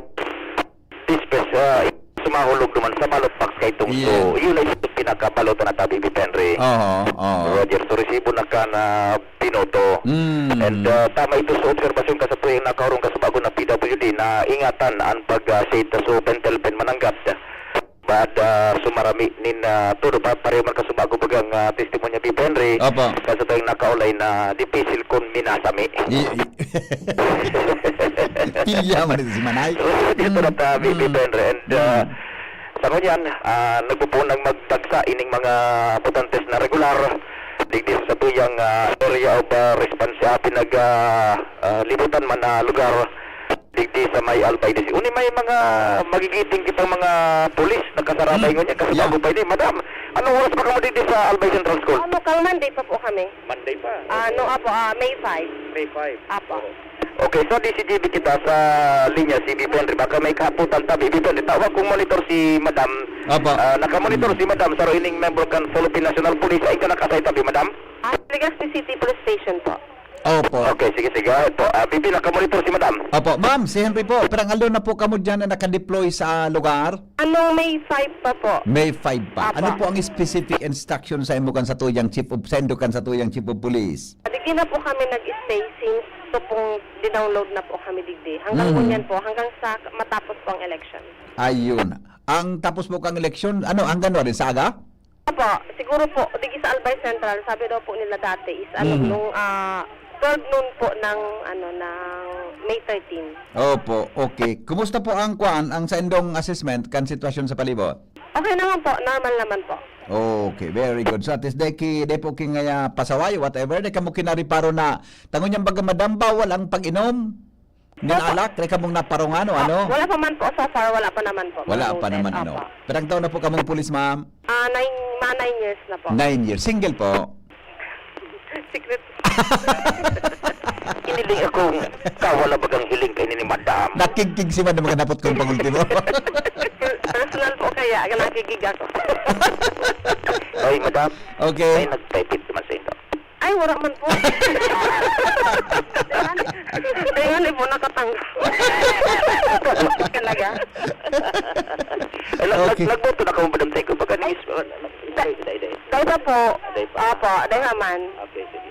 dispes, ah, sumahulog duman sa ballot box kay itong Yeah. so, yun ay itong pinakabalota na tabi, B P N Read. Oo, oo. Roger, so resibo na ka na binoto. Hmm. And, ah, tama ito sa obserbasyon ka sa tuwing nakaurong ka sa bago na P W D na ingatan ang pag, ah, shade ta so pentel pen mananggad. Bad, ah, sumarami nin, ah, todo pa, pareho man kasubago bagang, ah, testimonya, Bibi Henry. Opo. Kaso tayong nakaulay na dipisil kun minasami. I-, i-, pilya man ito si Manay. So, dito Mm, na ta, Bibi mm, Henry. And, ah, mm. sa ngunyan, ah, nagpupunang magtagsa ining mga botantes na regular. Digdi sa tuyang, ah, area of, ah, response, ah, pinag, ah, ah, libutan man na lugar. Digdi sa may Albay District. Uni may mga magigiting kitang mga pulis nakasarabay Mm. ngunyan kasi Yeah. bago pa ini. Madam, anong oras pa kamo digdi sa Albay Central School? Ano, kang Monday pa po kami. Monday pa? Ah, no, apo, ah, May five. May five. Apo. Oo. Okay, sa D C G B kita sa linya, si Bibi Henry. Baka may kahapotan ta, Bibi Henry. Tawag kong monitor si Madam. Apo. Ah, nakamonitor Mm. si Madam. Sa ining member kan Philippine National Police, ay ka nakasay tabi, Madam? Ah, Legazpi City Police Station po. Opo. Okay, sige, sige. Ito, ah, Bibi, nakamonitor si Madam. Opo, ma'am, si Henry po. Pirang aldaw na po kamo diyan na nakadeploy sa lugar? Anong May five pa po? May five pa. Apo. Ano po ang specific instruction sa imo kan sa tuyang chief of, sa indo kan sa tuyang chief of police? Digdi na po kami nag-stay since to pong dinownload na po kami digdi. Hanggang Mm. ngunyan po, hanggang sa matapos po ang election. Ayun. Ang tapos po kang eleksyon, ano, hanggang ano rin, sa aga? Opo, siguro po, digi sa Albay Central, sabi daw po nila dati is, ano, Hmm. nung, ah, twelve noon po ng, ano, ng May thirteen. Opo, okay. Kumusta po ang kwan, ang sa indong assessment kan sitwasyon sa palibot? Okay naman po, normal naman po. Okay, very good. So, at least, dai ki, dai po ki ngaya pasaway, whatever, dai kamo kinariparo na, tangon niyang baga, madam, bawal ang pag-inom? Nin Opo. alak, dai kamong naparungan o ano? Wala pa man po, so far, wala pa naman po, Wala mga pa noted. naman, ano. Opo. Pirang taon na po kamong pulis, ma'am? Ah, nine, mga nine years na po. Nine years. Single po? Secret. Hiniling akong kawala bagang hiling kaini ni Madam. Nakigkig si Madam, maganapot kong pangultimo. Personal po kaya, nakikig ako. Oy, Madam. Okay. Ay, nagpipit naman sa inyo. Ay, wala man po. Dahil nga po, nakatanggap. Talaga. Ay, nag-, Okay. nag-, nagboto na ka mo, Madam Tego? Baka ni Miss, uh, Day, Day, Day. Day pa po. Day pa. Opo, Day naman. Okay, sige.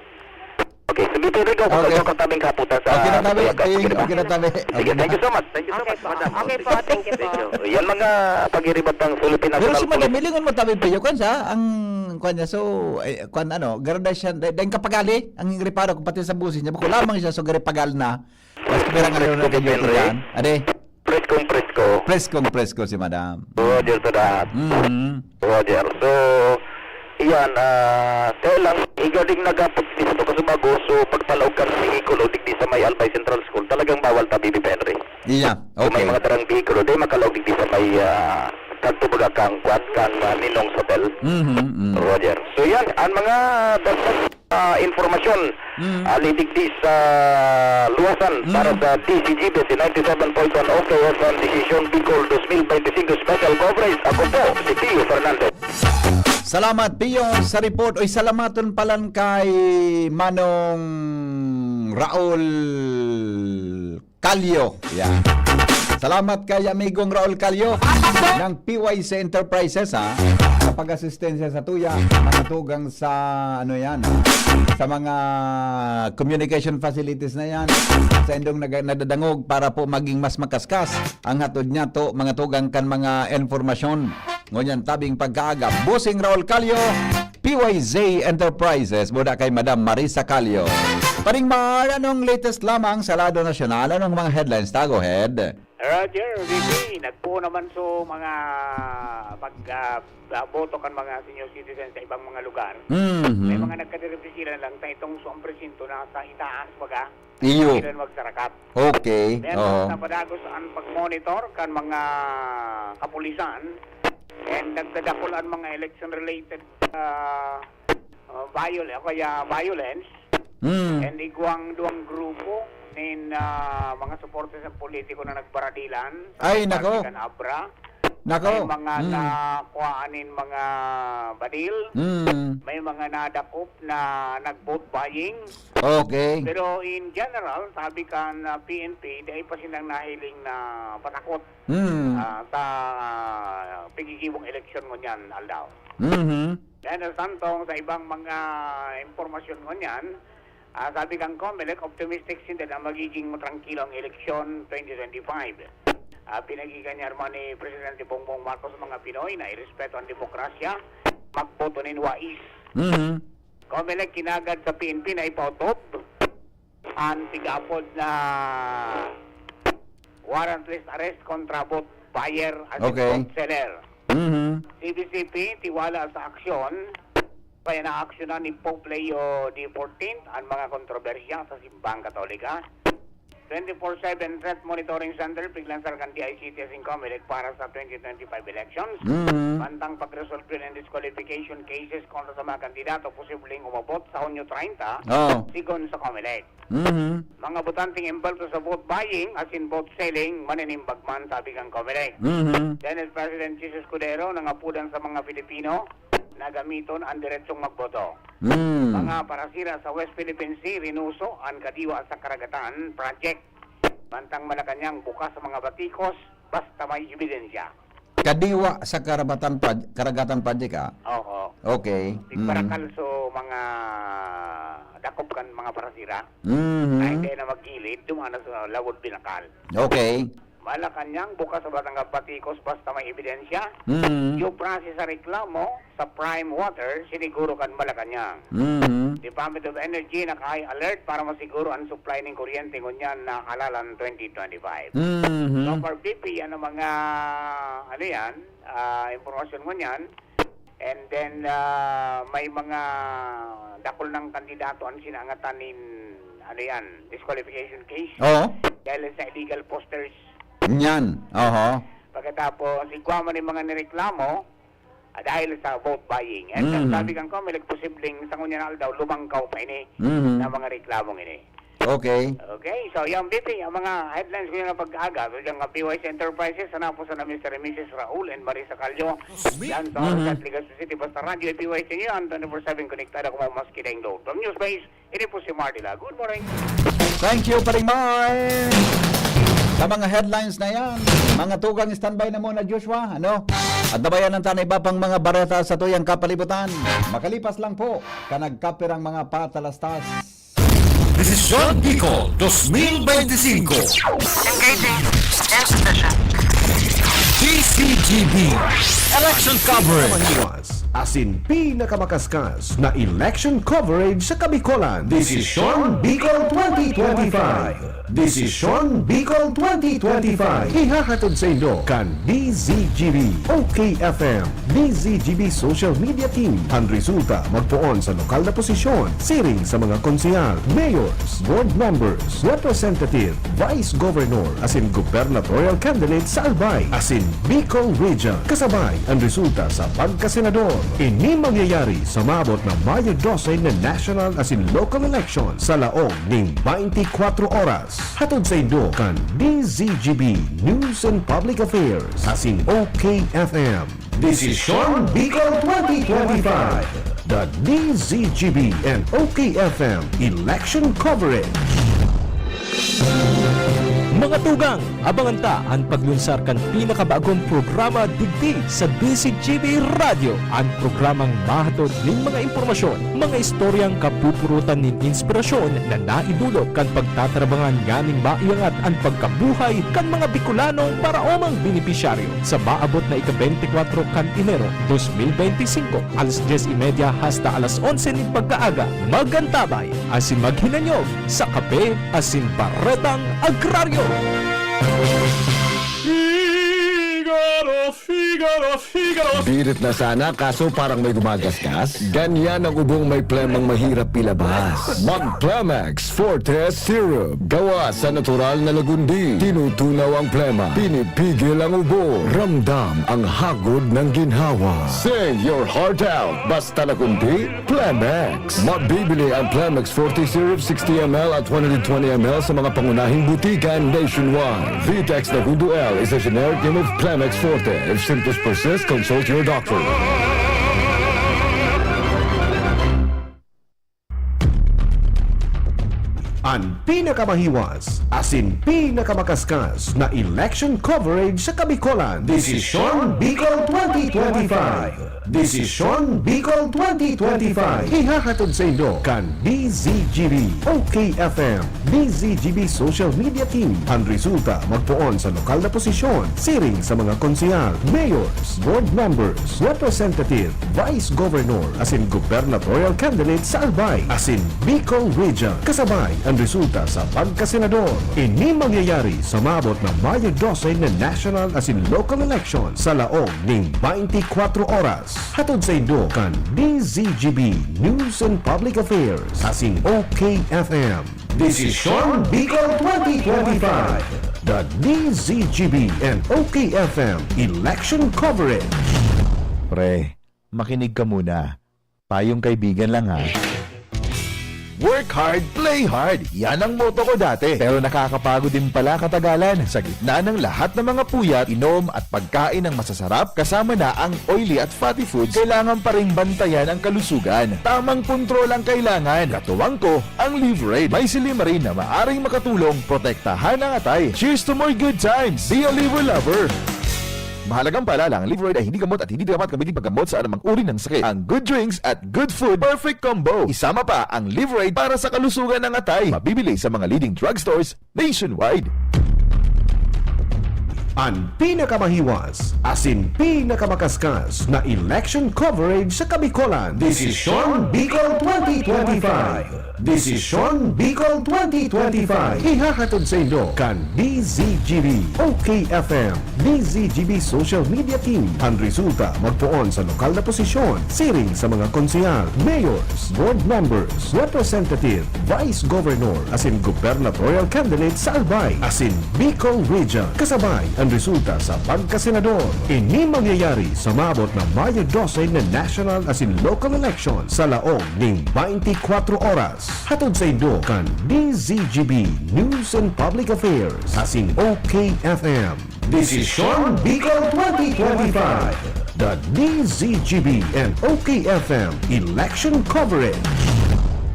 Okay, so B P Rigo, okay, kung tabing kaputa sa okay na tabi, okay, okay na tabi. Sige, okay na. Thank you so much. Thank you so much, madam. Okay po, thank you po. Yan mga pagiribat ng Philippine National Police. Pero si madam, ilingon mo tabi, Pio, kwan siya, ang kwan niya, so, eh, kwan ano, garada siya, dahil kapagali, ang reparo ko pati sa busis niya, bako lamang siya, so garipagal na. Mas pirang ano na kayo yan. Ade? Preskong presko. Preskong presko si madam. Roger to that. Mhm. Roger. So, iyan, ah, kaya lang, higading nagapot dito kasi bago, so pagpalaog ka ng vehikulo, digdi sa may Albay Central School, talagang bawal ta, B B P Henry. Iya, okay. Kung may mga darang vehikulo, di makalaog digdi sa may, ah, kadto baga kang, kwan, kang, ah, Ninong Sabel. Mhm, mhm. Roger. So yan, ang mga dagdag ah, impormasyon, mm, ah, lidigdi sa luwasan, mm, para sa D Z G B, si ninety-seven point one O K F M Decision Bicol twenty twenty-five Special Coverage. Ako po si Pio Fernandez. Salamat, Pio, sa report. Oy, salamaton palan kay Manong Raul Calio. Yeah. Salamat kay amigong Raul Calio ng P Y C Enterprises, ha, sa pag-asistensya sa tuya, mga tugang sa, ano yan, ha, sa mga communication facilities na yan, sa indong nag- nadadangog para po maging mas makaskas ang hatod niya to, mga tugang kan mga informasyon. Ngunyan tabing pagkaaga, Bossing Raul Calio, P Y Z Enterprises, muna kay Madam Marisa Calio. Paring Mar, anong latest lamang sa lado nasyonal? Anong mga headlines ta? Go ahead. Roger, V P, nagpuo naman so mga pag, ah, ah, boto kan mga senior citizen sa ibang mga lugar. Mhm. May mga nagkadiretso sila lang sa itong so ang presinto na sa itaas, baga. Iyo. Sila magsarakat. Okay. Meron oo. Na padagos ang pag-monitor kan mga kapulisan and nagdadakul ang mga election-related, ah, ah, viol-, o kaya violence. Mm. And igwang duwang grupo nin, ah, mga suporte sa politiko na nagbaradilan sa ay, nako. Kan Abra. Nako. May mga mm. Nakuhaan nin mga badil. Mm. May mga nadakop na nag-vote buying. Okay. Pero in general, sabi kan, ah, P N P, dai pa silang nahiling na patakot, hmm, ah, sa, ah, pigigibong eleksyon ngunyan aldaw. Mhm. Daniel Santong, sa ibang mga impormasyon ngunyan, ah, sabi kan Comelec, optimistic sinda na magiging matrangkilo ang eleksyon twenty twenty-five. Ah, pinag-iganyan man ni Presidente Bongbong Marcos ang mga Pinoy na irespeto ang demokrasya, magboto nin wais. Mhm. Comelec kinagad sa P N P na ipautob an tig-apod na warrantless arrest kontra vote buyer at okay. Vote seller. Mhm. C B C P, tiwala sa aksyon, kaya naaksyonan ni Pope Leo the fourteenth an mga kontrobersiya sa Simbahang Katolika. Twenty-four seven Threat Monitoring Center, piglansar kan D I C T S in Comelec para sa twenty twenty-five elections. Mhm. Mantang pagresolbe ng disqualification cases kontra sa mga kandidato posibleng umabot sa Hunyo treinta, oh. Sigon sa Comelec. Mhm. Mga botanteng embulto sa vote buying, as in vote selling, maninimbag man, sabi kan Comelec. Mhm. Senate President Jesus Escudero nangapudan sa mga Filipino na gamiton ang diretsong magboto. Mm. Mga parasira sa West Philippine Sea, rinuso ang Kadiwa sa Karagatan Project. Mantang Malacanang bukas sa mga batikos, basta may ebidensya. Kadiwa sa Karabatan Proj-, Karagatan Project, ah? Oo. Okay. Mm. Tigparakal so mga dakop kan mga parasira. Mhm. Ay, hindi na maggilid, dumana sa lawod binakal. Okay. Malacanang, bukas sa Batangas batikos, basta may ebidensya. Mhm. Due process sa reklamo sa Prime Water, siniguro kan Malacanang. Mhm. Department of Energy naka-high alert para masiguro ang supply ning kuryente ngunyan na halalan twenty twenty-five. Mhm. So, for B P, yan ang mga, ano yan, ah, impormasyon ngunyan. And then, ah, may mga dakul nang kandidato ang sinangatan nin, ano yan, disqualification case. Oo. Dahil sa illegal posters. Yan. Oho. Pagkatapos, igwa man yung mga nireklamo, ah, dahil sa vote buying. And Mhm. Sabi kan Comelec, posibleng sa ngunyan na aldaw, lumangkaw pa ini Mhm. Na mga reklamong ini. Okay. Okay, so yan, B P, ang mga headlines ko yung pag-aga. So, yung P Y C Enterprises, sana po sana Mister and Missus Raul and Marisa Calio. Yan sa Mhm. Orisat, Legazpi City, basta Radyo P Y C nyo yan, twenty-four seven konektado kung mas kideng load. From Newspace, ini po si Marty La. Good morning. Thank you, Paring Mar. Sa mga headlines na yan, mga tugang standby na muna, Joshua, ano? At nabayanan ta na iba pang mga bareta sa tuyang kapalibutan. Makalipas lang po, ka nagkapirang mga patalastas. Desisyon Bicol twenty twenty-five. Engaging in session. D Z G B Election Coverage. Iwas, asin pinakamakaskas na election coverage sa Kabikolan. Desisyon Bicol twenty twenty-five. Desisyon Bicol twenty twenty-five. Ihahatod sa indo kan D Z G B, O K F M, D Z G B Social Media Team. An resulta magpoon sa lokal na posisyon, siring sa mga konsehal, mayors, board members, representative, vice governor, asin gubernatorial candidate sa Albay, asin Bicol Region. Kasabay an resulta sa pagkasenador. Ini mangyayari sa maabot na Mayo dose na national asin local election sa laog ning twenty-four oras. Hatod sa indo kan D Z G B News and Public Affairs asin O K F M. Desisyon Bicol twenty twenty-five. The D Z G B and O K F M Election Coverage. Mga tugang, abangan ta an paglunsar kan pinakabagong programa digdi sa D Z G B Radyo, an programang mahatod nin mga impormasyon, mga istoryang kapupurutan nin inspirasyon na naidulot kan pagtatrabangan nganing maiangat an pagkabuhay kan mga Bicolano para omang benepisyaryo. Sa maabot na ika-beintikwatro kan Enero, dos mil beintisinko, alas dyes y media hasta alas onse nin pagkaaga, magantabay asin maghinanyog sa Kape asin Baretang Agraryo. Figaro, Figaro, Figaro. Birit na sana, kaso parang may gumagasgas. Ganyan ang ubong may plemang mahirap ilabas. Mag Plemex Forte Syrup. Gawa sa natural na lagundi. Tinutunaw ang plema. Pinipigil ang ubo. Ramdam ang hagod ng ginhawa. Say your heart out. Basta lagundi, Plemex. Mabibili ang Plemex Forte Syrup sixty M L at one hundred twenty M L sa mga pangunahing butika nationwide. Vitex Nagundo L is a generic name of Plemex Forte. If symptoms persist, consult your doctor. An pinakamahiwas asin pinakamakaskal na election coverage sa Kabikolan. Desisyon Bicol twenty twenty-five. Desisyon Bicol twenty twenty-five. Ihahatod sa indo kan D Z G B, O K F M, D Z G B Social Media Team. An resulta magpoon sa lokal na posisyon, siring sa mga konsehal, mayors, board members, representative, vice governor, asin gubernatorial candidate sa Albay, asin Bicol Region. Kasabay an resulta sa pagkasenador. Ini mangyayari sa maabot na Mayo dose na national asin local election sa laog ning twenty-four oras. Hatod sa indo kan D Z G B News and Public Affairs asin O K F M. Desisyon Bicol twenty twenty-five. The D Z G B and O K F M Election Coverage. Pre, makinig ka muna. Payong kaibigan lang, ha. Work hard, play hard. Yan ang motto ko dati. Pero nakakapagod din pala katagalan. Sa gitna ng lahat ng mga puyat, inom at pagkain ng masasarap, kasama na ang oily at fatty foods, kailangan pa ring bantayan ang kalusugan. Tamang kontrol ang kailangan. Katuwang ko, ang Livraid. May silimarin na maaring makatulong protektahan ang atay. Cheers to more good times! Be a Liver Lover! Mahalagang paalala, ang Livraid ay hindi gamot at hindi dapat gamitin paggamot sa anumang uri ng sakit. Ang good drinks at good food, perfect combo. Isama pa ang Livraid para sa kalusugan ng atay. Mabibili sa mga leading drugstores nationwide. An pinakamahiwas asin pinakamakaskal na election coverage sa Kabikolan. Desisyon Bicol twenty twenty-five. Desisyon Bicol twenty twenty-five. Ihahatod sa indo kan D Z G B, O K F M, D Z G B Social Media Team. An resulta magpoon sa lokal na posisyon, siring sa mga konsehal, mayors, board members, representative, vice governor, asin gubernatorial candidate sa Albay, asin Bicol Region. Kasabay an resulta sa pagkasenador. Ini mangyayari sa maabot na Mayo dose na national asin local election sa laog ning twenty-four oras. Hatod sa indo kan D Z G B News and Public Affairs asin O K F M. Desisyon Bicol twenty twenty-five. The D Z G B and O K F M Election Coverage.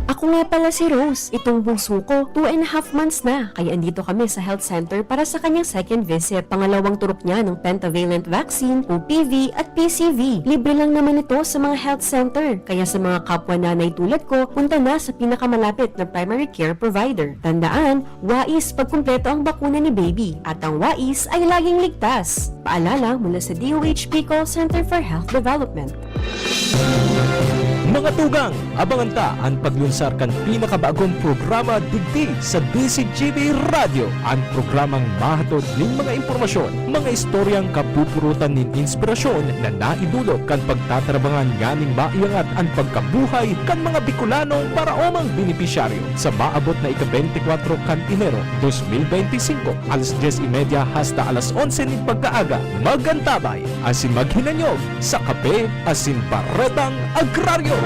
Ako nga pala si Rose. Itong bunso ko, two and a half months na. Kaya andito kami sa health center para sa kanyang second visit. Pangalawang turok niya ng pentavalent vaccine, O P V at P C V. Libre lang naman ito sa mga health center. Kaya sa mga kapwa nanay tulad ko, punta na sa pinakamalapit na primary care provider. Tandaan, wais pagkumpleto ang bakuna ni baby. At ang wais ay laging ligtas. Paalala mula sa D O H P Call Center for Health Development. Mga tugang, abangan ta an paglunsar kan pinakabagong programa digdi sa D C G B Radyo, an programang mahatod nin mga impormasyon, mga istoryang kapupurutan nin inspirasyon na naidulot kan pagtatrabangan nganing maiangat an pagkabuhay kan mga Bicolanong paraomang benepisyaryo. Sa maabot na ika-beintikwatro kan Enero, dos mil beintisinko, alas dyes y media hasta alas onse nin pagkaaga, magantabay asin maghinanyog sa Kape asin Baretang Agraryo.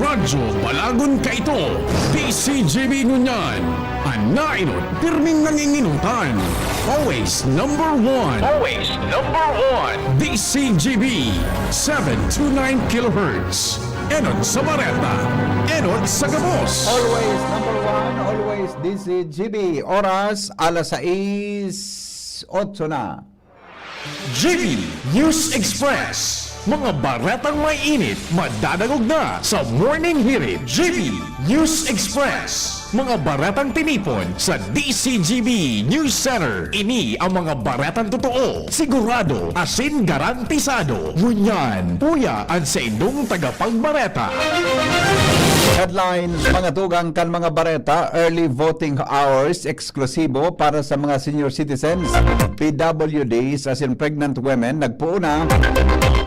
Radyo Balagon Kaito, D C G B ngunyan, an nainot pirming nanginginotan. Always number one. Always number one. D C G B, seven two nine kilohertz. Enot sa bareta, enot sa gabos. Always number one, always D C G B. Oras, alas sais, otso na. G B News Express. Mga baretang may init, madadangog na sa Morning Hirit. G B News Express. Mga baretang tinipon sa D C G B News Center. Ini ang mga baretang totoo, sigurado, asin garantisado. Ngunyan, uya an saindong tagapagbareta. Headlines, mga tugang kan mga bareta, early voting hours, eksklusibo para sa mga senior citizens, P W Ds, asin pregnant women, nagpoon na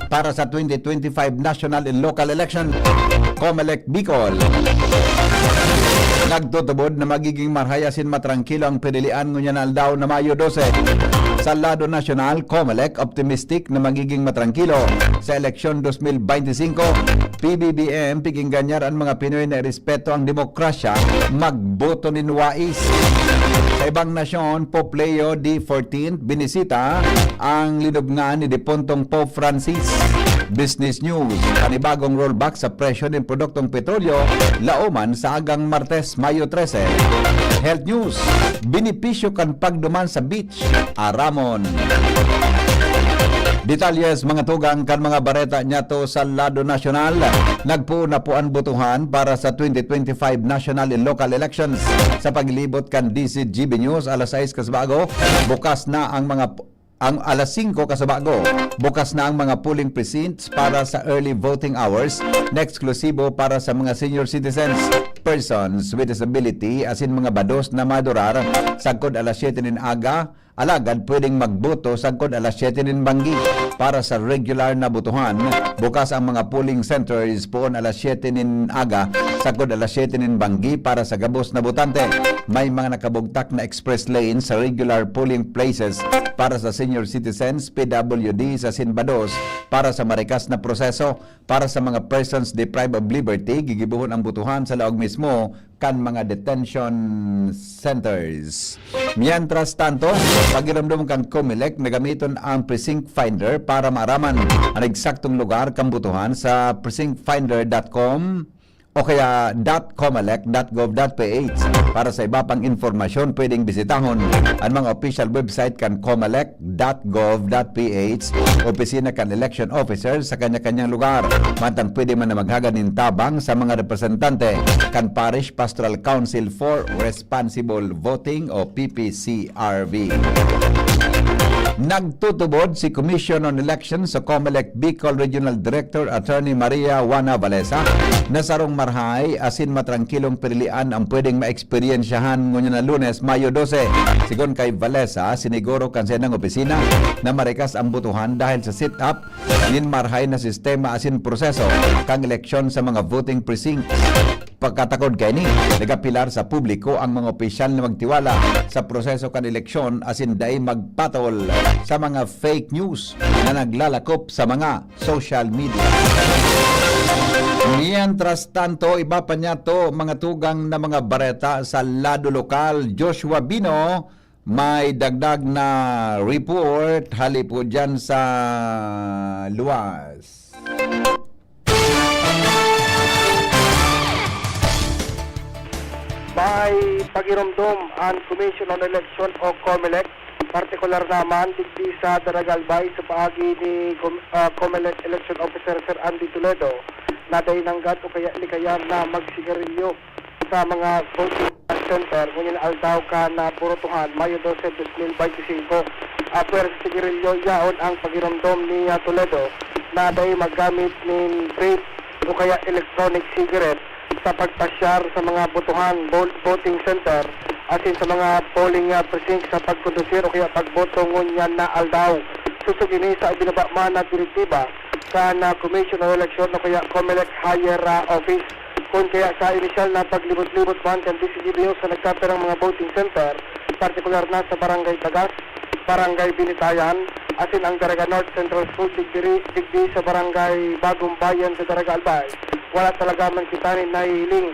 para sa twenty twenty-five national and local election, Comelec Bicol. Nagtutubod na magiging marhay asin matrangkilo ang pinilian ngunyan na aldaw na Mayo dose. Sa lado nasyonal, Comelec optimistic na magiging matrangkilo sa eleksyon dos mil beintisinko. P B B M, piginggan niya an mga Pinoy na irespeto ang demokrasya, magboto nin wais. Sa ibang nasyon, Pope Leo the fourteenth binisita ang linubngan ni depuntong Pope Francis. Business News, panibagong rollback sa presyo nin produktong petrolyo, laoman sa agang Martes, Mayo trese. Health News, benepisyo kan pagduman sa beach, aramon. Detalles, mga tugang kan mga bareta niyato sa lado nasyonal. Nagpoon na po an botohan para sa twenty twenty-five national and local elections. Sa paglibot kan D C G B News, alas sais kasabago, bukas na ang mga ang alas singko kasabago. Bukas na ang mga polling precincts para sa early voting hours na eksklusibo para sa mga senior citizens, persons with disability, asin mga bados na madurar sagkod alas siyete nin aga, alagad pwedeng magboto sagkod alas siyete nin banggi. Para sa regular na botohan, bukas ang mga polling centers poon alas siyete nin aga sagkod alas siyete nin banggi para sa gabos na botante. May mga nakabugtak na express lane sa regular polling places para sa senior citizens, P W Ds asin bados para sa marikas na proseso. Para sa mga persons deprived of liberty, gigibohon ang botohan sa laog mismo kan mga detention centers. Mientras tanto, pagiromdom kan Comelec na gamiton ang precinct finder para maaraman an eksaktong lugar kan botohan sa precinctfinder dot com o kaya dot comelec dot gov dot ph. Para sa iba pang impormasyon, pwedeng bisitahon an mga official website kan comelec dot gov dot ph, opisina kan election officer sa kanya-kanyang lugar. Mantang pwede man na maghagad nin tabang sa mga representante kan Parish Pastoral Council for Responsible Voting o P P C R V. Nagtutubod si Commission on Elections o Comelec Bicol Regional Director Attorney Maria Juana Valesa na sarong marhay asin matrangkilong pirilian ang pwedeng maeksperiensyahan ngunyan na Lunes, Mayo dose. Sigon kay Valesa, siniguro kan saindang opisina na marikas ang botohan dahil sa set-up nin marhay na sistema asin proseso kan eleksyon sa mga voting precincts. Pagkatakod kaini, nagapilar sa publiko ang mga opisyal na magtiwala sa proseso kan eleksyon asin dai magpatol sa mga fake news na naglalakop sa mga social media. Mientras tanto, iba pa niyato, mga tugang na mga bareta sa lado lokal. Joshua Bino, may dagdag na report hali po dyan sa luwas. Ay pagiromdom an Commission on Election o COMELEC, partikular naman digdi sa Daraga Albay sa paagi ni Com-, ah, COMELEC Election Officer Sir Andy Toledo na dai nanggad o kaya likayan na magsigarilyo sa mga voting center ngunyan na aldaw kan, ah, burutuhan, Mayo dose, dos mil baynte singko. Ah, pwera sa sigarilyo, yaon ang pagiromdom ni, ah, Toledo na dai maggamit nin vape o kaya electronic cigarette sa pagpasyar sa mga botohan, vo-, voting center, asin sa mga polling, ah, precinct sa pagkondusir o kaya pagboto ngunyan na aldaw. Sosog ini sa ibinaba man na direktiba kan, ah, Commission o Eleksyon o kaya COMELEC Higher, ah, Office. Kun kaya sa inisyal na paglibot-libot man kan D C G B News sa nagkapirang mga voting center, partikular na sa Barangay Tagas, Barangay Binitayan, asin ang Daraga North Central School digdiri, digdi sa Barangay Bagong Bayan sa Daraga Albay, wala talaga man kita nin nahihiling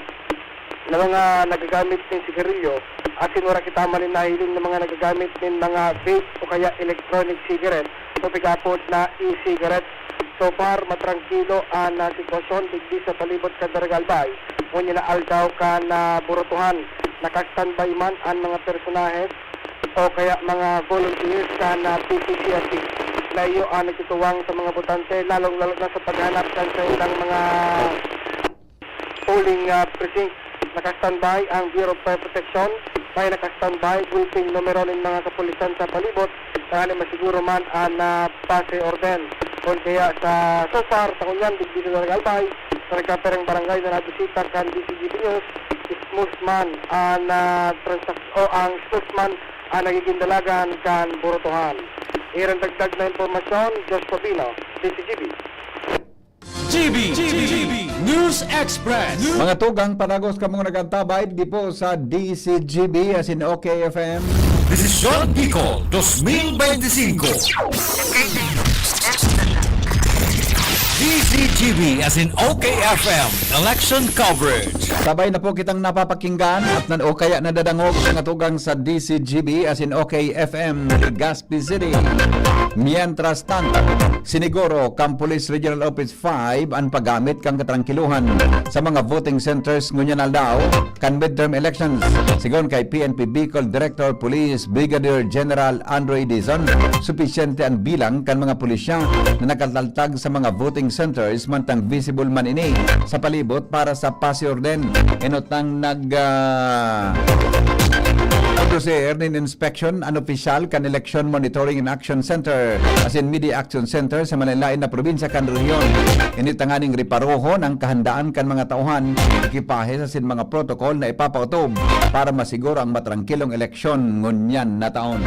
na mga nagagamit nin sigarilyo, asin wala kita man nin nahiling na mga nagagamit nin mga vape o kaya electronic cigarette o pigapod na e-cigarette. So far, matrangkilo an, ah, sitwasyon digdi sa palibot kan Daraga Albay. Ngunyan na aldaw kan, ah, burutuhan, naka-standby man an mga personahes o kaya mga volunteers kan, ah, P P C R D na iyo ang nagtutuwang sa mga botante, lalong-lalo na sa paghanap kan saindang mga polling, ah, precinct. Naka-standby ang Bureau of Fire Protection. May naka-standby gulping numero nin mga kapulisan sa palibot, tanganing masiguro man an, ah, pase orden. Kun kaya sa so far, sa ngunyan, digdi sa Daraga Albay, sa nagkapirang barangay na nabisita kan D C G B News, smooth man an, ah, transak-, o ang smooth man ang nagiging dalagan kan burutuhan. Iyan ang dagdag na impormasyon, Josh Pabino, D C G B. G B, G B, News Express. Mga tugang, padagos kamong nag-antabay, di po sa D C G B, as in OK F M. Desisyon Bicol, dos mil baynte singko. D C G B, as in OK F M, election coverage. Sabay na po kitang napapakinggan at nan-, o kaya nadadangog, mga tugang, sa D C G B, as in OK F M, Legazpi City. Mientras tanto, siniguro kan Police Regional Office five an paggamit kan katrangkiluhan sa mga voting centers ngunyan aldaw kan midterm elections. Sigon kay P N P Bicol Director Police Brigadier General Andrew Edison, supisyente an bilang kan mga pulisya na nakataltag sa mga voting centers mantang visible man ini sa palibot para sa pase orden. Enot nang nag, ah, conducir nin inspection an opisyal kan Election Monitoring and Action Center asin Media Action Center sa malain-lain na probinsya kan rehiyon. Ini tanganing reparohon an kahandaan kan mga tauhan, ekipahe asin mga protokol na ipapaotob para masiguro ang matrangkilong eleksyon ngunyan na taon.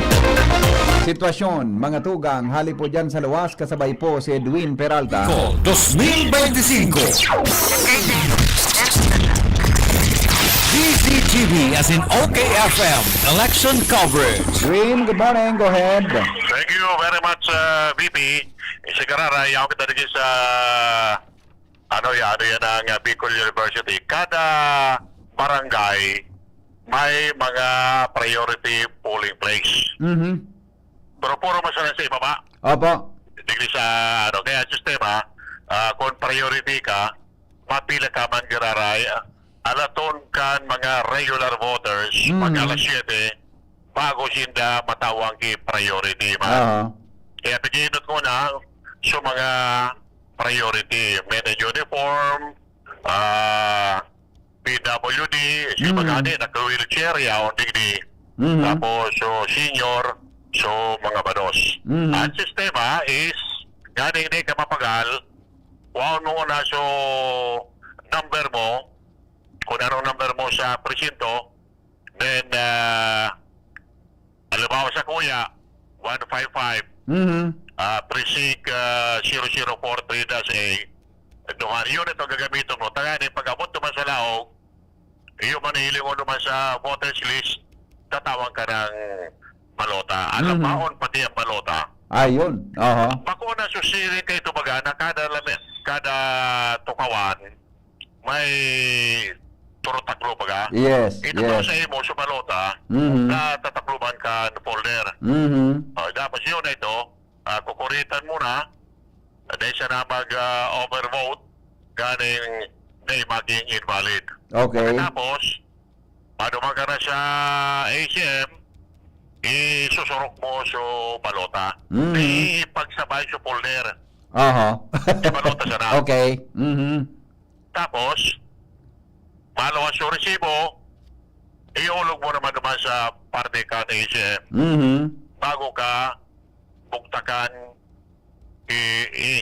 Sitwasyon, mga tugang, hali po dyan sa luwas, kasabay po si Edwin Peralta. Bicol, dos mil baynte singko. D C G B, as in OK F M, election coverage. Edwin, good morning. Go ahead. Thank you very much, uh, V P. Sa Gararay, ako kita dito sa, ano ya, ano yan ang, uh, Bicol University. Kada barangay may mga priority polling place. Mhm. Pero puro man sila sa ibaba. Opo. Digdi sa, ano, kaya ang sistema, ah, kung priority ka, mapila ka man giraray, ah, alaton kan mga regular voters, Mm. pag alas siyete, bago sinda matawag ki priority, ma. Aha. Kaya pag-iinot ko na, so mga priority, men in uniform, ah, P W D, si Mm. Magani, naka-wheelchair, yaon digdi. Mhm. Tapos, so, senior, so, mga bados. Mhm. Ang sistema is, ganing di ka mapagal, kuhaon mo una, so, number mo, kung anong number mo sa presinto, then, ah, halimbawa sa kuya, one five five, Mhm. ah, precinct, ah, zero zero four three dash A, duha, yun ito gagamitin mo. Tanganing pag-abot naman sa laog, iyo man hilingon naman sa voters list, tatawan ka ng balota. Alam Mhm. baon pati ang balota. Ayun. Aha. Bako na susiring kayo, ito baga, na kada lami-, kada tukawan, may turo taklo baga. Yes, Ito yes. sa imo, sa balota, Mhm. na tatakluban ka folder. Mhm. O, tapos yun na ito, ah, kukuritan mo na, dahil siya na mag, ah, overvote, ganing na maging invalid. Okay. Tapos, Ano man ka na sa A C M, isusurok mo so balota. Mhm. Di ipagsabay so folder. Aha. Di balota sana. Okay. Mhm. Tapos, maluwas yung resibo, iulog mo naman naman sa parte ka ng A C M Mhm. bago ka bugtakan i, i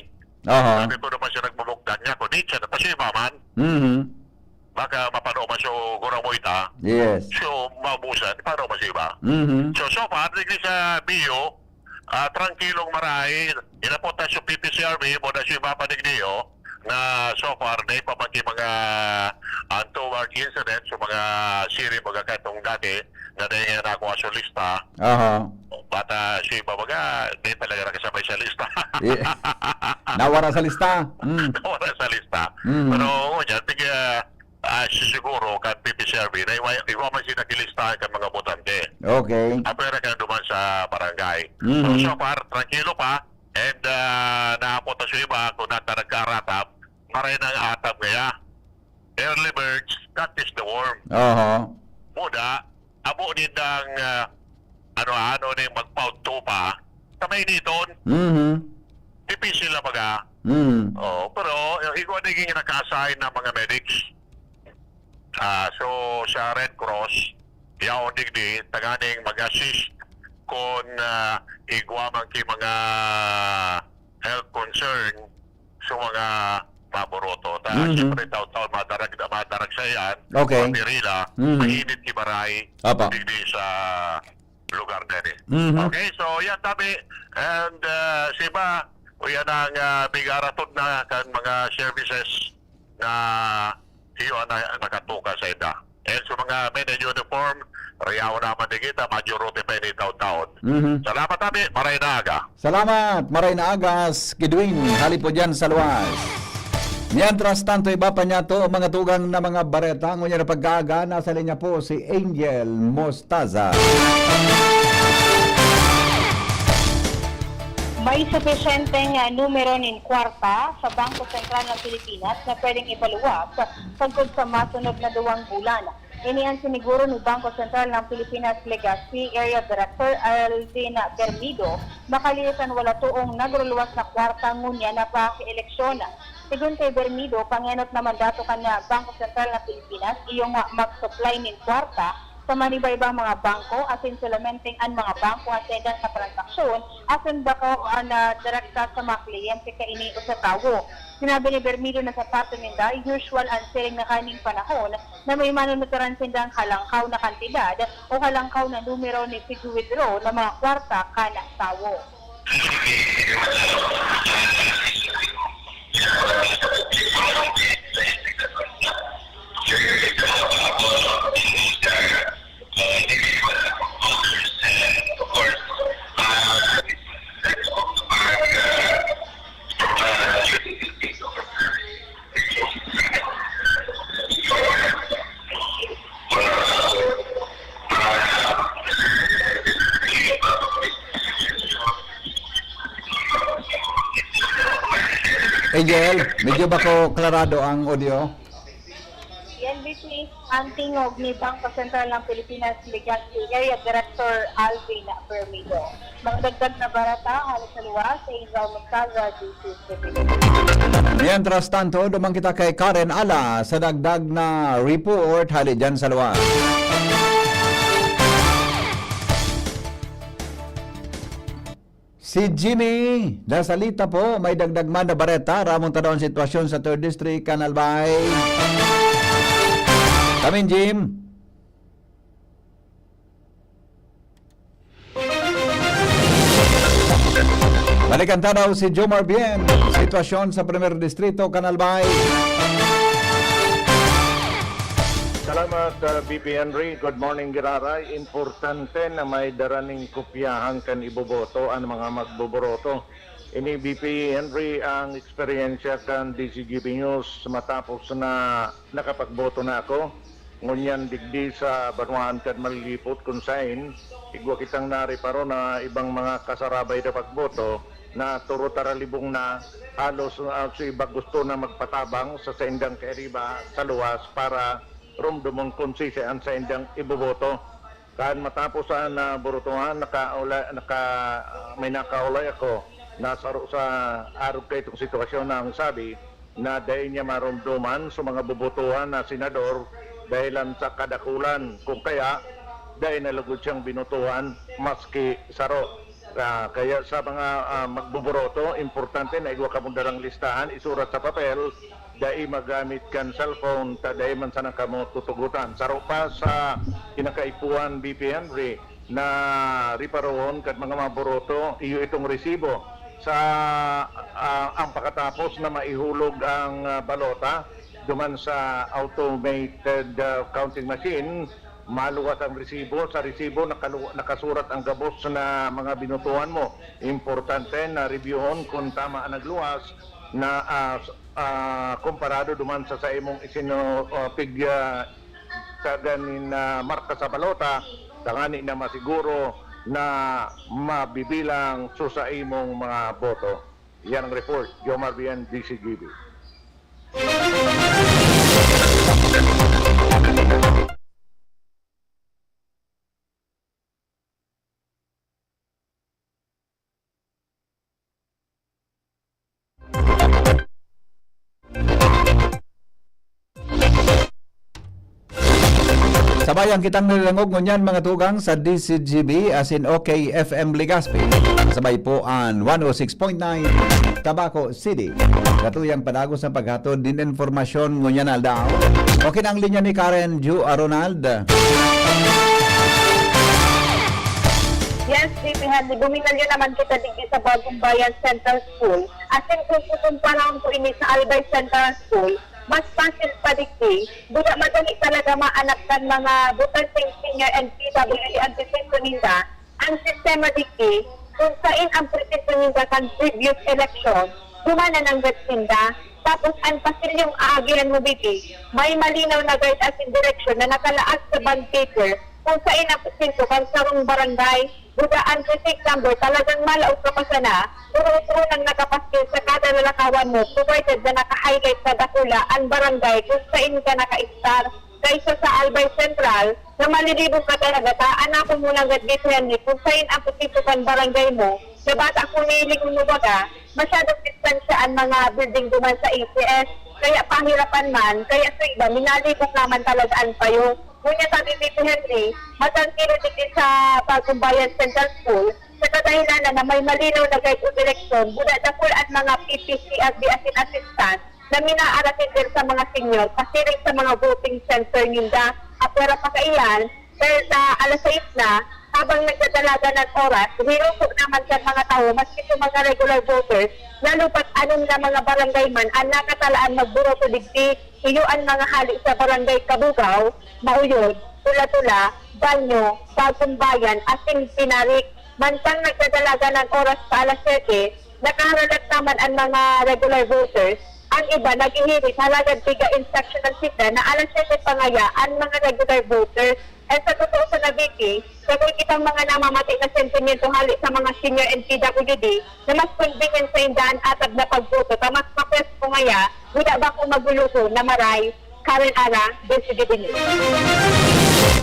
Aha. Sabi ko naman siya nagbubugtak niya, kung di siya, tapos yung iba man, Mhm. baka mapano man so gurang mo ita, Yes. so maubusan, paano man sa iba. Mhm. So, so far, digdi sa B U, ah, trangkilong maray, inapot na so P P C R B, muna sa iba pa digdi, oh, na so far, na ipabati mga untoward incidents, so mga siri, mga katong dati, na dahil nga nakuha sa lista, Aha. bata si iba mga, di talaga nakasabay sa lista. Yeah. Nawara sa lista. Mm. Nawara sa lista. Mm. Pero, oo, yan, tiga, ah, si-, siguro, kan P P C R B, na iwa, iwa man siya nakilistahan kan mga botante. Okay. Ah, pero kaya duman sa barangay. Mhm. So, so far, tranquilo pa. And, ah, naapot na siya iba, kung nata nagkaaratab, maray nang atab kaya. Early birds, that is the worm. Aha. Muda, amo nindang, ah, ano-ano na yung magpaunto pa. Sa may niton, Mhm. difícil na baga. Mhm. Oh, pero yung igwa naging naka-assign na mga medics. Ah, so, sa Red Cross, yaon digdi, tanganing mag-assist kung, ah, igwa man ki mga health concern sa mga maboroto. Ta, Mhm. siyempre, taon-taon, madarag, madarag sa yan, Okay. madirila, Mhm. mainit ki baray, Apa. digdi sa lugar din eh. Mhm. Okay, so yan tabi. And, ah, si ba, o yan ang, ah, bigaratod na kan mga services na iyo na nakatuka sa ida. And sa mga men in uniform, rayaw naman din kita, majority pa ini taon-taon. Mhm. Salamat tabi, maray na aga. Salamat, maray na agas, Kidwin, hali po dyan sa luwas. Mientras tanto, iba pa niya to, mga tugang na mga bareta. Ngunyan na pagkaaga, nasa linya po si Angel Mostaza. May supisyenteng, ah, numero nin kwarta sa Bangko Sentral ng Pilipinas na pwedeng ipaluwas sagkod sa masunod na duwang bulan. Ini ang siniguro ni Bangko Sentral ng Pilipinas Legazpi Area Director Alvin Bermido, makalisan wala toong nagruluwas na kwarta ngunyan na pa-eleksyon. Sigon kay Bermido, pangenot na mandato kan Bangko Sentral ng Pilipinas, iyo nga mag-supply nin kwarta sa maniba-ibang mga bangko, asin solamente an mga bangko na saindang katransaksyon asin bako an, ah, direkta sa mga kliyente kaini o sa tawo. Sinabi ni Bermido na sa parte ninda, usual an siring na kaining panahon na may manunuturan sindang halangkaw na kantidad o halangkaw na numero ni pig-withdraw na mga kwarta kan tawo. Angel, medyo bako klarado ang audio? Yan, B P, ang tingog ni Bangko Sentral ng Pilipinas Legazpi Area Director Alvin Bermido. Mga dagdag na bareta, hali sa luwas, sa Angel Mostaza, D C City. Mientras tanto, duman kita kay Karen Ala sa dagdag na report hali dyan sa luwas. Si Jimmy Dasalita po, may dagdag man na bareta, ramon tanaw ang sitwasyon sa third District, kan Albay. Kamin, Jim. Balikan tanaw si Jomar Bien. Sitwasyon sa Primer Distrito, kan Albay. Salamat, uh, B P Henry. Good morning, Giraray. Importante na may dara ning kopyahan kan iboboto an mga magboboroto. Ini, B P Henry, ang eksperyensya kan D Z G B News matapos na nakapagboto na ako. Ngunyan digdi sa banwaan kan Malilipot, kun saen igwa kitang nareparo na ibang mga kasarabay na pagboto na toro taralibong na, halos, ah, sa iba gusto na magpatabang sa saindang kairiba sa luwas para Rumdomon kun sisay an saindang iboboto. Kan matapos an, ah, burotohan, nakaula-, naka-, may nakaulay ako na saro sa arog kaitong sitwasyon na ang sabi na dai niya marumdoman sa mga bobotohan na senador dahilan sa kadakulan. Kung kaya, dai na lugod siyang binotohan maski saro. Ah, kaya sa mga, ah, magboboroto, importante na igwa kamo dalang listahan, isurat sa papel, dai maggamit kan cellphone, ta dai man sana kamo tutugotan. Saro pa sa kinakaipuhan, B P Henry, na riparohon kan mga maboroto, iyo itong resibo. Sa, ah, ang pakatapos na maihulog ang, ah, balota duman sa automated, ah, counting machine, maluwas ang resibo. Sa resibo, nakalu-, nakasurat ang gabos na mga binotohan mo. Importante na reviewon kung tama ang nagluwas na, ah, s-, ah, komparado duman sa, sa imong isino-, ah, pig-, ah, sa ganin na marka sa balota, tangani na masiguro na mabibilang so sa imong mga boto. Yan ang report, Jomar Bien, D C G B. Sabayan kitang nagdangog ngunyan, mga tugang, sa D C G B asin O K F M Legazpi. Sabay po an one oh six point nine Tabaco City. Katuyang padagos ang paghatod nin impormasyon ngunyan aldaw. Okay na ang linya ni Karen Ju Ronald. Yes, J P Henry, buminalyo naman kita digdi sa Bagong Bayan Central School. Asin kung kukumparahon ko ini sa Albay Central School, mas pasil pa digdi. Buda madali talaga maanap kan mga botanteng senior and P W D ang presinto ninda. Ang sistema digdi, kung sain ang presinto ninda kan previous election, duman na nanggad sinda. Tapos an pasilyong aagihan mo digdi, may malinaw na guide asin direksyon na nakalaag sa bond paper kung sain ang presinto kan sarong barangay. Buda an precinct number, talagang malaog ka pa sana, pero utro nang nakapaskil sa kada lalakawan mo, provided na naka-highlight na dakula an barangay kung sain ka naka-star. Kaysa sa Albay Central, na malilibog ka talaga ta anapon mo nanggad gisayan ni kung sain ang presinto kan barangay mo, na bata kung nihiling mo baga, masyadong distansya an mga building duman sa A C S, kaya pahirapan man, kaya sa iba, minalibog naman talaga an payo. Ngunyan sabi ni Tito Henry, matrangkilo digdi sa Bagong Bayan Central School, sa kadahilanan na may malinaw na guide o direksyon, buda dakul an mga P P C R D asin assistant na minaarasin din sa mga senior, pasiring sa mga voting center ninda. Apwera pa kaiyan, dahil sa alas sais na, habang nagdadalagan ng oras, hinugo naman kan mga tawo, maski sa mga regular voters, lalo pat anom na mga barangay man ang nakatalaan magboroto digdi. Iyo an mga hali sa Barangay Cabugao, Mauyod, Tula-Tula, Banyo, Bagong Bayan, asin Pinarik. Mantang nagdadalagan an oras pa alas siyete, nakaharalat naman an mga regular voters. An iba naghihirit, halagad piga-instructional signal na alas siyete pa ngaya an mga regular voters. At sa totoo sana, Vicky, sabay kitang mga namamati na sentimiento hali sa mga senior and P W D na mas convenient sainda an atag na pagboto ta mas mapresko ngaya, buda bakong magulugon na maray. Karen Ara, D C G B News.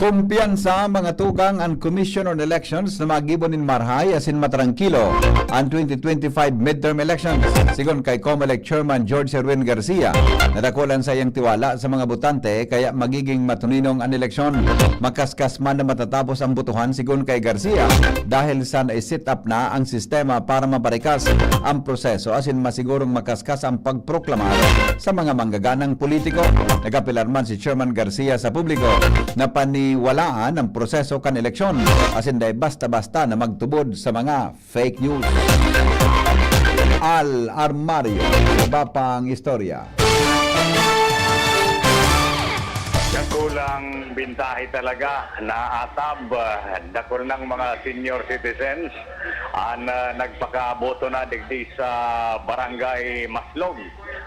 Kumpiyansa, mga tugang, an Commission on Elections na magibo nin marahay asin matrangkilo an twenty twenty-five midterm elections. Sigon kay Comelec Chairman George Erwin Garcia, nadakul an saiyang tiwala sa mga botante, kaya magiging matuninong an eleksyon. Makaskas man na matatapos ang botohan, sigon kay Garcia, dahil sa nai-set up na ang sistema para maparikas ang proseso asin masigurong makaskas ang pagproklamar sa mga manggaganang politiko. Nag-apelar man si Chairman Garcia sa publiko na paniwalaan ang proseso kan eleksyon asin dai basta-basta na magtubod sa mga fake news. Al Armario, iba pang istorya. Dakulang bintahe talaga na atab, ah, dakul nang mga senior citizens an, ah, nagpakaboto na digdi sa Barangay Maslog.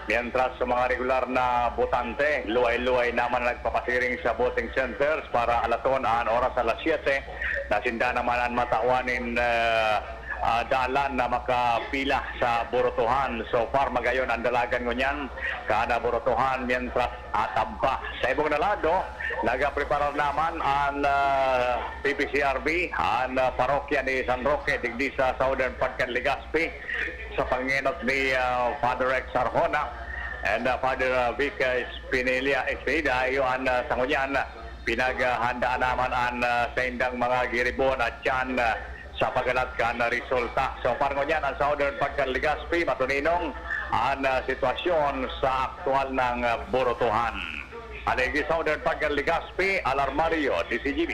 Mientras sa mga regular na botante, luway-luway naman nagpapasiring sa voting centers para alaton an oras alas siyete na sinda naman an matawan nin, ah, ah, dalan na makapila sa Burutuhan. So far, magayon ang dalagan ngunyan kan Burutuhan, mientras atamba. Sa ibong na lado, nagapreparar naman an, ah, P P C R B, an, ah, parokya ni San Roque, digdi sa Southern Pagcaan, Legazpi, sa pangenot ni, ah, Father Rex Arjona and, ah, Father, ah, Vic, ah, Espinilla, Espinida. Iyo an, ah, sa ngunyan, pinaghandaan naman an, ah, saindang mga giribohon at tiyan, ah, sa paghalat kan resulta. So, far ngunyan, an Southern Pagcaan, Legazpi, matuninong an, ah, sitwasyon sa aktual na, ah, Burutuhan. Alegi Southern Pagcaan, Legazpi, Alarmario, D Z G B.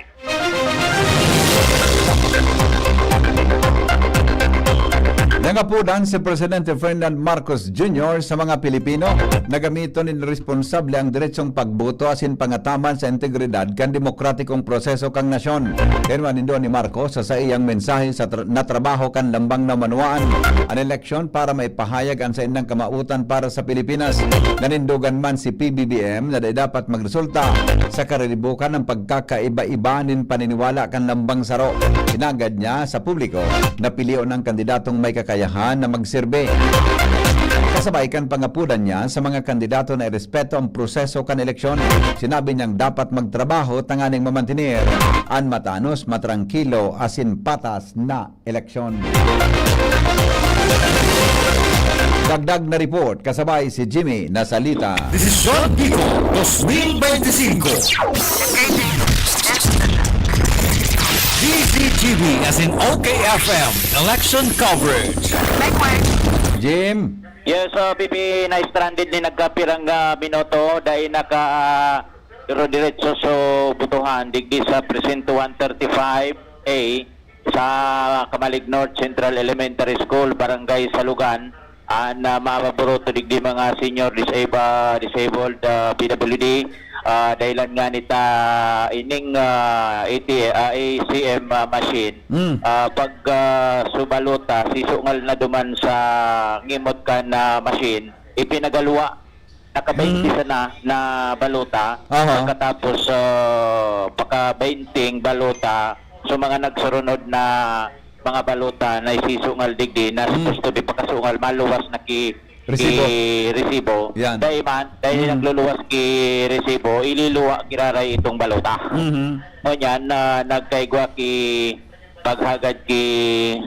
Nangapodan si Presidente Ferdinand Marcos Junior sa mga Pilipino na gamiton nin responsable ang deretsong pagboto asin pangataman sa integridad kan demokratikong proseso kan nasyon. Tinwan nindo ni Marcos sa saiyang mensahe sa tra- na trabaho kan lambang na manuwaan an eleksyon para maipahayag an saindang kamawotan para sa Pilipinas. Nanindogan man si P B B M na dai dapat magresulta sa kariribukan ang pagkakaiba-iba nin paniniwala kan lambang saro. Hinagad niya sa publiko na pilion ang kandidatong may kakayahan na magserbe. Kasabay kan pangapodan niya sa mga kandidato na irespeto ang proseso kan eleksyon, sinabi niyang dapat magtrabaho tanganing mamantener an matanos, matrangkilo asin patas na eleksyon. Dagdag na report kasabay si Jimmy Nasalita. Desisyon Bicol twenty twenty-five. D Z G B as in O K F M election coverage. Jim. Yes, uh, P P, na-stranded ni nagkapirang ah, minuto dahil naka ah, diretso so butuhan digdi sa presinto one thirty-five A sa Camalig North Central Elementary School, Barangay Salugan, an ah, mababuruto digdi mga senior disable, disabled ah, P W D. Ah, dahilan nga nita ining ah, A T, ah, A C M ah, machine. Mm. Ah, pag ah, subalota, sisungal na duman sa ngimot kan ah, machine, ipinagalwa. Naka-baynte sana na balota. Aha. Pagkatapos, ah, paka-baynting balota, so mga nagsurunod na mga balota na isisungal digdi na Mm. supposed to be pakasungal, maluwas na ki, Resibo. ki resibo. Yan. Dahil man, dahil Mm. nagluluwas ki resibo, ililuwa giraray itong balota. Mhm. Ngunyan, ah, nagkaigwa ki paghagad ki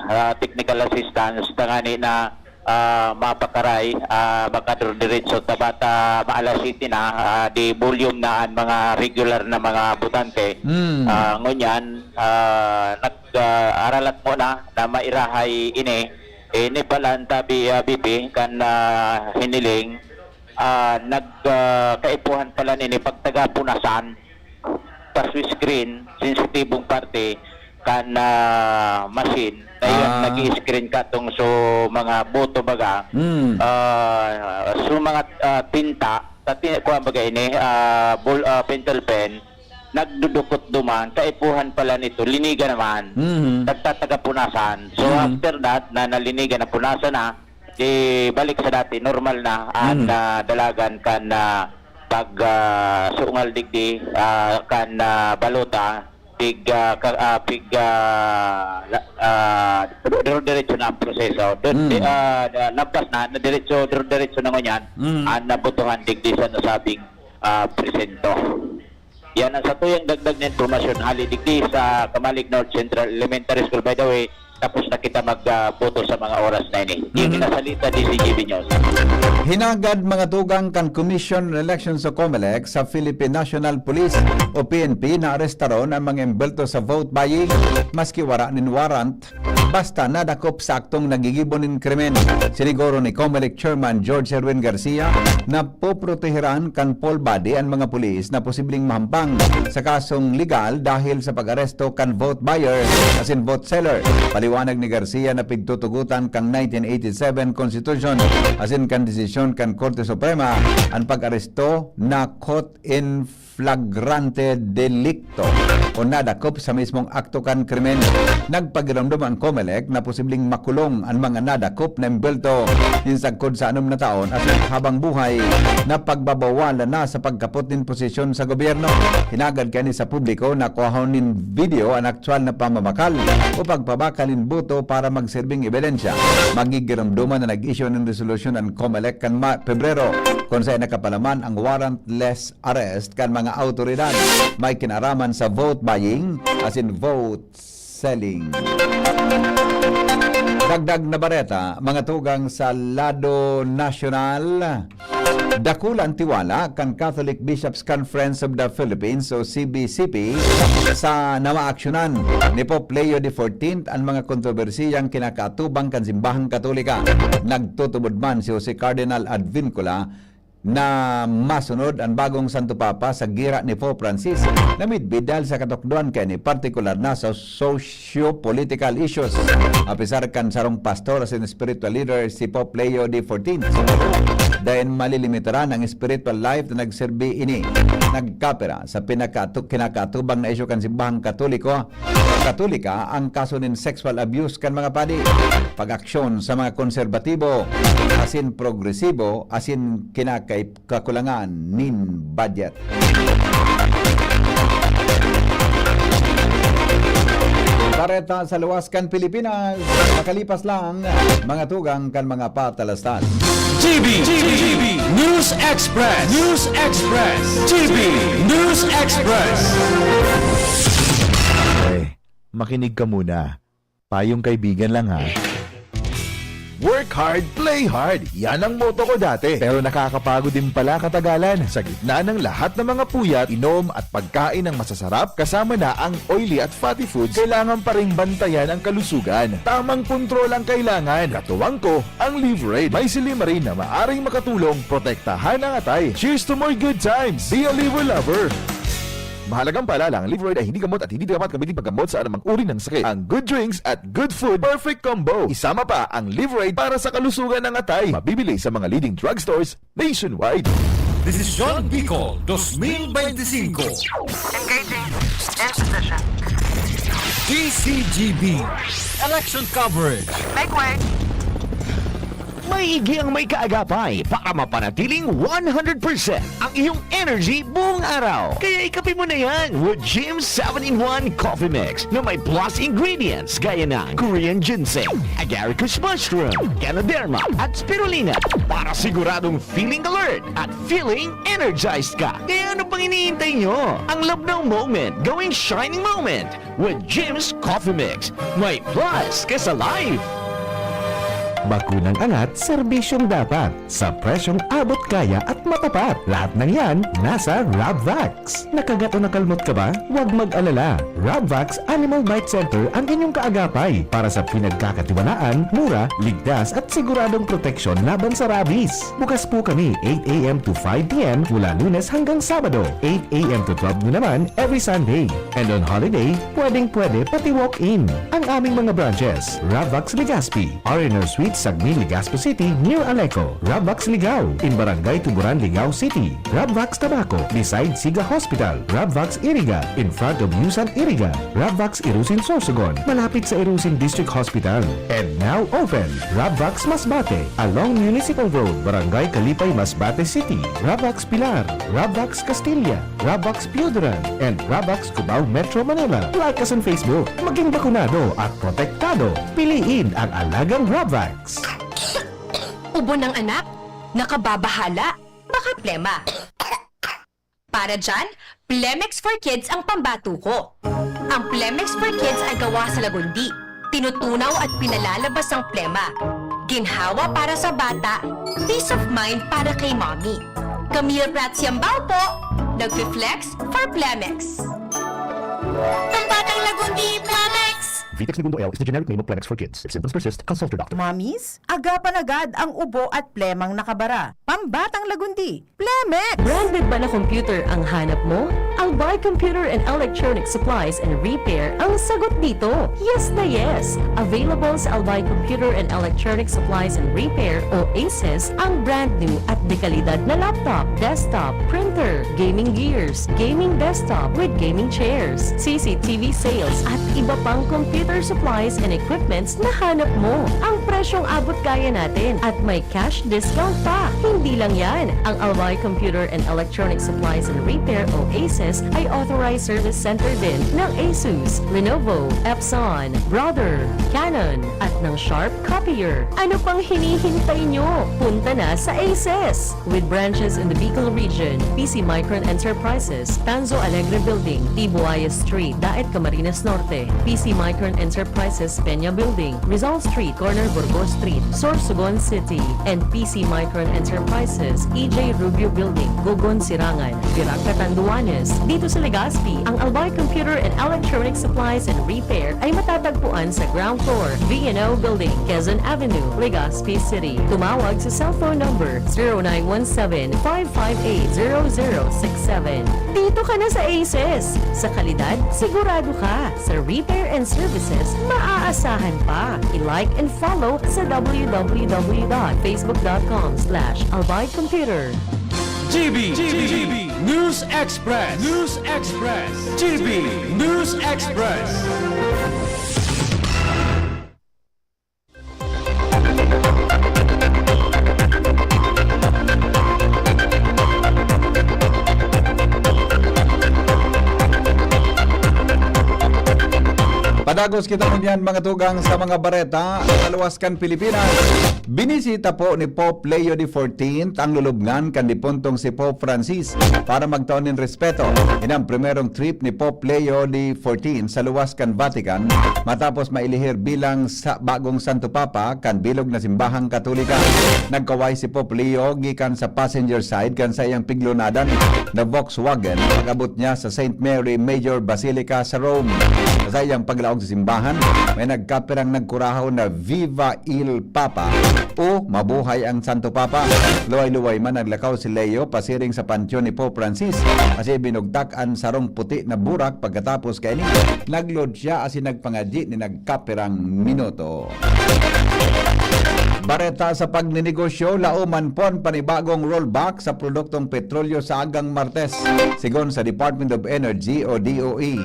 ah, technical assistance tangani na ah, mapakaray, ah, makadurdiritso ta bata maalas siyete na, ah, di volume na an mga regular na mga botante. Mm. Ah, ngunyan, ah, nag-aralat muna na mairahay ini. Ini pala an tabi, ah, B P, kan ah, hiniling, ah, nag ah, kaipuhan pala nini pagtaga punasan, paswi screen, sensitibong parte kan ah, machine na yan Ah. nag-i-screen katong so mga boto baga. Mm. Ah, so mga ah, tinta, tati kuan baga ini, ah, ball, ah, pentel pen, nagdudukot duman, kaipuhan pala nito, liniga naman. Mhm. Nagtatagapunasan. So Mhm. after that, na nalinigan, napunasan na, di balik sa dati, normal na an Mhm. ah, dalagan kan ah, pag ah, sungal digdi ah, kan ah, balota, pig ah, ka, ah, pig ah, la- ah, dire- diretso na ang proseso. Dun, Mm. di, ah, da- lampas na, na diretso, dire- diretso na ngunyan Mm. an nabutuhan digdi sa nasabing ah, presento. Yan ang satuyang dagdag na impormasyon hali digdi sa Camalig North Central Elementary School. By the way, tapos na kita magboto sa mga oras na ini. Jimmy Mhm. Nasalita, D Z G B News. Hinagad mga tugang kan Commission on Elections o COMELEC sa Philippine National Police o P N P na arestaron ang mga embelto sa vote buying maski wara nin warrant, basta nadakop sa aktong nagigibo nin krimen. Siniguro ni COMELEC Chairman George Erwin Garcia na poprotehiran kan poll body an mga pulis na posibleng mahampang sa kasong legal dahil sa pag-aresto kan vote buyer asin vote seller. Paliwanag ni Garcia na pigtutugotan kan nineteen eighty-seven Constitution asin kan desisyon kan Korte Suprema an pag-aresto na caught in flagrante delicto. o nadakop sa mismong akto kan krimen. Nagpagiramdom ang Comelec na posibleng makulong an mga nadakop na embwelto nin sagkod sa anom na taon asin habang buhay na pagbabawalan na sa pagkapot nin posisyon sa gobyerno. Hinagad kani sa publiko na kuhahon nin video an aktual na pamamakal o pagpabakal nin boto para magserbing ebidensya. Magigiramdoman na nag-issue nin resolusyon an Comelec kan Ma-, Pebrero, kun saen nakapalaman ang warrantless arrest kan mga awtoridad may kinaraman sa vote buying asin vote selling. Dagdag na bareta, mga tugang sa lado nasyonal, dakula an tiwala kan Catholic Bishops' Conference of the Philippines o C B C P sa na maaksyonan ni Pope Leo the fourteenth an mga kontrobersiyang kinakaatubang kan Simbahang Katolika. Nagtutubod man si Jose Cardinal Advincula na masunod an bagong Santo Papa sa gira ni Pope Francis na midbid dahil sa katukdoan kaini, partikular na sa socio-political issues. Apisar kan sarong pastor asin spiritual leader si Pope Leo the fourteenth, dayon malilimitaran ang spiritual life na nagserbi ini. Nagkapira sa pinakaatu-, kinakaatubang na isyu kan Simbahang Katoliko, Katolika ang kaso nin sexual abuse kan mga padi, pag-aksyon sa mga konserbatibo asin progresibo asin kinakay-, kakulangan nin budget. Bareta sa luwas kan Pilipinas, makalipas lang mga tugang kan mga patalastas. G B, G B, News Express, News Express, G B, News Express. Okay, makinig ka muna. Payong kaibigan lang, ha. Work hard, play hard. Yan ang motto ko dati. Pero nakakapagod din pala katagalan. Sa gitna ng lahat ng mga puyat, inom at pagkain ng masasarap, kasama na ang oily at fatty foods, kailangan pa ring bantayan ang kalusugan. Tamang kontrol ang kailangan. Katuwang ko, ang Livraid. May silymarin na maaring makatulong protektahan ang atay. Cheers to more good times! Be a Liver Lover! Mahalagang paalala, ang Livraid ay hindi gamot at hindi dapat gamitin paggamot sa anumang uri ng sakit. Ang good drinks at good food, perfect combo. Isama pa ang Livraid para sa kalusugan ng atay. Mabibili sa mga leading drugstores nationwide. Desisyon Bicol, dos mil benti singko. Engaging in position. D C G B. Election coverage. Make way. Maigi ang may kaagapay para mapanatiling one hundred percent ang iyong energy buong araw. Kaya ikape mo na yan with Jim seven-in-one Coffee Mix na may plus ingredients gaya ng Korean ginseng, agaricus mushroom, ganoderma, at spirulina para siguradong feeling alert at feeling energized ka. Kaya ano pang iniintay nyo? Ang labnaw moment gawing shining moment with Jim's Coffee Mix. May plus ka sa life! Bakunang angat, serbisyong dapat, sa presyong abot kaya at matapat. Lahat ng yan, nasa Rabvax. Nakagat o nakalmot ka ba? Huwag mag-alala. Rabvax Animal Bite Center ang inyong kaagapay para sa pinagkakatiwalaan, mura, ligtas at siguradong proteksyon laban sa rabies. Bukas po kami eight a m to five p m mula Lunes hanggang Sabado, eight a m to twelve noon naman every Sunday. And on holiday, pwedeng-pwede pati walk-in. Ang aming mga branches, Ravvax Legazpi, R and R Suite, Sagmin, Legazpi City, near Aleco, Ravvax Ligao, in Barangay Tuburan, Ligao City, Ravvax Tabaco, beside Siga Hospital, Ravvax Iriga, in front of Yusan Iriga, Ravvax Irusin Sorsogon, malapit sa Irusin District Hospital. And now open, Ravvax Masbate, along Municipal Road, Barangay Kalipay, Masbate City, Ravvax Pilar, Ravvax Castilla, Ravvax Pioduran, and Ravvax Cubao, Metro Manila. Like us on Facebook. Maging bakunado at protektado. Piliin ang alagang Ravvax. Ubo ng anak? Nakababahala? Baka plema. Para dyan, Plemex for Kids ang pambato ko. Ang Plemex for Kids ay gawa sa lagundi. Tinutunaw at pinalalabas ang plema. Ginhawa para sa bata, peace of mind para kay mommy. Camille Prats Yambao po, nagfi-flex for Plemex. Pambatang lagundi, Plemex! Vitex Negundo L is the generic name of Plemex for Kids. If symptoms persist, consult your doctor. Mommies, agapan agad ang ubo at plemang nakabara. Pambatang lagundi, Plemex! Branded ba na computer ang hanap mo? Albay Computer and Electronic Supplies and Repair ang sagot dito. Yes na yes! Available sa Albay Computer and Electronic Supplies and Repair o ACES ang brand new at dekalidad na laptop, desktop, printer, gaming gears, gaming desktop with gaming chairs, C C T V sales at iba pang computer supplies and equipments na hanap mo. Ang presyong abot kaya natin at may cash discount pa. Hindi lang yan, ang Albay Computer and Electronic Supplies and Repair o ACES ay authorized service center din ng Asus, Lenovo, Epson, Brother, Canon, at ng Sharp Copier. Ano pang hinihintay nyo? Punta na sa ACES! With branches in the Bicol region, P C Micron Enterprises, Tanzo Alegre Building, Tibuaya Street, Daet, Camarines Norte, P C Micron Enterprises, Peña Building, Rizal Street, corner Burgos Street, Sorsogon City, and P C Micron Enterprises, E J Rubio Building, Gogon, Sirangan, Virac, Catanduanes. Dito sa Legazpi, ang Albay Computer and Electronic Supplies and Repair ay matatagpuan sa ground floor, V and O Building, Quezon Avenue, Legazpi City. Tumawag sa cellphone number zero nine one seven, five five eight, zero zero six seven. Dito ka na sa ACES. Sa kalidad, sigurado ka. Sa repair and services, maaasahan pa. I-like and follow sa w w w dot facebook dot com slash albay computer. G B, G B, News Express, News Express, G B, News Express. Padagos kita ngunyan, mga tugang, sa mga bareta sa luwas kan Pilipinas. Binisita po ni Pope Leo the fourteenth ang lulubngan kan dipuntong si Pope Francis para magtao nin respeto. Ini ang primerong trip ni Pope Leo the fourteenth sa luwas kan Vatican matapos mailihir bilang sa bagong Santo Papa kan bilog na simbahang Katolika. Nagkaway si Pope Leo gikan sa passenger side kan saiyang piglunadan na Volkswagen pag-abot niya sa Saint Mary Major Basilica sa Rome. Sa saiyang paglaog sa simbahan, may nagkapirang nagkurahaw na "Viva il Papa" o "Mabuhay ang Santo Papa." Luway-luway man naglakaw si Leo pasiring sa panteon ni Pope Francis, asin binugtak an sarong puti na burak. Pagkatapos kaini, nagluod siya asin nagpangadyi nin nagkapirang minuto. Bareta sa pagninegosyo, laoman po an panibagong rollback sa produktong petrolyo sa agang Martes. Sigon sa Department of Energy o D O E,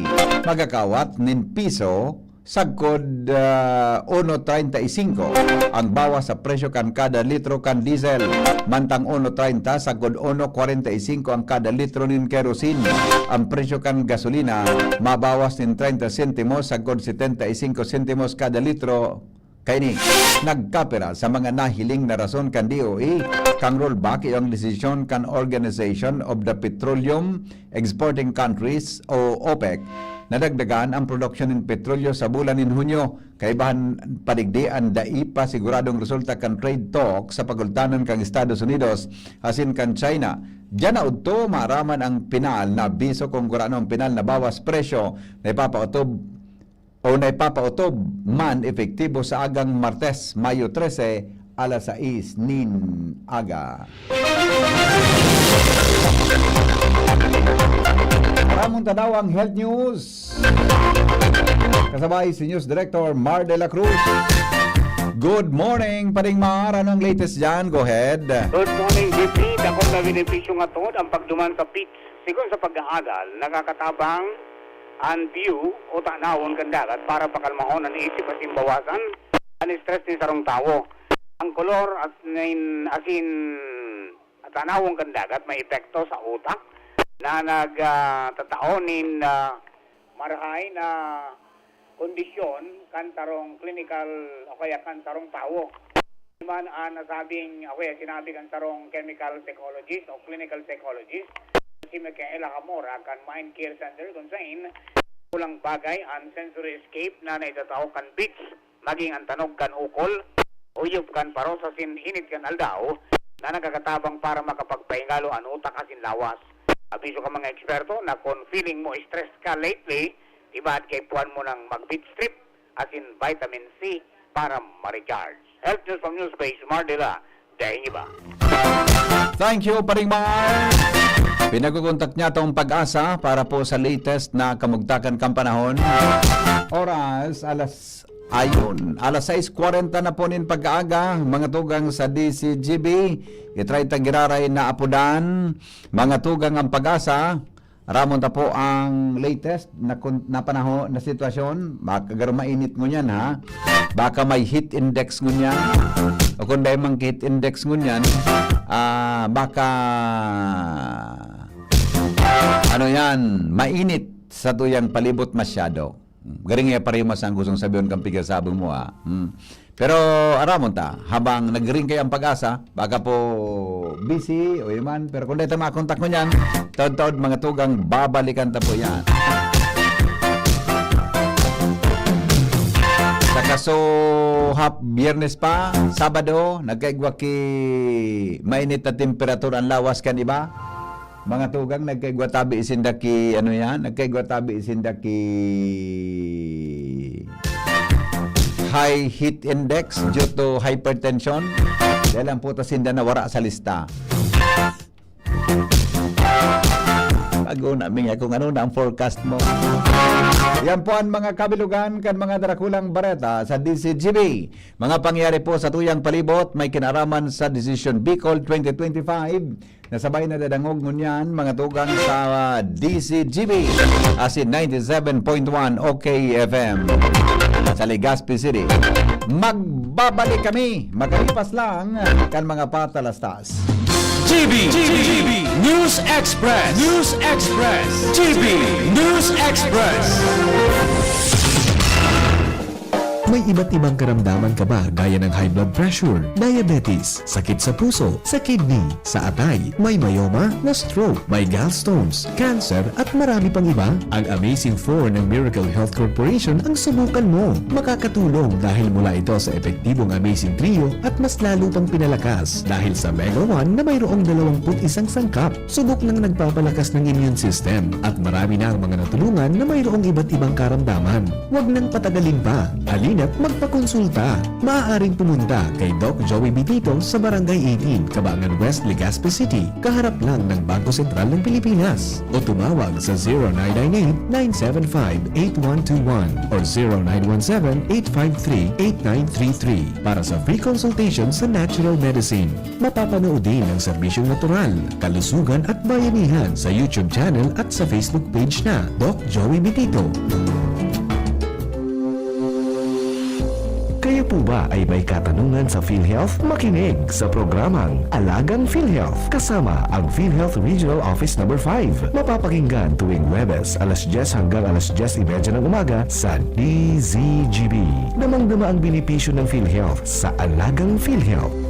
magakawat nin piso sagkod, ah, uno treinta y cinco ang bawas sa presyo kan kada litro kan diesel, mantang uno treinta sagkod uno cuarenta y cinco ang kada litro nin kerosene. Ang presyo kan gasolina mabawas nin treinta sentimos sagkod setenta y cinco sentimos kada litro. Kaini, nagkapira sa mga nahiling na rason kan D O E, kang rollback iyo ang desisyon kan Organization of the Petroleum Exporting Countries o OPEC na dagdagan ang produksyon nin petrolyo sa bulan nin Hunyo, kaibahan padigdi an dai pa siguradong resulta kan trade talk sa pagultanan kan Estados Unidos asin kan China. Diyan na udto maaraman ang pinal na abiso kung gurano ang pinal na bawas presyo na ipapaotob o na ipapaotob man epektibo sa agang Martes, Mayo trese, alas sais nin aga. Ramon Tanaw ang Health News. Kasabay si News Director Mar de la Cruz. Good morning, Paring Mar. Ano ang latest dyan? Go ahead. Good morning, J P. Dakong na benepisyo nga tungod ang pagduman sa pits. Sigon sa pag-aagal, nakakatabang an view o tanawon kan dagat para pakalmahon an isip asin bawasan an stress nin sarong tawo. Ang kolor as nin asin tanawon kan dagat may epekto sa utak na nag, ah, tatao nin, ah, marahay na kondisyon kan sarong klinikal o kaya kan sarong tawo. Man an nasabing o kaya sinabi kan sarong chemical psychologist o clinical psychologist si Michael Hamora kan Mind Care Center kun sain kulang bagay an sensory escape na naitatao kan beach, maging an tanog kan ukol, uyop kan paros asin init kan aldaw na nakakatabang para makapagpahingalo an utak asin lawas. Abiso kan mga eksperto na kun feeling mo stress ka lately, tibaad kaipuhan mo nang mag-beach trip asin vitamin C para ma-recharge. Health News from Newsbase, Mardela, daing iba. Thank you, Paring Mar. Pinagukontak niya tong Pag-asa para po sa latest na kamugtakan kan panahon. Oras, alas, ayun, alas sais kwarenta na po nin pag-aaga, mga tugang sa D C G B. Itray ta giraray na apudan, mga tugang ang Pag-asa. Ramon ta po ang latest na kun-, na panahon, na sitwasyon. Baka garo mainit ngunyan, ha? Baka may heat index ngunyan. O kung dahil mang heat index ngunyan, ah, baka, ano yan, mainit sa tuyang palibot masyado. Garing iya pareho mas ang gustong sabihin kang pigasabong mo, ah. Hmm. Pero aramon ta, habang nagring kayo ang Pag-asa, baka po busy o iman, pero kung dahil ta makontak mo niyan, taod-taod mga tugang, babalikan ta po yan. Sa kaso, hap, Biyernes pa, Sabado, nagkaigwa ki mainit na temperatura ang lawas kan iba. Mga tugang, nagkaigwa tabi isinda ki, ano yan? Nagkaigwa tabi isinda ki high heat index due to hypertension. Dahil ang puta sinda nawara sa lista. Pag-una, minga kung ano na ang forecast mo. Yan po ang mga kabilugan kan mga darakulang bareta sa D C G B. Mga pangyayari po sa tuyang palibot, may kinaraman sa Decision Bicol twenty twenty-five. Nasabay na dadangog ngunyan, mga tugang sa D C G B, asin ninety-seven point one O K F M sa Legazpi City. Magbabalik kami makalipas lang kan mga patalastas. G B, G B, News Express, News Express, G B News Express. May iba't ibang karamdaman ka ba gaya ng high blood pressure, diabetes, sakit sa puso, sa kidney, sa atay, may myoma, na stroke, may gallstones, cancer, at marami pang iba? Ang Amazing four ng Miracle Health Corporation ang subukan mo. Makakatulong dahil mula ito sa epektibong Amazing Trio at mas lalo pang pinalakas dahil sa Mega one na mayroong dalawampu't isang sangkap. Subok nang nagpapalakas ng immune system at marami na ang mga natulungan na mayroong iba't ibang karamdaman. Huwag nang patagalin pa. Halina't magpakonsulta. Maaaring pumunta kay Doc Joey Bitito sa Barangay eighteen, Kabangan West, Legazpi City, kaharap lang ng Bangko Sentral ng Pilipinas. O tumawag sa zero nine nine eight, nine seven five, eight one two one or zero nine one seven, eight five three, eight nine three three para sa free consultation sa natural medicine. Mapapanood din ang serbisyong natural, kalusugan at bayanihan sa YouTube channel at sa Facebook page na Doc Joey Bitito. Kayo po ba ay may katanungan sa PhilHealth? Makinig sa programang Alagang PhilHealth kasama ang PhilHealth Regional Office Number five. Mapapakinggan tuwing Huwebes, alas dyes hanggang alas dyes y media ng umaga sa D Z G B. Damang-dama ang benepisyo ng PhilHealth sa Alagang PhilHealth.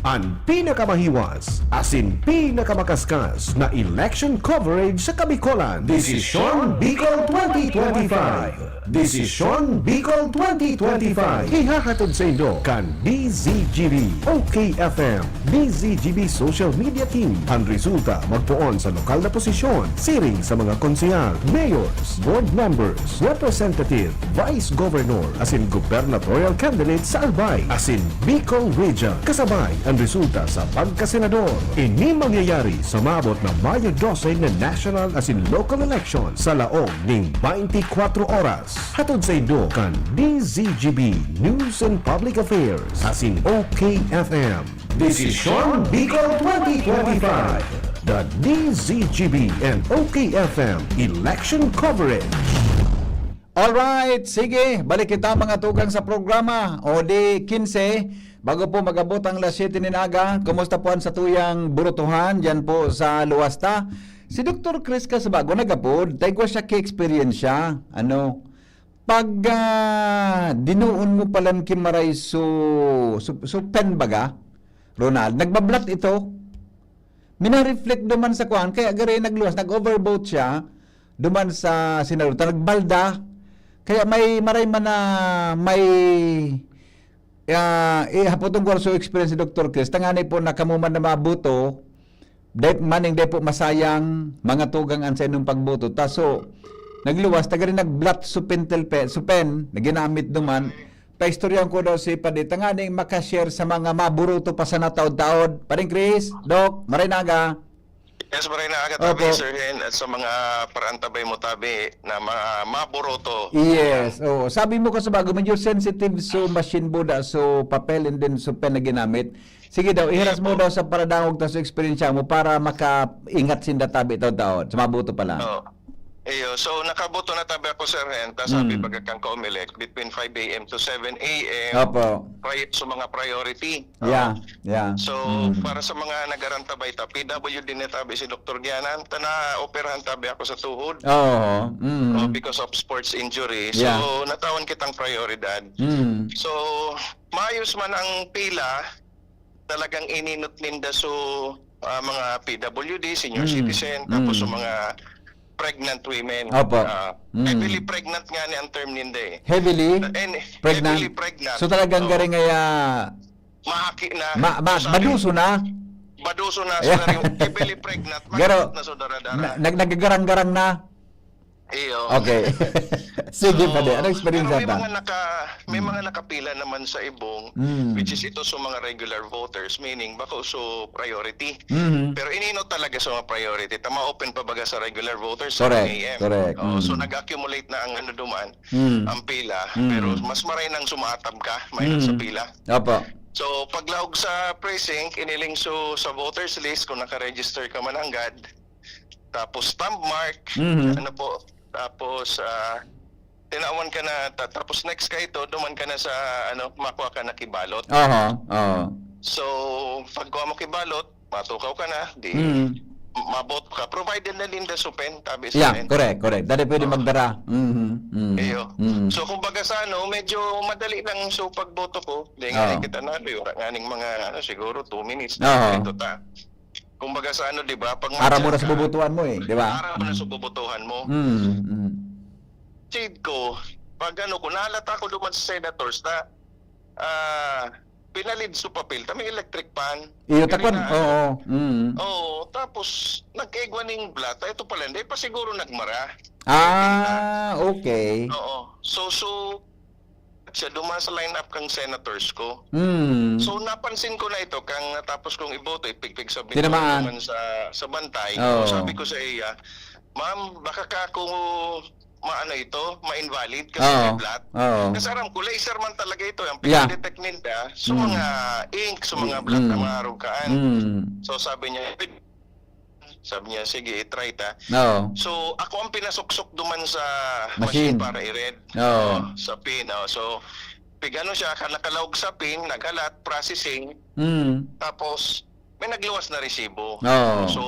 An pinakamahiwas, asin pinakamakaskal na election coverage sa Kabikolan. Desisyon Bicol twenty twenty-five. Desisyon Bicol twenty twenty-five. Ihahatod sa indo kan D Z G B, O K F M, D Z G B Social Media Team. An resulta magpoon sa lokal na posisyon, siring sa mga konsehal, mayors, board members, representative, vice governor, asin gubernatorial candidate sa Albay, asin Bicol Region. Kasabay an resulta sa pagkasenador. Ini mangyayari sa maabot na Mayo dose na national asin local election sa laog ning twenty-four oras. Hatod sa indo kan D Z G B News and Public Affairs asin O K F M. Desisyon Bicol twenty twenty-five. The D Z G B and O K F M Election Coverage. Alright, sige, balik kita mga tugang sa programa. O di, kinse, bago po mag-abot ang alas siyete nin aga, kumusta po ang satuyang burutuhan dyan po sa luwas ta? Si Doktor Chris Casabago nagapod, taigwa siya ki-experience siya. Ano, pag, ah, dinoon mo palan ki maray so, so, so pen baga, Ronald, nagbablat ito. Mina-reflect duman sa kuan, kaya gari nagluwas, nag-overboat siya duman sa senador, ta nagbalda. Kaya may maray man na may, ah, ihapot ko so experience ni Doktor Chris, tangani po na kamo man na mabuto, dai, maning dai po masayang mga tugang an sa inyong pagbuto. Ta so, nagluwas, ta gari nagblot so pentel pe-, so pen, na ginamit duman, Paistoryahan ko daw si Padre, tanganing maka-share sa mga maburuto pa sana taod-taod. Padre Chris, Doc, maray na aga. Yes, maray na aga tabi, Opo. Sir Hen, at sa mga paraantabay mo tabi na mga maburuto. Yes, oo. Sabi mo kasi bago, medyo sensitive so machine board, ah, so papel and then so pen na ginamit. Sige daw, ihiras mo Opo. daw sa paradangog ta sa eksperyensya mo para makaingat sinda tabi taod-taod. Sa mabuto pala. Oo. Iyo, so nakabuto na tabi ako, Sir Hen, ta sabi Mm. baga kang Comelec, between five a m to seven a m, Opo. pri-, sa mga priority. Oo. Yeah, yeah. So, Mm. para sa mga nagarantabay ta, P W D na tabi si Doktor Gianan, ta naoperahan tabi ako sa tuhod. Oo. Mm. Oh, because of sports injury. So, Yeah. natawan kitang prioridad. Mm. So, maayos man ang pila, talagang ininot ninda so, ah, mga P W D, senior Mm. citizen, tapos Mm. sa mga pregnant women. Opo. Ah, Mm. heavily pregnant nga ni ang term ninda eh. Heavily And pregnant? heavily pregnant. So talagang Oo. garing ay, ah, Mahaki na. ma-, ma-, So sabi, maduso na? Maduso na. So Yeah. garing heavily pregnant. Garo, Mahirap na so dara-dara. na-, nag-, nagagarang-garang na? Iyo. Okay. Sige, So, Padre. Ano experience pero may ta? mga naka-, may Mm. mga nakapila naman sa ibong, Mm. which is ito sa mga regular voters, meaning bako so priority. Mhm. Pero inino talaga sa mga priority. Tama, open pa baga sa regular voters sa Correct, one a m. correct. Oo, so Mm. nag-accumulate na ang ano duman, Mm. ang pila. Mm. Pero mas maray nang sumatab ka, may Mm. sa pila. Opo. So, paglaog sa precinct, iniling so sa voters list kung naka-register ka man anggad. Tapos stamp mark, Mhm. ano po, tapos, ah, tinawan ka na, ta-, tapos next ka ito, duman ka na sa, ano, makuha ka na kibalot. Aha, oo. So, pagkuha mo kibalot, matukaw ka na, di Mm. maboto ka. Provided na ninda so pen, tabi sa Yeah, pen. correct, correct. Dati pwede Oo. magdara. Mhm, mhm, Iyo. mhm. So, kumbaga sa ano, medyo madali lang so pagboto ko. Di nga Oo. kita na, wala nga ning mga, ano, siguro two minutes, Oo. dito ta. Kumbaga sa ano, di ba? Pag Aram mo na mag-check sa ka, bubutuhan mo eh, di ba? aram mo na Mm. sa bubutuhan mo. Mm, mm. Shade ko, pag ano ko, nahalata ko duman sa senators na, ah, pinalid sa papel, ta may electric fan. Iyo, Ganun takon, na, oo. Mm. Oo, tapos nagkaigwa ning blot. Ito pala, hindi pa siguro nagmara. Ah, okay. Oo. So, so, siya duman sa line-up kang senators ko. Mm. So, napansin ko na ito, kang natapos kong iboto, ipigpig sa Tinamaan. naman sa, sa bantay. Oo. So, sabi ko sa iya, "Ma'am, baka ka ako maano ito, ma-invalid kasi Oo. may blot." Oo. Kasi aram ko, laser man talaga ito, ang Yeah. pinadetect ninda, sa Mm. mga ink, sa mga Mm. blot na Mm. mga rukaan. Mm. So, sabi niya, sabi niya, "Sige, i-try ta." Oo. So, ako ang pinasuksok duman sa Machine. machine para i-read. Oo. Oh, sa pin. Oh. So, pigano siya, ka-, nakalaog sa pin, naghalat, processing. Mm. Tapos, may nagluwas na resibo. Oo. So,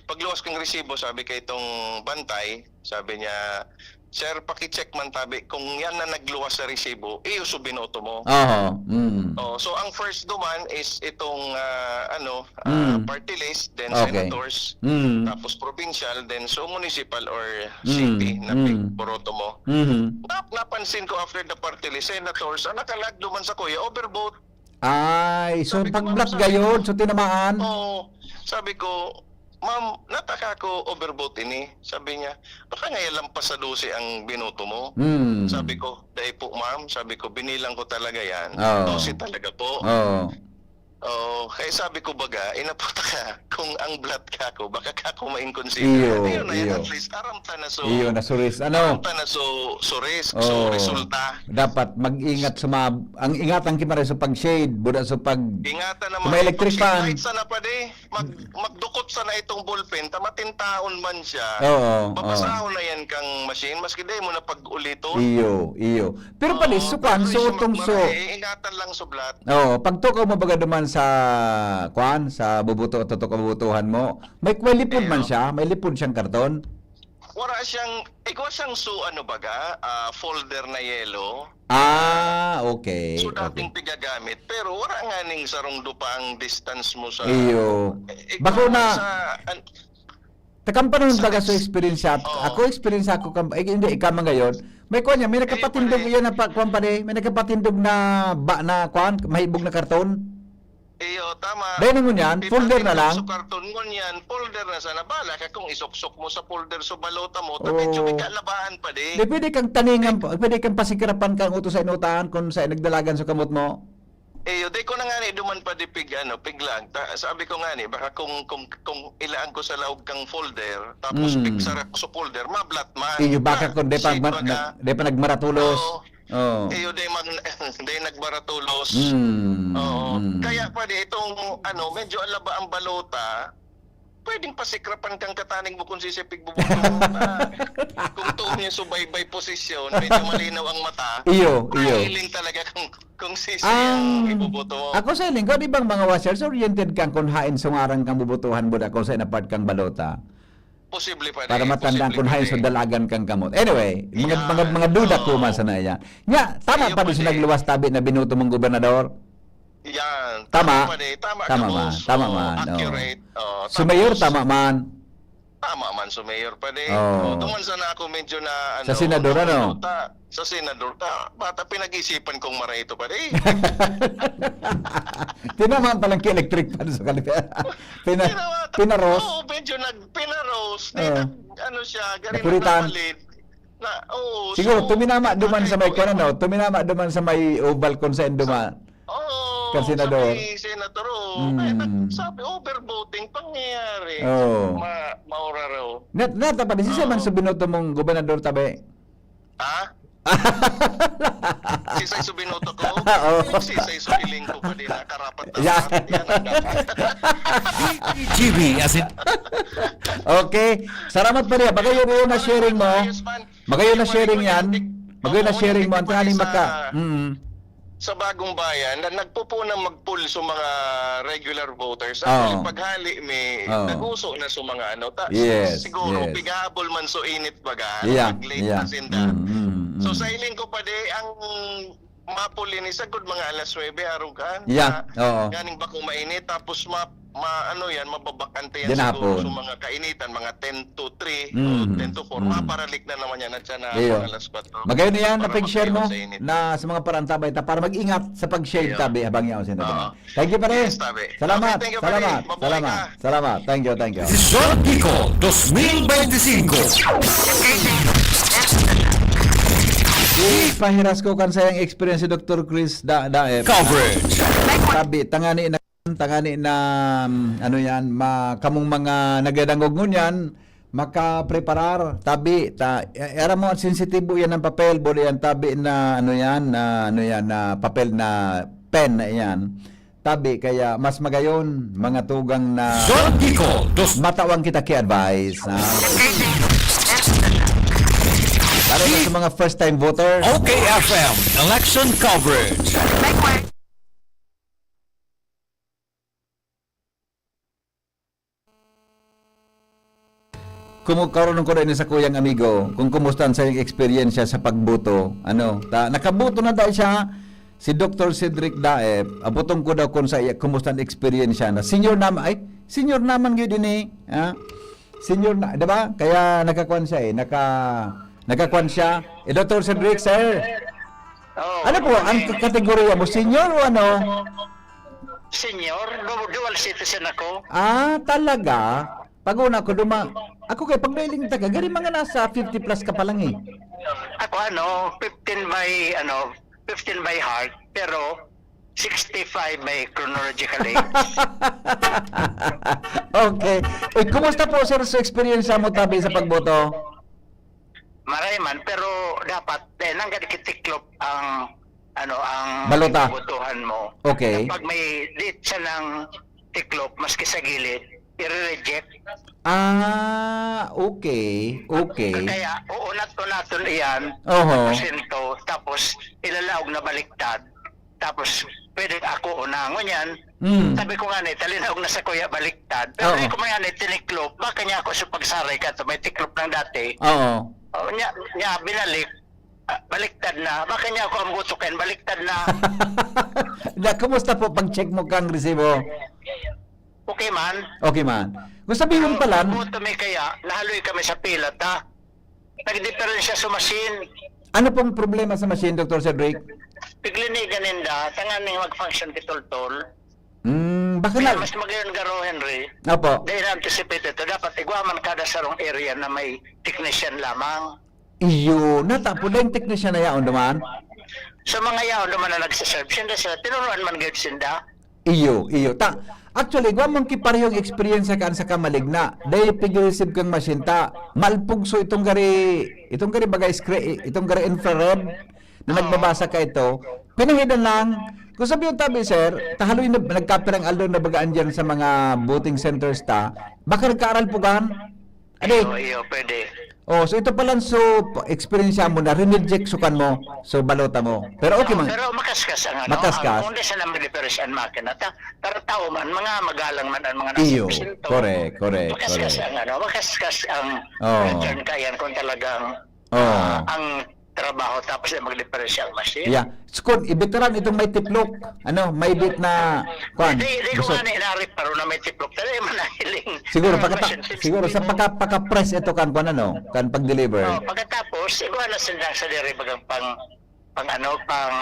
pagluwas kong resibo, sabi kay itong bantay, sabi niya, "Sir, paki-check man tabi kung yan na nagluwas sa resibo, iyo so binoto mo." Aha, mm. Oh, so ang first duman is itong, ah, ano, ah, Mm. party list, then Okay. senators, Mm. tapos provincial, then so municipal or Mm, city na mm. binoto mo. Mhm. Nap-, napansin ko after the party list, senators, ang nakalag duman sa kuya, overvote. Ay, so Sabi ko, pag "Ma'am," black sabi ko, gayod, so tinamaan? Oo. Sabi ko, "Ma'am, nataka ako, overvote ini." Sabi niya, "Baka nga yan lampas sa dose ang binoto mo." Hmm. Sabi ko, "Dai po, ma'am." Sabi ko, "Binilang ko talaga yan. Oo. Dose talaga po." Oo. Oo. Kaya sabi ko, "Baga, inaputa ka. Kung ang blot ka ako, baka ka ako ma-inconsider." Iyo, Ayun na yan, iyo. At least, aram ta na so, Iyo, na so risk. Ano? aram ta na so, so risk, so Oo. resulta. Dapat mag-ingat sa mga, ang ingatan ki maray sa pag-shade, buda sa pag-, Ingatan sa naman. mga electric Pag-shade fan. light sana pa di, mag-, magdukot sana itong ballpen, ta matintaon man siya. Oo, Mabasahon oo. na yan kang machine, maski di mo na pag-uliton. Iyo, iyo. Pero Oo, pali, so kwan, pero so siya tong so magmaray, ingatan lang sa blot. Oo, pagtukaw mo baga duman sa, kwan, sa bubuto, tutok bubutuhan mo, may, may lipod man Iyo. siya, may lipod siyang karton? Wala siyang, igwa siyang su-, ano baga, ah, folder na yelo. Ah, okay, So, okay. dating pigagamit, pero wala nga ning sarong dupang distance mo sa Iyo. Eh, Bako igwa na, sa, an-, Takang panahon sa baga sa next experience at-, Oo. ako experience ako kam-, eh, hindi, ika man gayon. May kuwan niya, may Iyo, nakapatindog pare. iyan na pa, kuwan pa di, may nakapatindog na ba na kuwan, mahibog na karton? Iyo, tama. Dahil na ngunyan, folder na lang. Sa karton ngunyan, folder na sana. Bala ka kung isuksok mo sa folder so balota mo, ta medyo Oo. May kalabaan pa di. Di, pwede kang taningan pa, pwede kang pasikrapan kang utos sa inutaan kung sa nagdalagan sa kamot mo. Iyo, di ko na nga ni duman pa di pig, ano, piglang. Ta, sabi ko nga ni, baka kung, kung, kung ilaan ko sa laog kang folder, tapos Mm. Pigsara ko sa folder, mablat man. Iyo, baka Ah, kung di pa shit, mag-, baga. Nag-, di pa nagmaratulos. Oo. Oo. Iyo, di mag-, di nagmaratulos. Mm, Oo. Mm. Kaya pa di, itong, ano, medyo alaba ang balota, pwedeng pasikrapan kang kataning mo kung sisipig bubuto mo. Ah, kung tuon yung subaybay posisyon, medyo malinaw ang mata. Iyo, iyo. Hiling talaga kung, kung sisay ang Ang, ibubuto mo. Ako sa hiling ko, di bang mga washers, oriented kang kung hain sungaran kang bubutuhan mo, da kung sa inapart kang balota? Posible pa Para rin, matandaan posible kung pa hain rin. Sundalagan kang kamot. Anyway, mga, Yan. mga, mga duda ko Oo. man sana yan. Nga, tama Ayun pa pa din siya rin. Nagluwas tabi na binuto mong gobernador? Yan, Tama. Tama pa rin. Tama Tama ka, man. Boss. Tama Oo, man. Oo. Accurate. Oo, So, mayor, tapos, tama man. Tama man, so mayor pa rin. Oo. Oo, tuman sana ako medyo na, Sa ano, senador, ano? Nakulo ta. Sa senador ta. Bata, pinag-isipan kong mara ito pa rin. Tinamaan palang ki-electric fan sa kalipay. Pina-, Tinamaan ta-, pinaros? Oo, medyo nagpinaros. Di Oo. Nag-, ano siya, ganun Napuritan. Nagpalit. Na, oo, Siguro, so, tuminama duman sa may, kung ano, tuminama duman sa may oval kung saan duma-, Oo, kan senador. Sa may senador, oo. Kaya nag-, Mm. sabi, overvoting, pangyayari. Oo. Ma-, maura raw. Nat-, nata pa, di siya man Oo. sa binoto mong gobernador, tabi? Ha? Sisay su binoto ko? Oo. Sisay su hiling ko pa din, ah, karapat-dapat. Yan. Yan ang dapat. G B, as in Okay. Salamat, pare. Baka yun, yun na sharing mo. Ayos man. Magayon na Yung sharing yan. Magayon na Oo, sharing mo. Ang hindi pa tangani rin maka-, sa, mm. sa Bagong Bayan, na nagpupunang mag-poll sa mga regular voters. Oo. Actually, paghali, may Oo. nag-uso na sa mga ano. Ta-, Yes, siguro, yes. Pigahabol man so init baga, ano, Yeah, pag-late yeah. na sinda. Mm, mm, mm. So, sa hiling ko pa di, ang mapuli ni sagkod mga alas nuebe, arog kan, Yeah, na oo. Nganing bakong mainit, tapos ma-, ma-, ano yan, mababakante yan Yan siguro hapon. Sa mga kainitan, mga ten to three o Mm, ten to four, mm. Maparalik na naman yan at siya na Iyo. Mga alas kwatro. Magayon na yan, na Para pag-share mo makaiwas sa init. Na sa mga parantabay ta, para mag-ingat sa pag-share Iyo. Tabi habang yaon sa Oo. Naman. Thank you, pare. Yes, tabi. Salamat, Okay, thank you, pare. Salamat, Mabuhay salamat, ka. Salamat. Thank you, thank you. Desisyon Bicol dos mil beintisinko. Ipahiras ko kan sayang experience si Doktor Chris Da-, Daep. Coverage. Tabi, tangani na, tangani na, um, ano yan, ma-, kamong mga nagdadangog ngunyan, makapreparar, tabi, ta, e-, era mo, sensitibo yan ng papel, buli yan, tabi na, ano yan, na, ano yan, na papel na pen na yan. Tabi, kaya mas magayon, mga tugang na Zone Bicol, dos- matawang kita ki-advise, ha? Lalo na sa mga first-time voters. O K F M, election coverage. Kumu-, karon ko na ini sa kuyang amigo, kung kumusta ang sayang eksperyensya sa pagboto. Ano, ta, nakaboto na daw siya, si Doktor Cedric Daep. Abotong ko daw kung sa iya, kumusta ang eksperyensya na. Senior naman, ay, senior naman gyud ini, ha? Senior na, di ba? Kaya nakakuan siya eh, naka, nakakuan siya. Eh, Doktor Cedric, sir? Oh, Ano po ang kategorya mo? Senior o ano? Senior, du-, dual citizen ako. Ah, talaga? Pag una ko, duma-, ako kay pag nailing ta ka, gari mga nasa fifty plus ka pa lang eh. Ako ano, fifteen by, ano, fifteen by heart, pero sixty-five by chronological age. Okay. Eh, kumusta po, sir, sa eksperyensya mo, tabi, sa pagboto? Maray man, pero dapat, eh, nanggad kitiklop ang, ano, ang Balota. Botohan mo. Okay. Kapag may di siya ng tiklop, maski sa gilid, i-reject. Ah, okay. Okay. Kaya, uunat-unaton iyan, Oho. Porsyento, tapos ilalaog na baliktad. Tapos, pwede ako una, ngunyan. Mm. Sabi ko nga ni, talinaog na sa kuya, baliktad. Pero Oo. Di ko man nga ni, tiniklop. Baka niya ako sa pagsaray ka, to may tiklop ng dati. Oo. O, niya, niya, binalik. Ah, baliktad na. Baka niya ako ang butukin, baliktad na. Na, kumusta po pag-check mo kang resibo? Okay man. Okay man. Kung sabihin Ang pala, buto may kaya, nahaloy kami sa pila, ta. Nagdiperensya sa machine. Ano pong problema sa machine, Doktor Cedric? Piglinigan ninda, tanganing mag-function kitultol. Mm, baka Kaya na mas magayon garo, Henry. Opo. Dahil na-anticipate ito, dapat igwa man kada sarong area na may technician lamang. Iyo, natapo na yung technician na yaon naman. Sa mga yaon naman na nagsiserve, sinda sila, tinuruan man gayud sinda. Iyo, iyo. Ta, actually, igwa mong kiparehong experience kan sa kamaligna. Dahil pig-receive kang machine ta, malpugso itong gari, itong gari bagay scre-, itong gari infrared na Oo. nagbabasa ka ito. Pinahidan lang. Kung sabi yung tabi, sir, tahaloy na nagkapirang aldaw na bagaan dyan sa mga voting centers ta, baka nagkaaral pugan? Ade. Iyo, iyo, pwede. Oh, so ito pala, so, experience mo na, rineject sukan mo, so balota mo. Pero okay Oo, man. Pero makaskas ang ano, Makaskas. ang, kung di sa naman difference ang makina, ta, pero tao man, mga magalang man ang mga nasa Iyo, presinto. correct, correct, Makaskas correct. ang ano, makaskas ang Oo. return ka yan kung talagang, Oo. ah, ang trabaho tapos ay mag-differential machine. Yeah. So, kun, i-veteran itong may tiplok, ano, may bit na, kwan, Hindi, hindi ko gusto. nga na inarip, pero na may tiplok. Talaga man nahiling. Siguro, Pero pagkata-, question, since siguro sa hindi mo pagka-, pagka-press ito kan, kwan, ano, kan pag-deliver. Oh, pagkatapos, igwa na sila sa diri bagang pang, pang ano, pang,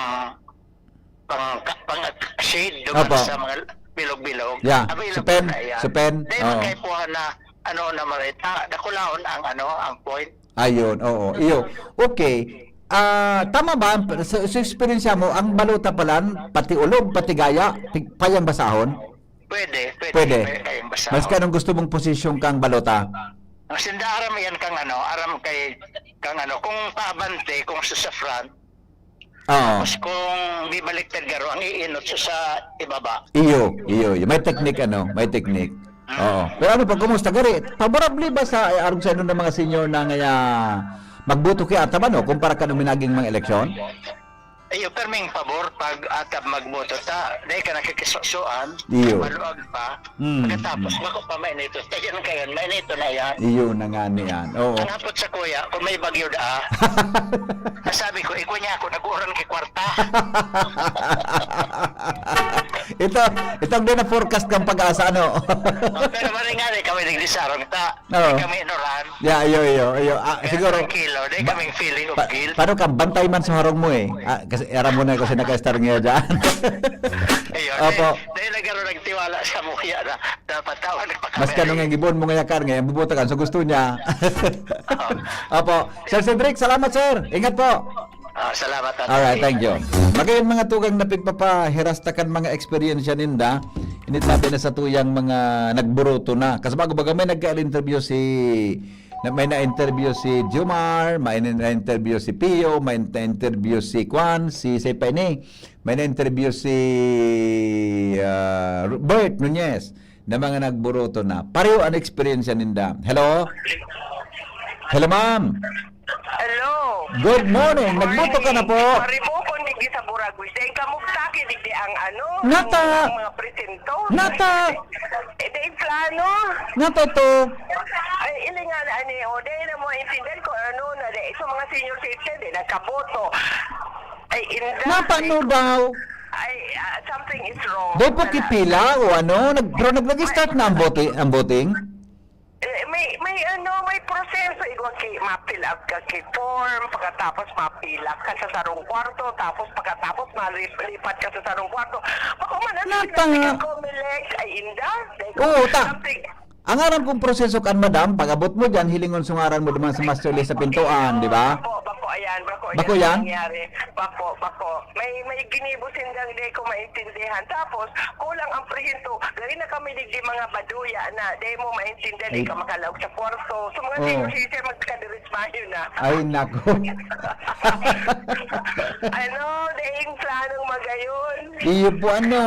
pang, pang shade doon Opo. sa mga bilog-bilog. Yeah, Available supen, na yan. supen, Dahil oo. magkaipuhan na, ano, na marita, dakulaon ang, ano, ang point. Ayun, oo. Iyo. Okay. Ah, tama ba? Sa, sa eksperyensya mo, ang balota pala, pati ulob, pati gaya, tig-, payang basahon? Pwede, pwede, Pwede. pwede kayang basahon. Mas kanong gusto mong posisyon kang balota? Ang sinda aram yan kang ano, aram kay, kang ano, kung paabante, kung sa, sa front, Oo. tapos kung bibaliktad garo, ang iinot sa, sa ibaba. Iyo, iyo, iyo. May technique, ano? May technique. Oo. Pero ano po, kumusta? Gari, favorable ba sa, eh, arog sa inyo ng mga senior na ngaya magboto kaya ata ba, no? Kumpara ka nung minaging mga eleksyon? Iyo, perming pabor pag atab magboto ta, dahil ka nakikisusuan, Iyo. maluag pa, Mm, pagkatapos, mm. bako pa mainiton. Kaya yan, mainiton na yan. Iyo na nga niyan. Oo. Ang hapot sa kuya, kung may bagyo da, sabi ko, "Ikaw niya ako, nag-uuran kay kwarta." Ito, itong din na forecast kang pag-asa, ano? Oh, pero maring nga, kami nagdisarong ta. Oo. Kami inuran. Yeah, iyo, iyo, iyo. Ah, Kaya siguro, trangkilo, di ba-, kaming feeling of pa-, guilt. paano ka, bantay man sa harong mo eh. Ah, kasi aram mo na kasi naka-star ngayon dyan. Ayun, Opo. dahil, dahil nagkaroon ng tiwala sa muya na dapat tao nagpakamali. Mas kanong ang gibon mo nga yakar ngayon, bubuta ka sa gusto niya. Oo. Opo. Sir Cedric, salamat, sir. Ingat po. Ah, salamat, Tatay. Alright, thank you. Magayon mga tugang na pigpapahirasta kan mga eksperyensya ninda. Initabi na sa tuyang mga nagburuto na. Kasi bago baga may nagka-interview si, na, may na-interview si Jomar, may na-interview si Pio, may na-interview si Kwan, si, si pa ini, may na-interview si, ah, Bert Nunez na mga nagburuto na. Pareho ang eksperyensya ninda. Hello? Hello, ma'am. Hello. Good morning. Nagboto ka na po? Maribokon digdi sa Buragos. Dahil kamugtaki digdi ang ano, Nata. ang mga presinto. Nata. Eh, dahil plano. Nata to. Ay, ilingan, ani, o, dahil na mo intindihan ko, ano, na, dahil sa mga senior citizen, di nagkaboto. Ay, inda. Napano daw? Ay, ah, something is wrong. Dahil po kipila o ano, nag-, pero nag-, nag-start na ang voting, ang voting? Eh, may, may ano, may proseso. Igwa ki, ma-fill out ka ki form, pagkatapos mapila ka sa sarong kwarto, tapos pagkatapos malip-, lipat ka sa sarong kwarto. Bako man, ano, Natang- pinagtikan ko, Melek, ay inda. Dahil Oo, ta-, something. Ang aram kong proseso kan madam, pag-abot mo dyan, hilingon sa ngaran mo duman sa master list sa pintuan, di ba? Bako, bako, ayan, bako, Bako ayan, yan? nangyari. Bako, bako. May, may ginibo sindang di ko maintindihan. Tapos, kulang ang presinto. Gari na kami digdi mga baduya na, di mo maintindihan, di Ay. ka makalaog sa kwarto. So, mga Oo. senior citizen, magkadiris mayo na. Ay, nako. Ano, daing planong magayon. Iyo po, ano.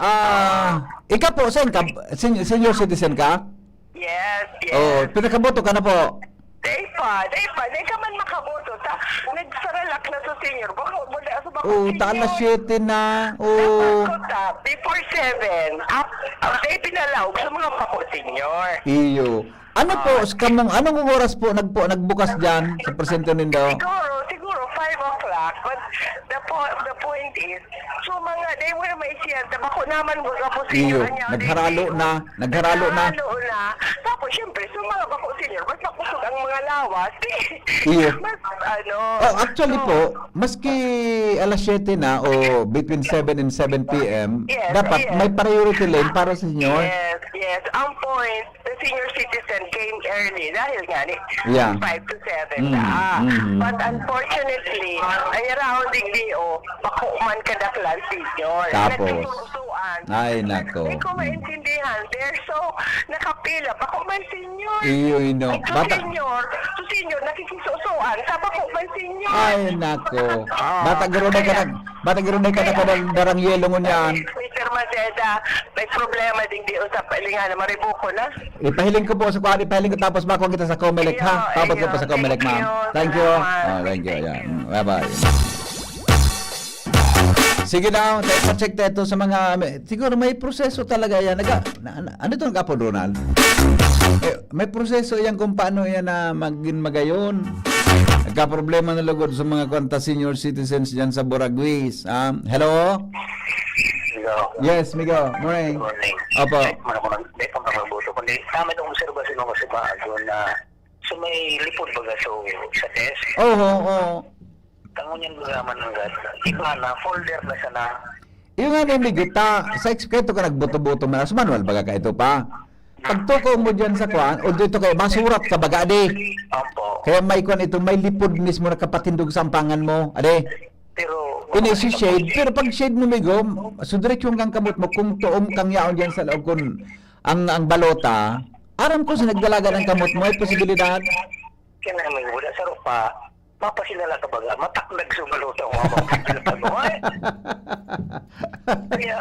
Ah, ikaw po, saan ka? Sen-, senior citizen ka? Yes, yes. Oh, pinakaboto ka na po? Day pa, day pa. Day ka man makaboto. Ta, nagsaralak na sa senior. Bako, wala sa bako Oh, senior. ta alas siyete na. Oh. Dapat ko ta, before seven. Ap-, ang day pinalaog sa mga bako senior. Iyo. Ano po, Ah, sa kamong, anong oras po nagpo-, nagbukas dyan sa presinto nindo? Siguro, siguro five o'clock. But the po-, the point is, so mga, they were my siyenta, bako naman, baga po senior. Iyo, niya, nagharalo na, nagharalo na. Nagharalo na. Tapos, syempre, so mga bako senior, mas makusog ang mga lawas. Iyo. Mas, ano, Oh, actually so po, maski alas siyete na o between seven and seven p m, Yes, dapat yes. may priority lane para sa senior. Yes, yes. Ang point, the senior citizen came early dahil nga ni Yeah. five to seven Mm, na. mm. But unfortunately, ay around digdi, oh, bako man kadaklan senior. Tapos? Nagsususuan. Ay, nako. Hindi ko Mm. maintindihan. They're so nakapila. Bako man senior. Iyo, ino. Ay, so Bata- senior. So senior, nakikisusuan. Sa bako man senior. Ay, nako. Ah. Bata garo na ka Kaya nag-, bata garo na ka Kaya nagpadal-, darang yelo ngunyan. Mister Maceda, may problema digdi usap, linga na maribuko na. Ipahiling ko po sa kuwan, ipahiling ko tapos makuha kita sa Comelec, ha? Iyo, Tapos ko iyo. po sa Comelec, Thank ma'am. you. Thank you. Salamat. Oh, thank you. Thank Yeah. you. Mm, bye-bye. Sige daw, te, pa-check tayo to sa mga, may, siguro may proseso talaga yan. Naga-, na, na, ano itong Apo Ronald? Eh, may proseso yan kung paano yan na maging magayon. Nagka-problema na lugod sa mga kwanta senior citizens dyan sa Boragwis. Ah, hello? Hello. Yes, Migo. Morning. Good morning. Opo. Check mo na kung nag-, may pang magbuto. Kundi, tama itong obserbasyon mo kasi ba, doon na, so may lipod baga, so, sa desk. Oo, oo. Tango niyan baga man ng gas. Iba na, folder na siya na. Yung nga, may migita. Sa eksperto ka nagbuto-buto man. Sa manual baga ka ito pa. Pagtuko mo dyan sa kwan, although ito kay basurat ka baga, adi. Opo. Kaya may kwan ito, may lipod mismo nakapatindog sa ampangan mo, adi. Pero, Ini si shade, pero pag shade mo, Migo, so diretso hanggang kamot mo, kung tuom kang yaon dyan sa loob, kung ang, ang balota, aram ko sa nagdalagan ang kamot mo, ay posibilidad. Kaya naman, wala sa rupa, mapasinala ka baga, mataknag sa balota ang mga pagkakita mo, ay. Kaya,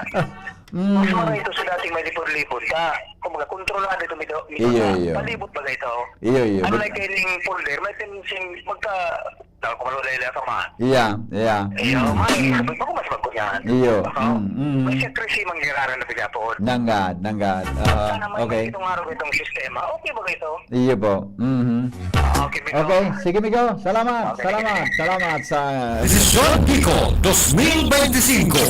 Mm. mas maray ito sa dating may lipod-lipod ka. Kumbaga, kontrolado ito, may do-, may Iyo, mga iyo. palibot baga ito. Iyo, iyo. Unlike But kaining folder, may tendency magka-, tawag ko, malulay-lay ka man. Iya, iya. Iyo, Mm, may, mm. sabi ko, mas bago yan. Iyo. Ako, Mm, mm. may secrecy manggiraran na pagkapon. Nanggad, nanggad. Ah, Sana may okay. itong araw itong sistema. Okay ba ito? Iyo po. Mhm. Ah, okay, Migo. Okay, sige, Migo. Salamat, Okay. salamat, salamat sa Desisyon Bicol dos mil beintisinko.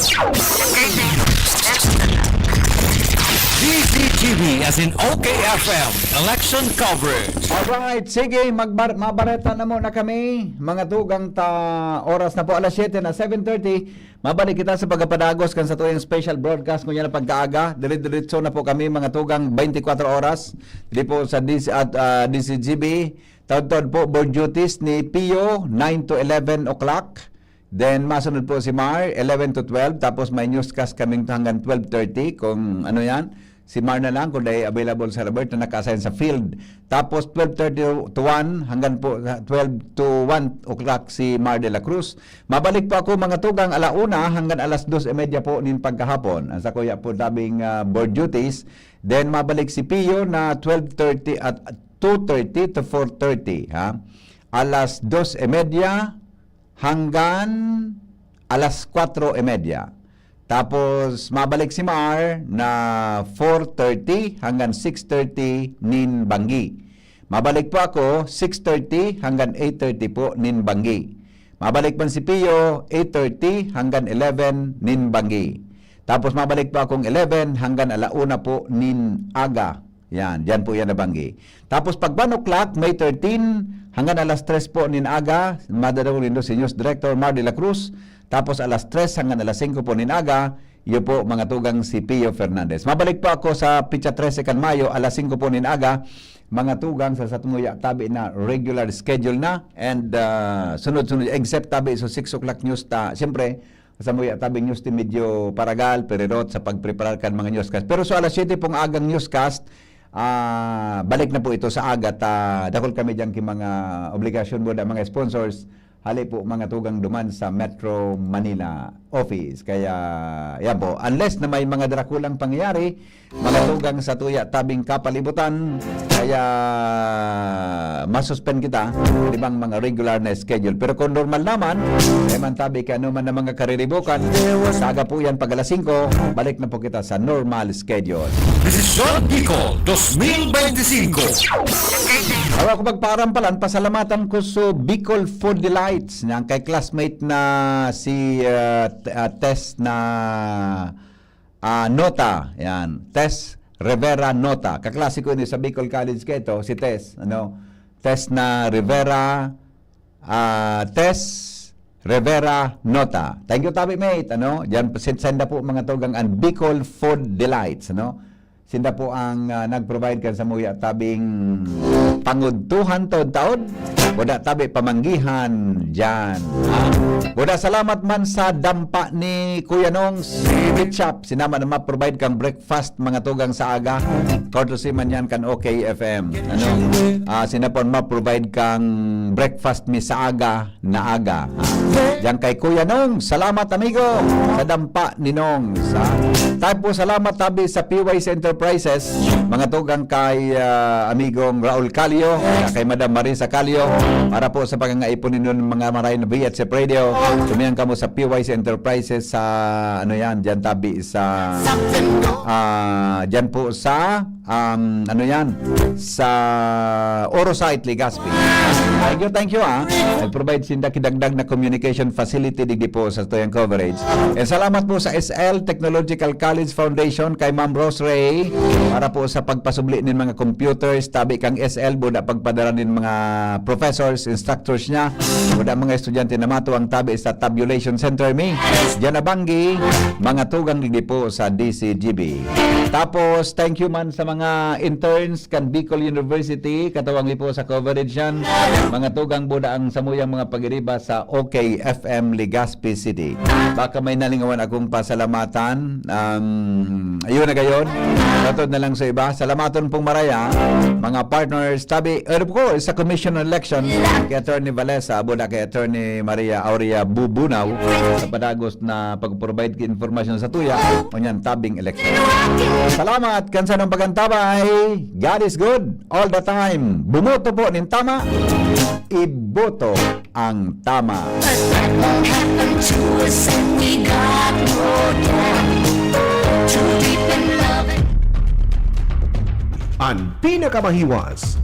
D Z G B as in O K F M, election coverage. Alright, sige, magbar-, mabareta na muna kami. Mga tugang ta, oras na po, alas siyete na, seven thirty. Mabalik kita sa pagkapadagos kan satuyang special broadcast ngunyan na pagkaaga. Dire-diretso na po kami, mga tugang, twenty-four oras. Di po sa D C at, ah, D Z G B. Taud-taud po, board duties ni Pio, nine to eleven o'clock. Then, masunod po si Mar, eleven to twelve. Tapos may newscast kaming hanggang twelve thirty, kung ano yan. Si Mar na lang, kung dahil available sa Robert na naka-assign sa field. Tapos, twelve thirty to one, hanggang po, ah, twelve to one o'clock si Mar de la Cruz. Mabalik po ako, mga tugang, ala una hanggang alas dos y media po nin pagkahapon. Ang sakuya po tabing, ah, board duties. Then, mabalik si Pio na twelve thirty at two thirty to four thirty, ha? Alas dos y media hanggang alas kwatro y media. Tapos, mabalik si Mar na four thirty hanggang six thirty nin banggi. Mabalik po ako, six thirty hanggang eight thirty po nin banggi. Mabalik man si Pio, eight thirty hanggang eleven nin banggi. Tapos, mabalik po akong eleven hanggang ala una po nin aga. Yan, diyan po yan nabanggi. Tapos pag one o'clock, May thirteen, hanggang alas tres po nin aga, madadangog nindo si News Director Mar de la Cruz. Tapos alas tres hanggang alas singko po nin aga, iyo po, mga tugang, si Pio Fernandez. Mabalik po ako sa pitsa trese kan Mayo, alas singko po nin aga, mga tugang, sa satong ya tabi na regular schedule na. And, ah, sunod-sunod, except tabi sa six o'clock news ta, siyempre, sa muya tabing news team medyo paragal, perirot sa pagpreparar kan mga newscast. Pero so alas siyete pong agang newscast, ah, balik na po ito sa aga ta dakul kami diyan ki mga obligasyon mo na mga sponsors. Hali po mga tugang duman sa Metro Manila office. Kaya, yan po. Unless na may mga drakulang pangyayari, mga tugang sa tuya tabing kapalibutan, kaya masuspend kita, di bang mga regular na schedule. Pero kung normal naman, eh man tabi kay ano man ang mga kariribukan, sa aga po yan pag alas singko, balik na po kita sa normal schedule. Desisyon Bicol dos mil beintisinko. Bago ako magpaaram palan, pasalamatan ko so Bicol Food Delights, niyang kay classmate na si, ah, T-, ah, Tess na, ah, Nota. Yan, Tess Rivera Nota. Kaklase ko ini sa Bicol College kaito, si Tess, ano? Tess na Rivera, ah, Tess Rivera Nota. Thank you, tabi mate, ano? Diyan, sinda po mga tugang ang Bicol Food Delights, ano? Sinda po ang, ah, nag-provide kan samuya tabing pangudtuhan taod-taod. Wala tabi pamanggihan diyan. Ah, wala, salamat man sa dampa ni Kuya Nongs Meat Shop. Sinda man ang ma-provide kang breakfast mga tugang sa aga. Courtesy man yan kan O K F M. Ano? Ah, sinda po ang ma-provide kang breakfast mi sa aga na aga. Diyan kay Kuya Nong, salamat amigo sa dampa ni Nong. Sa, tayo po salamat tabi sa P Y C Enterprises, mga tugang kay, ah, amigong Raul Calio, kay Madam Marisa Calio, para po sa pagkangaipon ninyo ng mga maray na V H F Radio. Sumiyan kamo sa P Y C Enterprises sa, ano yan, diyan tabi sa, ah, diyan po sa um, ano yan, sa Orosite, Legazpi. Thank you, thank you, ah. Nag-provide sinda kidagdag na communication facility digdi po sa tuyang coverage. And salamat po sa S L Technological College Foundation kay Ma'am Rose Ray para po sa pagpasubli nin mga computers. Tabi kang S L, buda pagpadara nin mga professors, instructors niya. Buda mga estudyante na matuwang tabi sa Tabulation Center mi. Diyan na banggi, mga tugang digdi po sa D C G B. Tapos, thank you man sa mga interns kan Bicol University, katawang mi po sa coverage yan. Mga tugang buda ang samuyang mga pagiriba sa O K F M Legazpi City. Baka may nalingawan akong pasalamatan. Um, ayun na gayon. Katod na lang sa iba. Salamaton pong maraya, mga partners. Tabi, and of course, sa Commission on Election, kay Attorney Valesa, buda kay Attorney Maria Aurea Bubunaw, sa padagos na pag-provide ki informasyon sa tuya, o niyan, tabing election. Salamat kan sanong pag-antabay. God is good all the time. Bumoto po nin tama. Iboto ang tama. But that won't happen to us and we got no time. Too deep in love. An pinakamahiwas